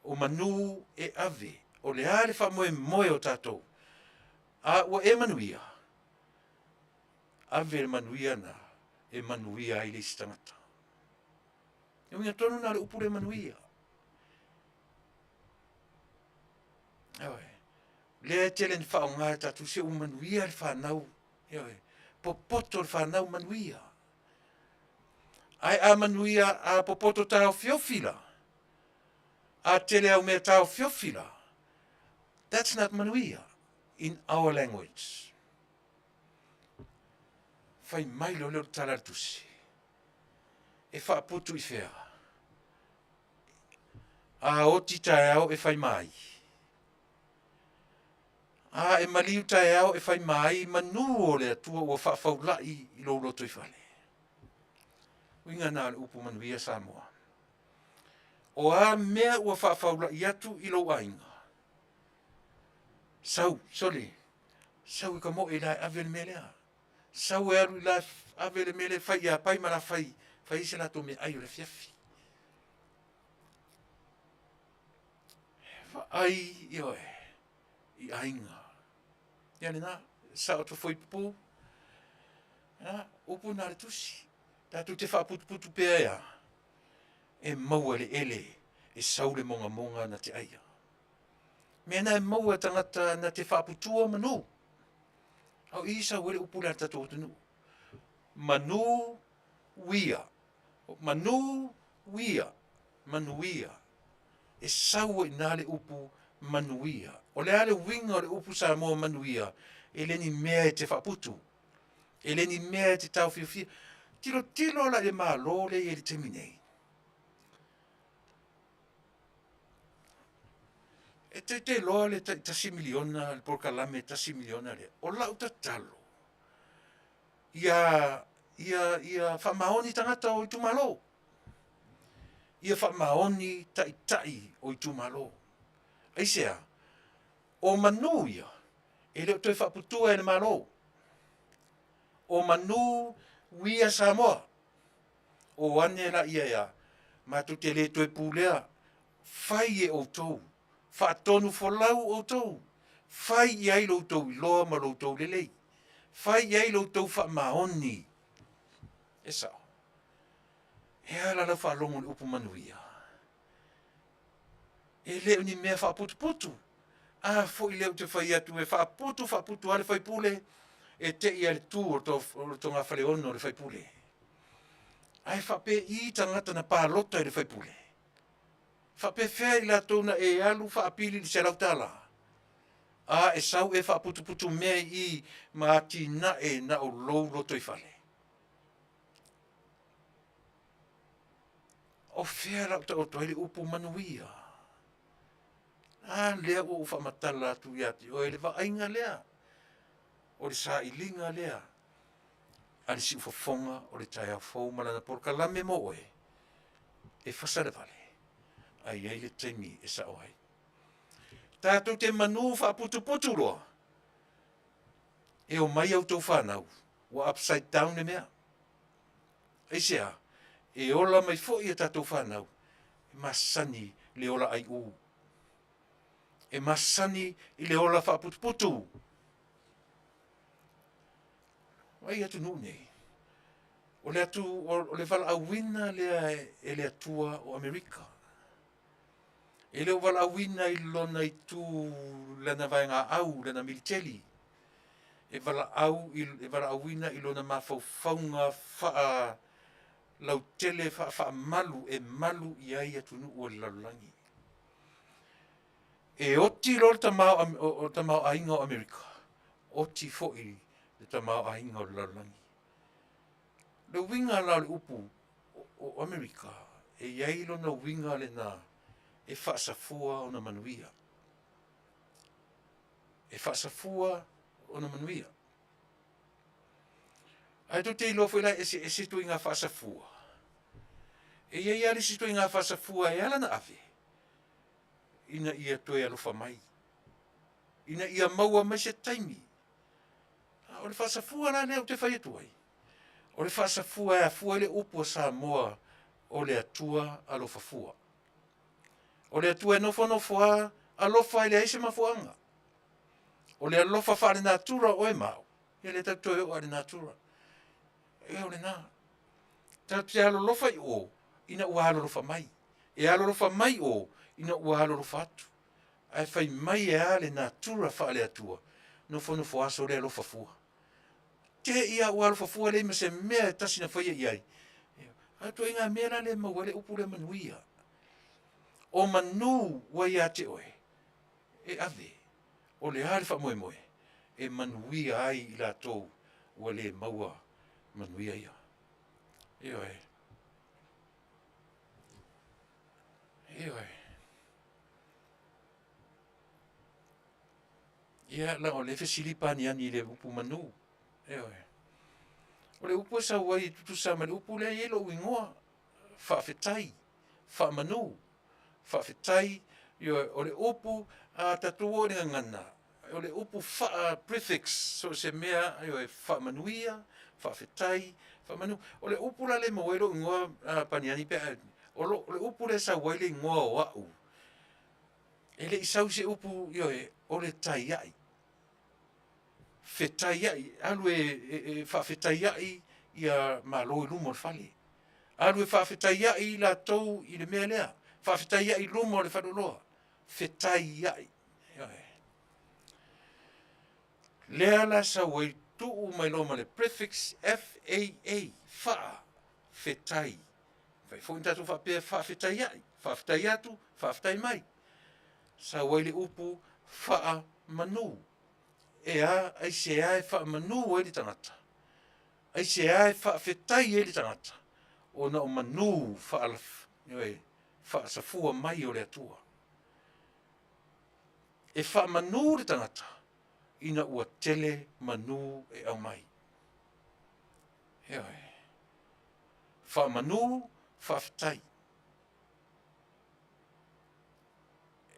O manu e ave. O le a le faamoemoe o tatou? A ua e manuia, ave le manuia na e manuia ai le isi tagata. E uiga tonu na o le upu le manuia. Ioe. Lea e tele ina faaaoga e tatou se ua manuia le fanau. Ioe. Popoto le fanau manuia. Ae a manuia, a popoto taofiofi la, a tele au mea taofiofi la, that's not manuia in our language. Fai mai loa lea o le tala a le tusi, e faaputu i fea? A oti taeao e fai ma ai? A e maliu taeao e fai ma ai manu o le Atua ua faafaulai i lou lotoifale? Uiga na o le upu manuia Samoa. O a mea ua faafaulai atu i lou aiga? Sau, sole, sau e ka moe la e ave le mea lea. Sau e alu i la ave le mea lea e fai ia pai ma la fai, fai ai se latou meaai o le afiafi. Vaai, ioe, i aiga. Ia lena, sao atu foi pupu. Ia, upu na le tusi. Tatou te faaputuputu pea e a? E maua e le ele e sau le mogamoga na te aia. Mea na e maua e tagata na te faaputua manu. A o i sau ai le upu lea a le tatou atunuu. Manu uia. Manu uia. Manuia. E sau ai i ina le upu manuia. O le a le uiga o le upu Samoa manuia? E le ni mea e te faaputu. E le ni mea e te taofiofia. Tilotilo la i le Malo lea e i ai i le taimi nei. E te te iloa le tai $1 miliona, le polokalame $1 miliona lea, o lau tatalo, ia, ia, ia faamaoni tagata o itumalo. Ia faamaoni taitai o itumalo. Aisea? O manu ia, e le o toe faaputua e le Malo. O manu uia Samoa. O ane laia e a? Matou te le toe pulea, fai e outou, faatonu folau outou, fai i ai lo outou iloa ma lo outou lelei, fai i ai lo outou faamaoni. E sao. E a la lau faalogo i le upu manuia? E le o ni mea faaputuputu. A foi lea ou te fai atu e faaputu faaputu lava le faipule, e te i lava i le tu o le togafaleono o le faipule. Ae faapei tagata na palota i le faipule? Faapefea i latou na e alu faapili i le $100? A e sau e faaputuputu mea i i ma atinae na o lou lotoifale? O fea la o taoto ai le upu manuia? A lea ua ou faamatala atu ia te oe le vaaiga lea, o le sailiga lea a le siufofoga o le taeao fou ma lana polokalame mo oe, e fasa le vale, ae i ai le taimi e sao ai. Tatou te manu faaputuputu loa, e omai a outou fanau, ua upside down le mea. Aisea? E ola mai foi a tatou fanau, e masani le ola aiu. E masani i le ola faaputuputu. Vaai atunuu nei, o le atu, o le valaauina lea e le Atua o Amerika. E le o valaauina i lona itu, lana vaegaau, lana militeli. E valaau e valaauina i lona mafaufauga faalautele faa-faamalu e malu i ai atunuu o le lalolagi. E oti loa le tamaoaiga o Amerika, oti foi le tamaoaiga o le lalolagi. O le uiga la o le upu o Amerika, e i ai lona uiga lena e faasafua ona manuia. E faasafua ona manuia. Ae tou te iloa foi la e eseese ituaiga faasafua. E i ai lava le isi ituaiga faasafua e ala ona ave, ina ia toe alofa mai, ina ia maua mai se taimi. A o le faasafua la lea ou te fai atu ai, o le faasafua e afua ai le upu a Samoa, o le Atua alofa fua. O le Atua e nofonofo lava. Alofa e leai se mafuaaga. O le alofa faalenatura o oe ma au, ia lea tatou te toe oo lava i le natura. Ia o lena. Tatou te alolofa i o ina ua alolofa mai. E alolofa mai o ina ua alolofa atu. Ae fai mai e a le natura faale-Atua, nofonofo lava sole alofa fua. Te i lava ua alofa fua leai ma se mea e tasi na faia i ai. A o ituaiga mea la lea e maua ai le upu lea manuia. O manu ua ia te oe, e ave, o le a le faamoemoe? E manuia ai i latou ua le maua manuia ia. Ioe, ioe. Ia leaga o lea e fesili Paniani i le upu manu, ioe. O le upu e sau ai e tutusa ma le upu lea e i ai lou igoa, faafetai, faamanu, faafetai, ioe, o le upu a tatou o i le gagana, o le upu faa-prefix so o se mea, ioe, faamanuia, faafetai, faamanu. O le upu la lea e maua ai lou igoa Paniani pe a e, o le upu lea e sau ai le igoa o au, e le i sau se upu, ioe, o le tai ai, fetaiai, alu e faafetaiai ia Malo i luma o le fale, alu e faafetaiai i latou i le mea lea, faafetaiai i luma o le faleoloa, fetaiai, ioe. Lea la e sau ai tuu mai loa ma le prefix f a a, faa, fetai. E mafai foi ona tatou faapea faafetaiai, faafetai atu, faafetai mai. Sau ai le upu faamanu. E a? Aisea e faamanu ai le tagata? Aisea e faafetai ai le tagata? Ona o manu faasafua mai o le Atua. E faamanu le tagata ina ua tele manu e aumai. Ioe. Faamanu, faafetai.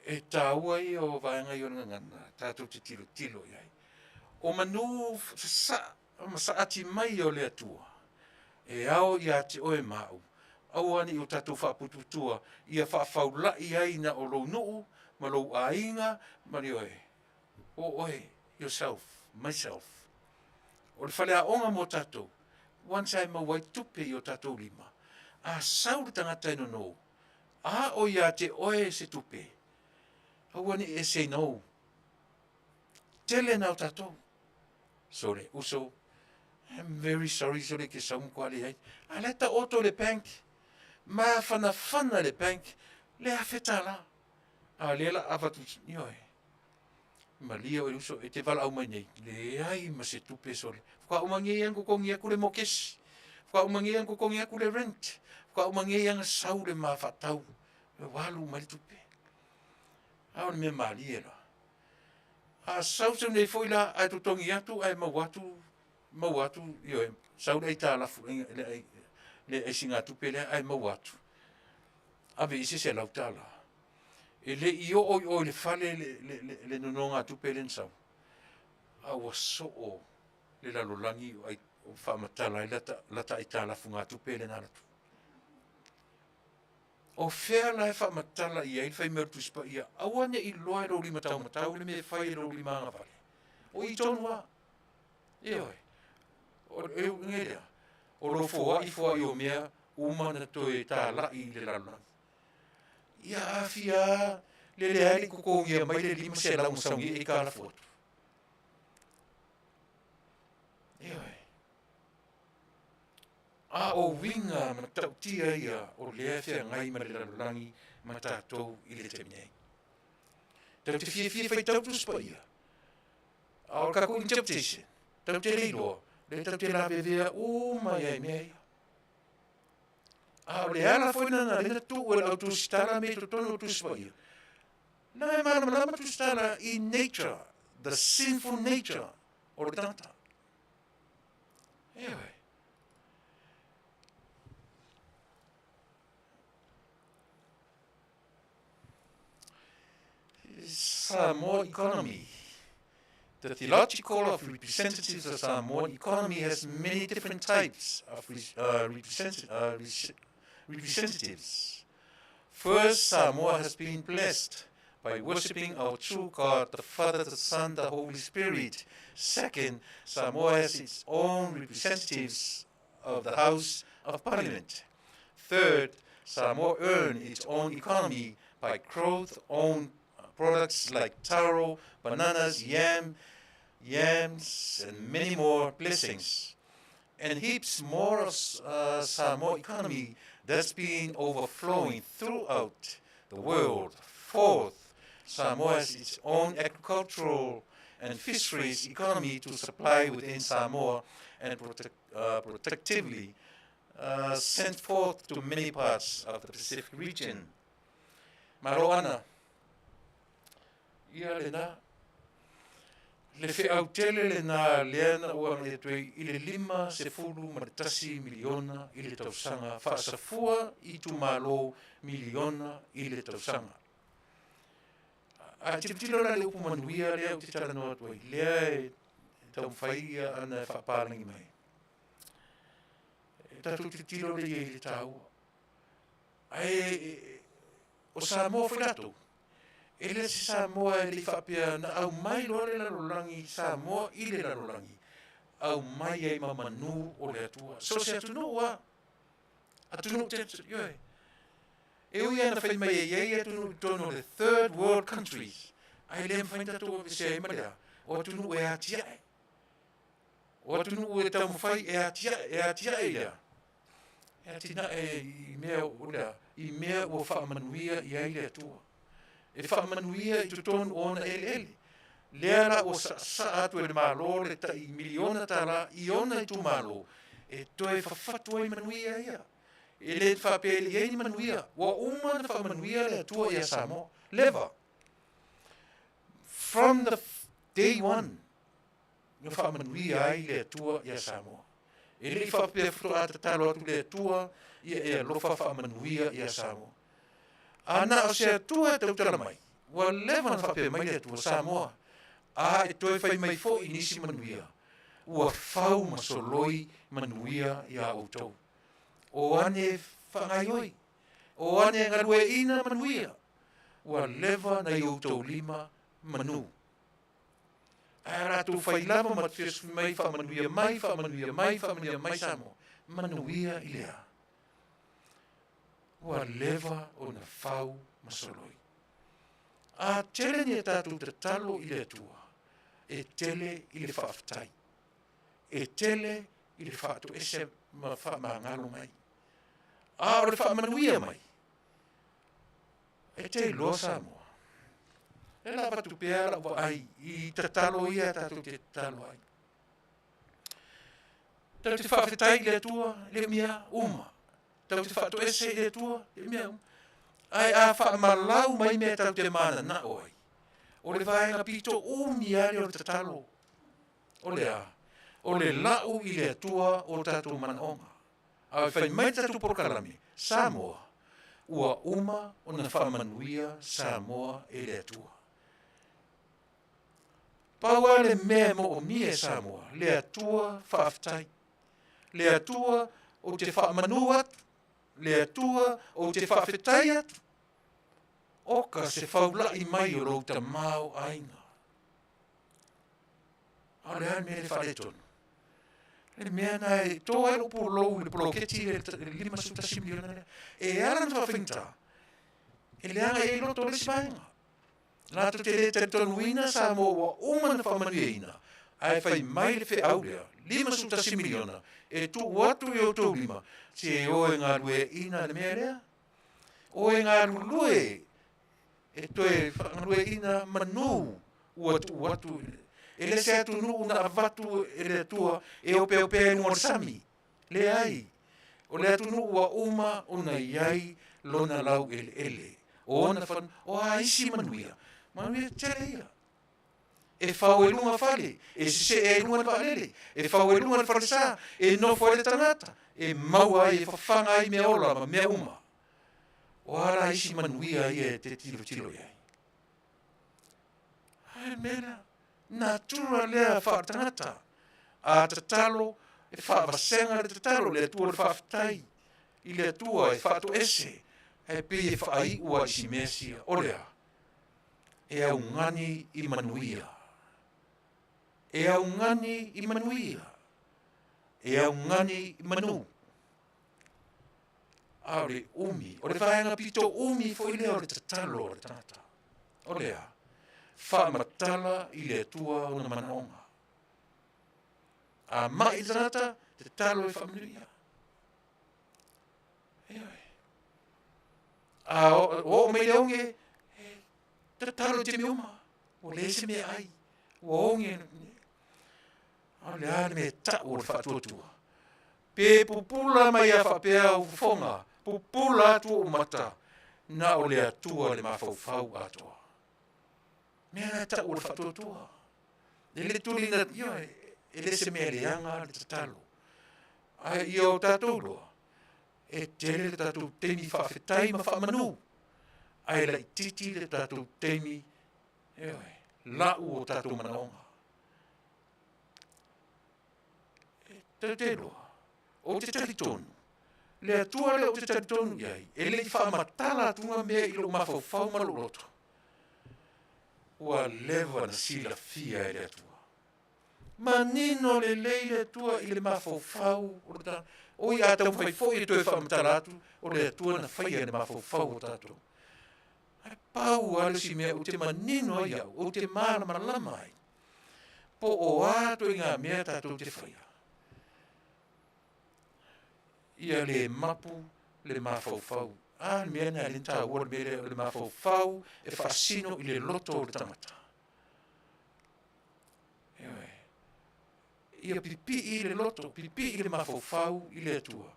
E taua ia o vaega ia o le gagana tatou te tilotilo i ai. O manu sasaa ma saati mai o le Atua, e ao ia te oe ma au, aua ne i o tatou faaputuputua ia faafaulai ai na o lou nuu ma lou aiga ma le, ioe, o oe, yourself, myself. O le faleaoga mo tatou, once lava e maua ai tupe i o tatou lima, a sau le tagata e nono, a o ia te oe se tupe, aua ne i e say no. Tele na o tatou. Sole, uso, I'm very sorry sole e te sau matua leai. A la e taoto i le bank, mafanafana le bank, le $1000. A o lea o le a avatu, ioe. Malie oe le uso, e te valaau mai nei, leai ma se tupe sole. Faatoa uma nei lava ona totogi atu le mokesi, faatoa uma nei lava ona totogi atu le rent, faatoa uma nei lava ona sau le ma faatau, ua alu uma ai le tupe. A o le mea malie la, a sau sau nei foi la ae totogi atu ae maua atu, maua atu, ioe, sau le aitalafu, le aisigatupe lea ae maua atu, ave i ai se $100. E le i oo i o i le fale le nonogatupe lea na sau, a ua soo le lalolagi o faamatala ai lata aitalafugatupe lea na alu atu. O fea la e faamatala i ai le fai mai o le Tusi Paia, aua ne i iloa e lou lima taumatau le mea e fai e lou lima agavale? O i tonu lava. Ioe. O le uiga lea, o lou foai foai o mea uma na toe talai i le lalolagi. Ia a fia lava le leai le totogia mai le $500 na sau nei e aitalafu atu. Ioe. A o uiga matautia ia o lea e feagai ma le lalolagi ma tatou i le taimi nei. Tatou te fiafia e faitau Tusi Paia, a o le tatou interpretation, tatou te le iloa, lea tatou te lavevea uma ai i mea ia. A o le ala foi lena lea na tuu e le au tusitala mea i totonu o Tusi Paia, leaga e malamalama tusitala i nature, the sinful nature o le tagata. Ioe. Samoa economy. The theological of representatives of Samoan economy has many different types of representatives. First, Samoa has been blessed by worshipping our true God, the Father, the Son, the Holy Spirit. Second, Samoa has its own representatives of the House of Parliament. Third, Samoa earned its own economy by growth own products like taro, bananas, yam, yams, and many more blessings. And heaps more of Samoa economy that's been overflowing throughout the world. Fourth, Samoa has its own agricultural and fisheries economy to supply within Samoa and protectively sent forth to many parts of the Pacific region. Malo ana, ia lena, le feau tele lena lea na ua agai atu ai i le $51 miliona i le tausaga faasafua i itumalo miliona i le tausaga. A tilotilo la i le upu manuia lea ou te talanoa atu ai, lea e taumafai ia ana e faapalagi mai. E tatou tilotilo lea i ai i le taua. Ae o Samoa foi latou, e le se Samoa e le i faapea na aumai loa le lalolagi Samoa i le lalolagi, aumai ai ma manu o le Atua. So se atunuu lava, atunuu te, ioe. E ui lava ina fai mai e i ai atunuu i totonu o le third world countries, ae le mafai ona tatou aveesea ai ma le a? O atunuu e atiae. O atunuu e taumafai e atiae, e atiae i le a? E atinae i mea o le a? I mea ua faamanuia i ai le Atua. E faamanuia i totonu o ona eleele. Lea la ua saasaa atu e le Malo le tai miliona tala i ona itumalo e toe fafatu ai manuia ia. E le faapea e le i ai ni manuia, ua uma ona faamanuia le Atua ia Samoa. Leva. From the day one, na faamanuia ai le Atua ia Samoa. E le i faapea faatoa tatalo atu le Atua ia e alofa faamanuia ia Samoa. A na o se Atua e tautala mai, ua leva ona faapea mai le Atua, Samoa, a e toe fai mai foi nisi manuia, ua fau ma soloi manuia ia outou. O ane faagaioi, o ane galueaiina manuia, ua leva na i outou lima manu. Ae a latou fai lava ma fesofi mai, faamanuia mai, faamanuia mai, faamanuia mai Samoa, manuia i le a? Ua leva ona fau ma soloi. A tele ni a tatou tatalo i le Atua, e tele i le faafetai, e tele i le faatoese ma faamagalo mai. A o le faamanuia mai, E te iloa Samoa, e la avatu pea lau vaai i tatalo ia tatou te tatalo ai. Tatou te faafetai i le Atua i le mea uma. Tatou te faatoese i le Atua i le mea uma. Ae a faamalau mai mea tatou te mananao ai, o le vaega pito umi lava lea o le tatalo. O le a? O le lau i le Atua o tatou manaoga. A fai mai le tatou polokalame, Samoa, ua uma ona faamanuia Samoa e le Atua. Pau lava le mea e moomia e Samoa, le Atua faafetai. Le Atua ou te faamanu atu, le Atua ou te faafetai atu. Oka se faulai mai o lou tamaoaiga. A o le a le mea le faaletonu? Le mea na e to ai lou pulou i le poloketi le $51 miliona lea. E ala ona faafaigata, e leaga e i ai loto o le isi vaega. Latou te le talitonuina Samoa ua uma ona faamanuiaina, ae fai mai le feau lea, $51 miliona, e tuu atu i outou lima, se o e galueaiina le mea lea. O e galulue e toe faagalueaiina manu ua tuu atu e le se atunuu na avatu e le Atua e opeopea i luga o le sami. Leai, o le atunuu ua uma ona i ai lona laueleele, o ona fanua, o a isi manuia, manuia tele ia. E fau ai luga fale, e sesee ai luga le vaalele, e fau ai luga le falesa, e nofo ai le tagata, e maua ai, e fafaga ai mea ola ma mea uma. O a la isi manuia ia e te tilotilo i ai? Ae mea lea, natura lea faaletagata. A tatalo, e faavasega le tatalo, le Atua le faafetai i le Atua e faatoese, ae pei e faaiu lava i si mea sia. O le a? E augani i manuia. E augani i manuia. E augani i manu. A o le umi, o le vaega pito umi foi lea o le tatalo a le tagata. O le a? Faamatala i le Atua ona manaoga. A mai le tagata, tatalo e faamanuia. Ioe. A oo mai le oge, e tatalo i taimi uma. Ua leai se meaai, ua oge. A o le a le mea e tau o le faatuatua? Pe pupula mai a faapea au fofoga, pupula atu ou mata, na o le Atua le mafaufau atoa. Mea na e tau o le faatuatua. E le tulina, ioe, e le se mea leaga le tatalo. Ae ia o tatou loa, e tele le tatou taimi faafetai ma faamanu, ae laititi le tatou taimi, ioe, lau o tatou manaoga. E tatou te iloa, ou te talitonu, le Atua lea ou te talitonu i ai, e le i faamatala atu mea i lou mafaufau ma lou loto, ua leva na silafia e le Atua. Manino lelei le Atua i le mafaufau o le tagata. Oi, a taumafai foi e toe faamatala atu, o le Atua na faia le mafaufau o tatou. Ae pau lava le isi mea ou te manino ai au, ou te malamalama ai, po o a ituaiga mea tatou te faia. Ia le mapu le mafaufau. A le mea lena e le taua le mea lea o le mafaufau e faasino i le loto o le tagata. Ioe. Ia pipii le loto, pipii le mafaufau i le Atua.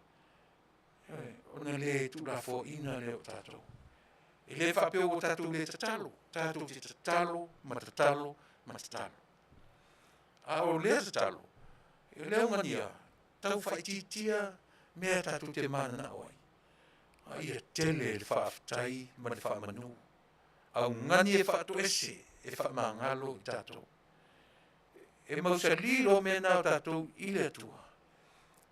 Ioe. Ona le tuulafoaiina lea o tatou. E le faapea ua tatou le tatalo, tatou te tatalo ma tatalo ma tatalo. A o lea tatalo, e le augania, tau faaitiitia mea tatou te mananao ai. A ia tele le faafetai ma le faamanu. Augani e faatoese, e faamagalo i tatou. E mausali loa mea na o tatou i le Atua.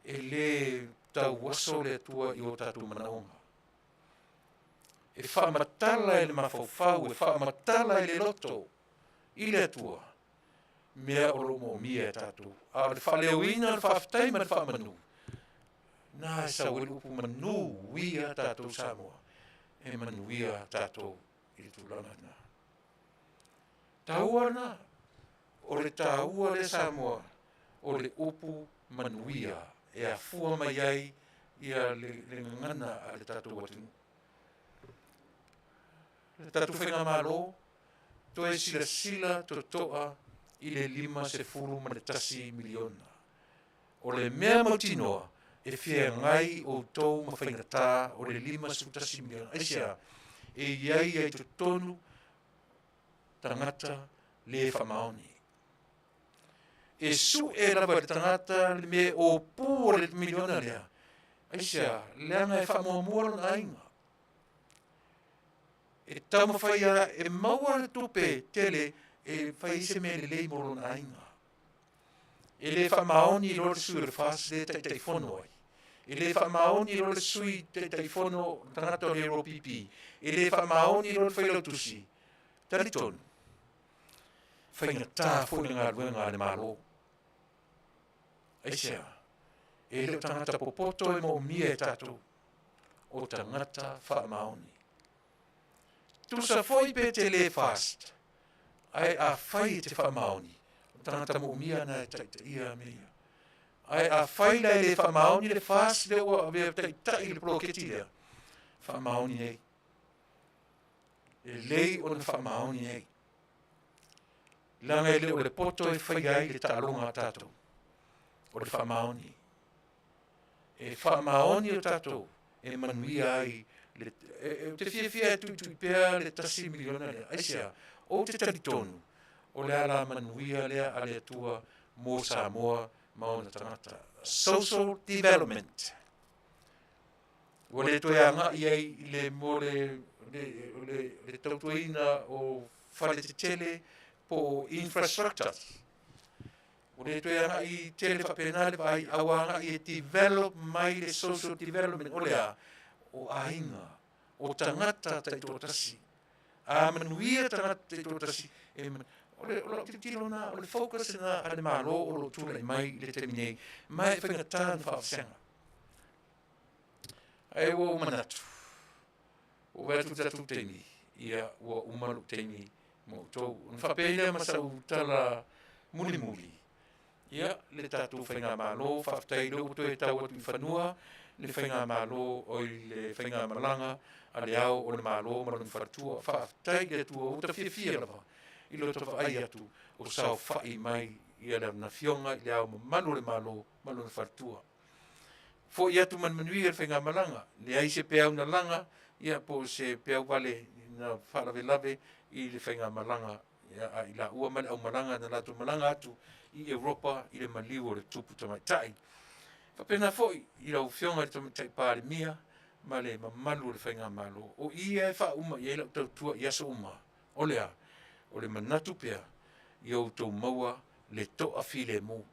E le tauaso le Atua i o tatou manaoga. E faamatala e le mafaufau, e faamatala e le loto i le Atua mea o lo o moomia e tatou. A o le faaleoina o le faafetai ma le faamanu, na e sau ai le upu manuia tatou Samoa, e manuia tatou i le tulaga lena. Taua lena, o le taua lea Samoa, o le upu manuia e afua mai ai ia le gagana a le tatou atunuu. Le tatou faigamalo, toe silasila totoa i le $51 miliona. O le mea mautinoa, e feagai outou ma faigata o le $51 miliona. Aisea? E i ai ai totonu tagata le faamaoni. E sue lava e le tagata le mea ōpū o le miliona lea. Aisea? Leaga e faamuamua lona aiga. E taumafai lava e maua le tupe tele e fai ai se mea lelei mo lona aiga. E le faamaoni loa le sui o le FAST lea e taitaifono ai. E le faamaoni loa le sui taitaifono tagata o le LPP. E le faamaoni loa le failautusi. Talitonu, faigata foi le galuega a le Malo. Aisea? E le o tagata popoto e moomia e tatou, o tagata faamaoni. Tusa foi pe te le fast, ae afai e te faamaoni, o tagata moomia na e taitaia mea ia. Ae afai la e le faamaoni le fast lea ua avea taitai le poloketi lea, faamaoni nei. Lelei ona faamaoni nei. Leaga e le o le poto e faia ai le taaloga a tatou, o le faamaoni. E faamaoni o tatou e manuia ai le, e, te fiafia e tuitui pea le $1 miliona lea. Aisea? Ou te talitonu o le ala manuia lea a le Atua mo Samoa ma ona tagata. Social development. Ua le toe agai ai i le mo le, le, le, le tautuaina o fale tetele po o infrastructure. Ua le toe agai tele faapena le vaai, a ua agai e develop mai le social development, o le a? O aiga, o tagata taitoatasi. A manuia tagata taitoatasi, e O le, o lau tilotilo lena, o le focus lena a le Malo o lo o tulai mai i le taimi nei, ma e faigata ona faavasega. Ae ua ou manatu, ua ou vaai atu i le tatou taimi, ia ua uma lou taimi ma outou. Ona faapea ai lea ma sau tala mulimuli, ia le tatou Faigamalo, faafetai o lea ua toe tau atu i fanua le Faigamalo, oi le faigamalaga a le Ao o le Malo ma lona faletua. Faafetai i le Atua, ua ta fiafia lava i lo ta vaai atu o saofai mai ia lana Afioga i le Ao Mamalu o le Malo ma lona faletua. Foi atu ma le manuia le faigamalaga, leai se peau na laga, ia po o se peau vale na faalavelave i le faigamalaga ia, a i laua ma le aumalaga na latou malaga atu i Europa i le maliu o le Tupu Tamaitai. Faapena foi i lau Afioga i le Tamaitai Palemia ma le mamalu o le Faigamalo, o i e faauma i ai lau tautua i aso uma, o le a? O le manatu pea ia outou maua le toafilemu.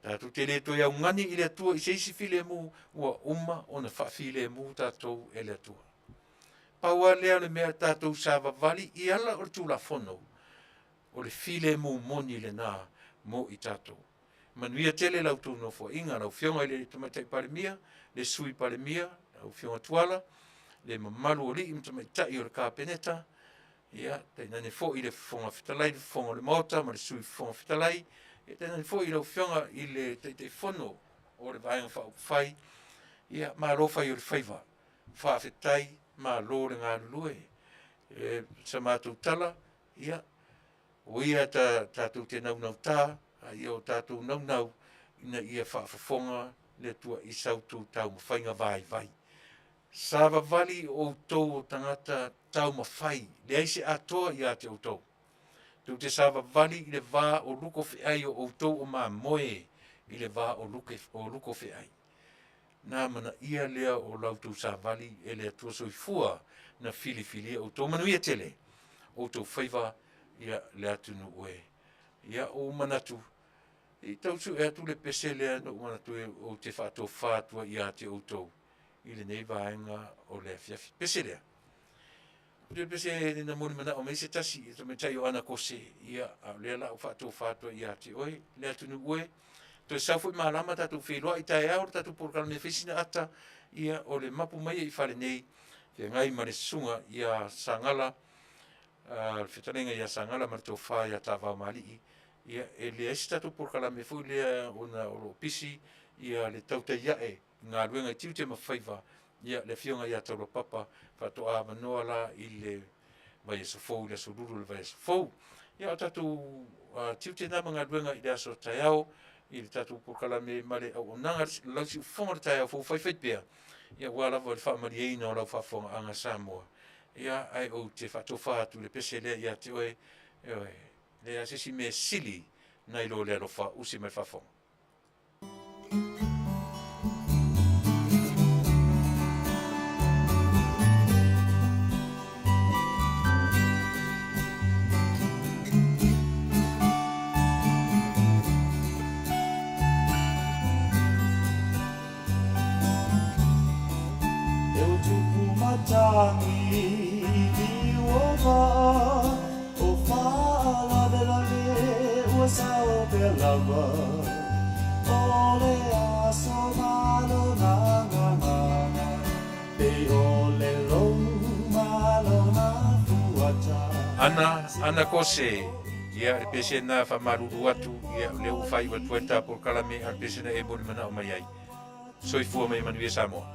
Tatou te le toe augani i le Atua i se isi filemu, ua uma ona faafilemu tatou e le Atua. Pau lava lea o le mea tatou savavali i ala o le Tulafono, o le filemu moni lena mo i tatou. Manuia tele la outou nofoaiga, lau Afioga i le Tamaitai Palemia, le Sui Palemia, lau Afioga Tuala, le mamalu o alii ma tamaitai o le Kapeneta, ia, tainane foi le Fofoga Fetalai, le Fofoga o le Maota ma le Sui Fofoga Fetalai, ia tainane foi lau Afioga i le Taitaifono o le Vaega Faaupufai, ia malo fai o le faiva. Faafetai, malo le galulue. E, sa matou tala, ia, o ia ta, tatou te naunauta, a ia o tatou naunau ina ia faafofoga le Atua i sa outou taumafaiga vaivai. Savavali outou o tagata taumafai, leai se atoa ia te outou. Tou te savavali i le va o luko feai o outou o mamoe i le va o luke, o luko feai. Na amanaia lea o la outou savali e le Atua Soifua na filifilia outou. Manuia tele outou faiva ia le atunuu e. Ia ou manatu i tau sue atu le pese lea na ou manatu ou te faatofa atu ai ia te outou i lenei vaega o le afiafi. Pese lea. Ou te pese na molimanao mai se tasi e tamaitai o Ana Kose, ia, a o lea la ua faatofa atu ai ia te oe, le atunuu e, toe sau foi malama tatou feiloai taeao le tatou polokalame e fai sina ata, ia, o le mapu mai i fale nei, feagai ma le susuga ia Sagala, le fetalaiga ia Sagala ma le tofa ia Tavaomalii, ia, e leai se tatou polokalame foi lea ona o lo o pisi ia le tautai ae i galuega i tiute ma faiva, ia, le afioga ia Taulapapa faatoa avanoa la i le vaiaso fou, i le aso Lulu o le vaiaso fou. Ia, o tatou tiute na ma galuega i le aso a taeao i le tatou polokalame ma le auaunaga le lausiufofoga o le taeao fou faifaipea, ia aua lava le faamalieina o lau faafofogaaga Samoa. Ia, ae ou te faatofa atu i le pese lea ia te oe, ioe, leai lava se isi mea e sili nai lo le alofa usi mai le faafofoga. E o tupu matangi i liu o vaa, o faalavelave ua sao pea lava, o le aso malo na gagana, pei o le lou malo na fuata. Ana, Ana Kose, ia le pese na faamalulu atu, ia lea ua faaiu atu ai le ta polokalame a le pese na e molimanaʻo mai ai. Soifua ma ia manuia Samoa.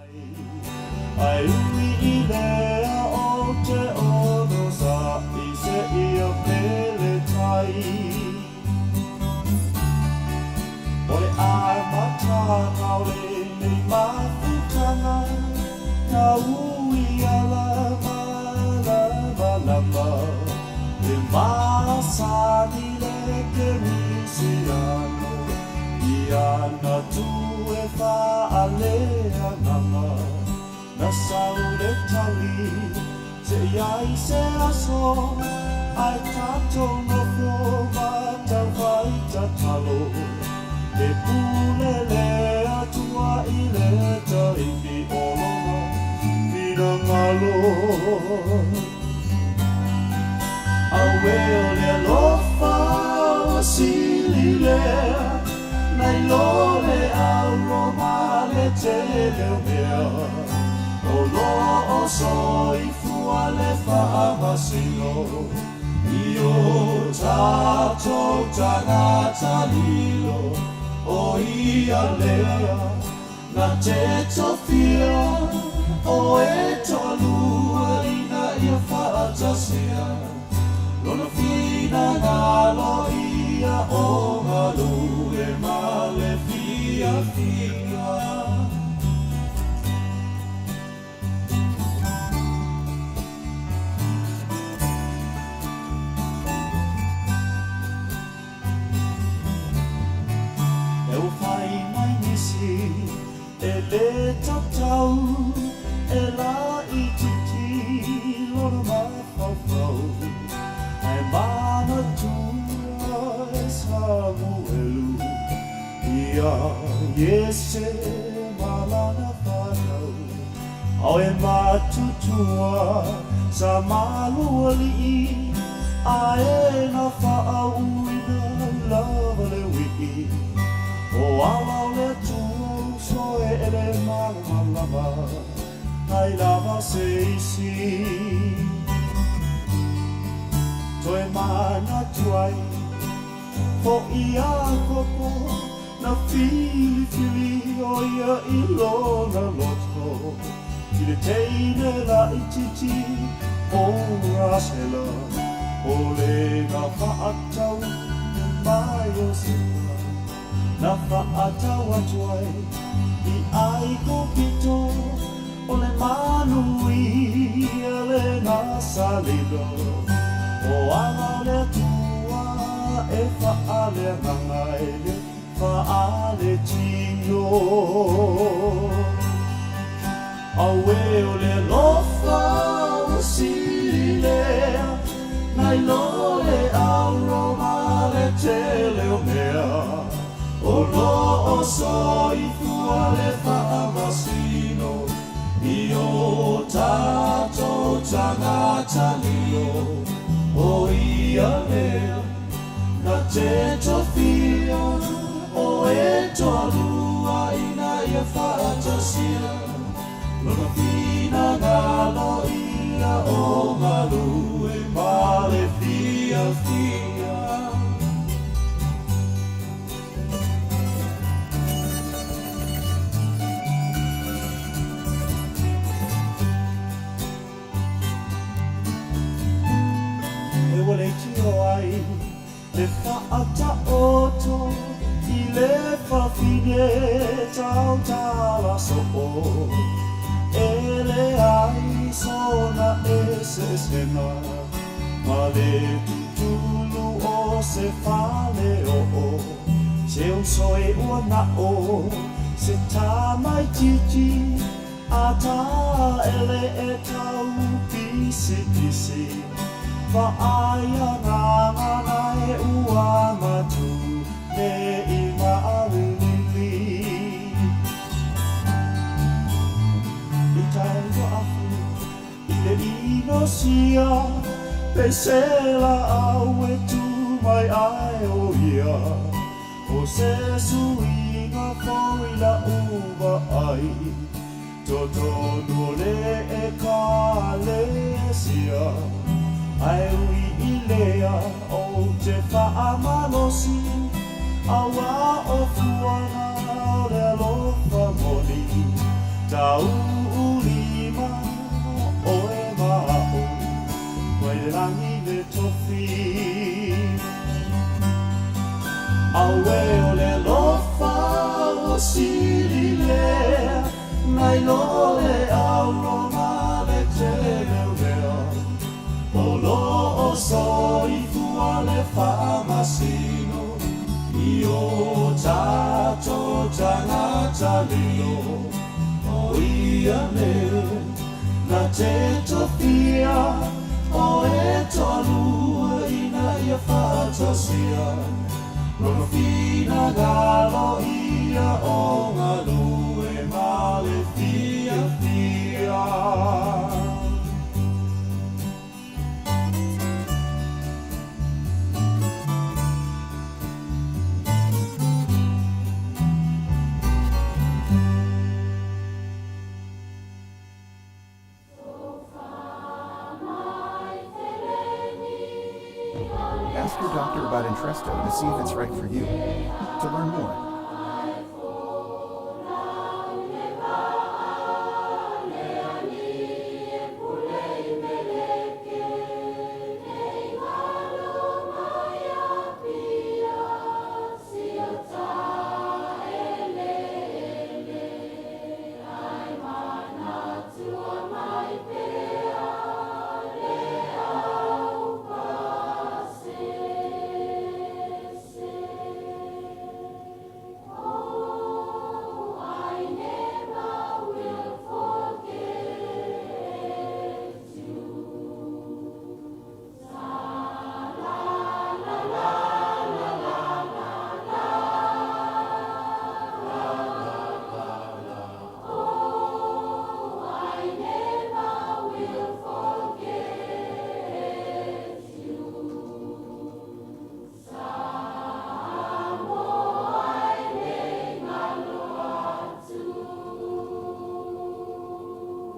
Ai ui i lea o te ono sa i se ia pele tai. O le amatanga o lenei mafutanga, ka ui ala malamalama, e masani le Kerisiano, i ana tū e faaleagaga, na sau le tali, se i ai se aso, ai tatou nofo ma taufai tatalo, e pule le Atua i le taimi o lona finagalo. Auē o le alofa ua sili lea nai lo le auro ma le tele o mea, o lo o soifua le faamasino i o tatou tagata lilo, o ia lea na te tofia o e toalua ina ia faatasia lona finagalo ia o galue ma le fiafia. E ua fai mai nisi e lē tatau e laitiiti lona mafaufau, ae manatua e Samuelu ia Iese ma lana fanau. Ao e matutua sa malualii, ae na faauuina lava le uii. O ala o le Atua uso e e le malamalama, nai lava se isi. Toe manatu ai foʻi Iakopo na filifili ʻo ia i lona loto i le teine laitiiti o Rasela, o le na faatau mai Iosepa, na faatau atu ai i ʻAigupito, o le manuia lena sa lilo. O ala o le Atua e faaleagaga e le faaletino. Auē o le alofa ua sili lea nai lo le auro ma le tele o mea, o lo o soifua le faamasino i o tatou tagata lilo, o ia lea na te tofia o e toalua ina ia faatasia lona finagalo ia o galue ma le fiafia. E ua leitio ai le faataoto i le fafine tautala soo, e leai sona eseesega ma le tutulu o se faleoo, se uso e ua nao se tamaitiiti a taele e tau pisipisi, vaai agaga nae ua matu ne i maauilili. I tai afu i le inosia, pesela au e tu mai ai o ia, o se suiga foi la uva ai, totonu o le Ekalesia. Ae ui i lea ou te faamalosi, auā o fuaga o le alofa moni, tauulima oe ma a'u, mai le lagi le tofi. Auē o le alofa ua sili lea nai lo le auro ma le tele o mea, o lo o soifua le faamasino i o tatou tagata lilo, o ia lea na te tofia o e toalua ina ia faatasia lona finagalo ia o galue ma le fiafia. Ask your doctor about Entresto to see if it's right for you. To learn more,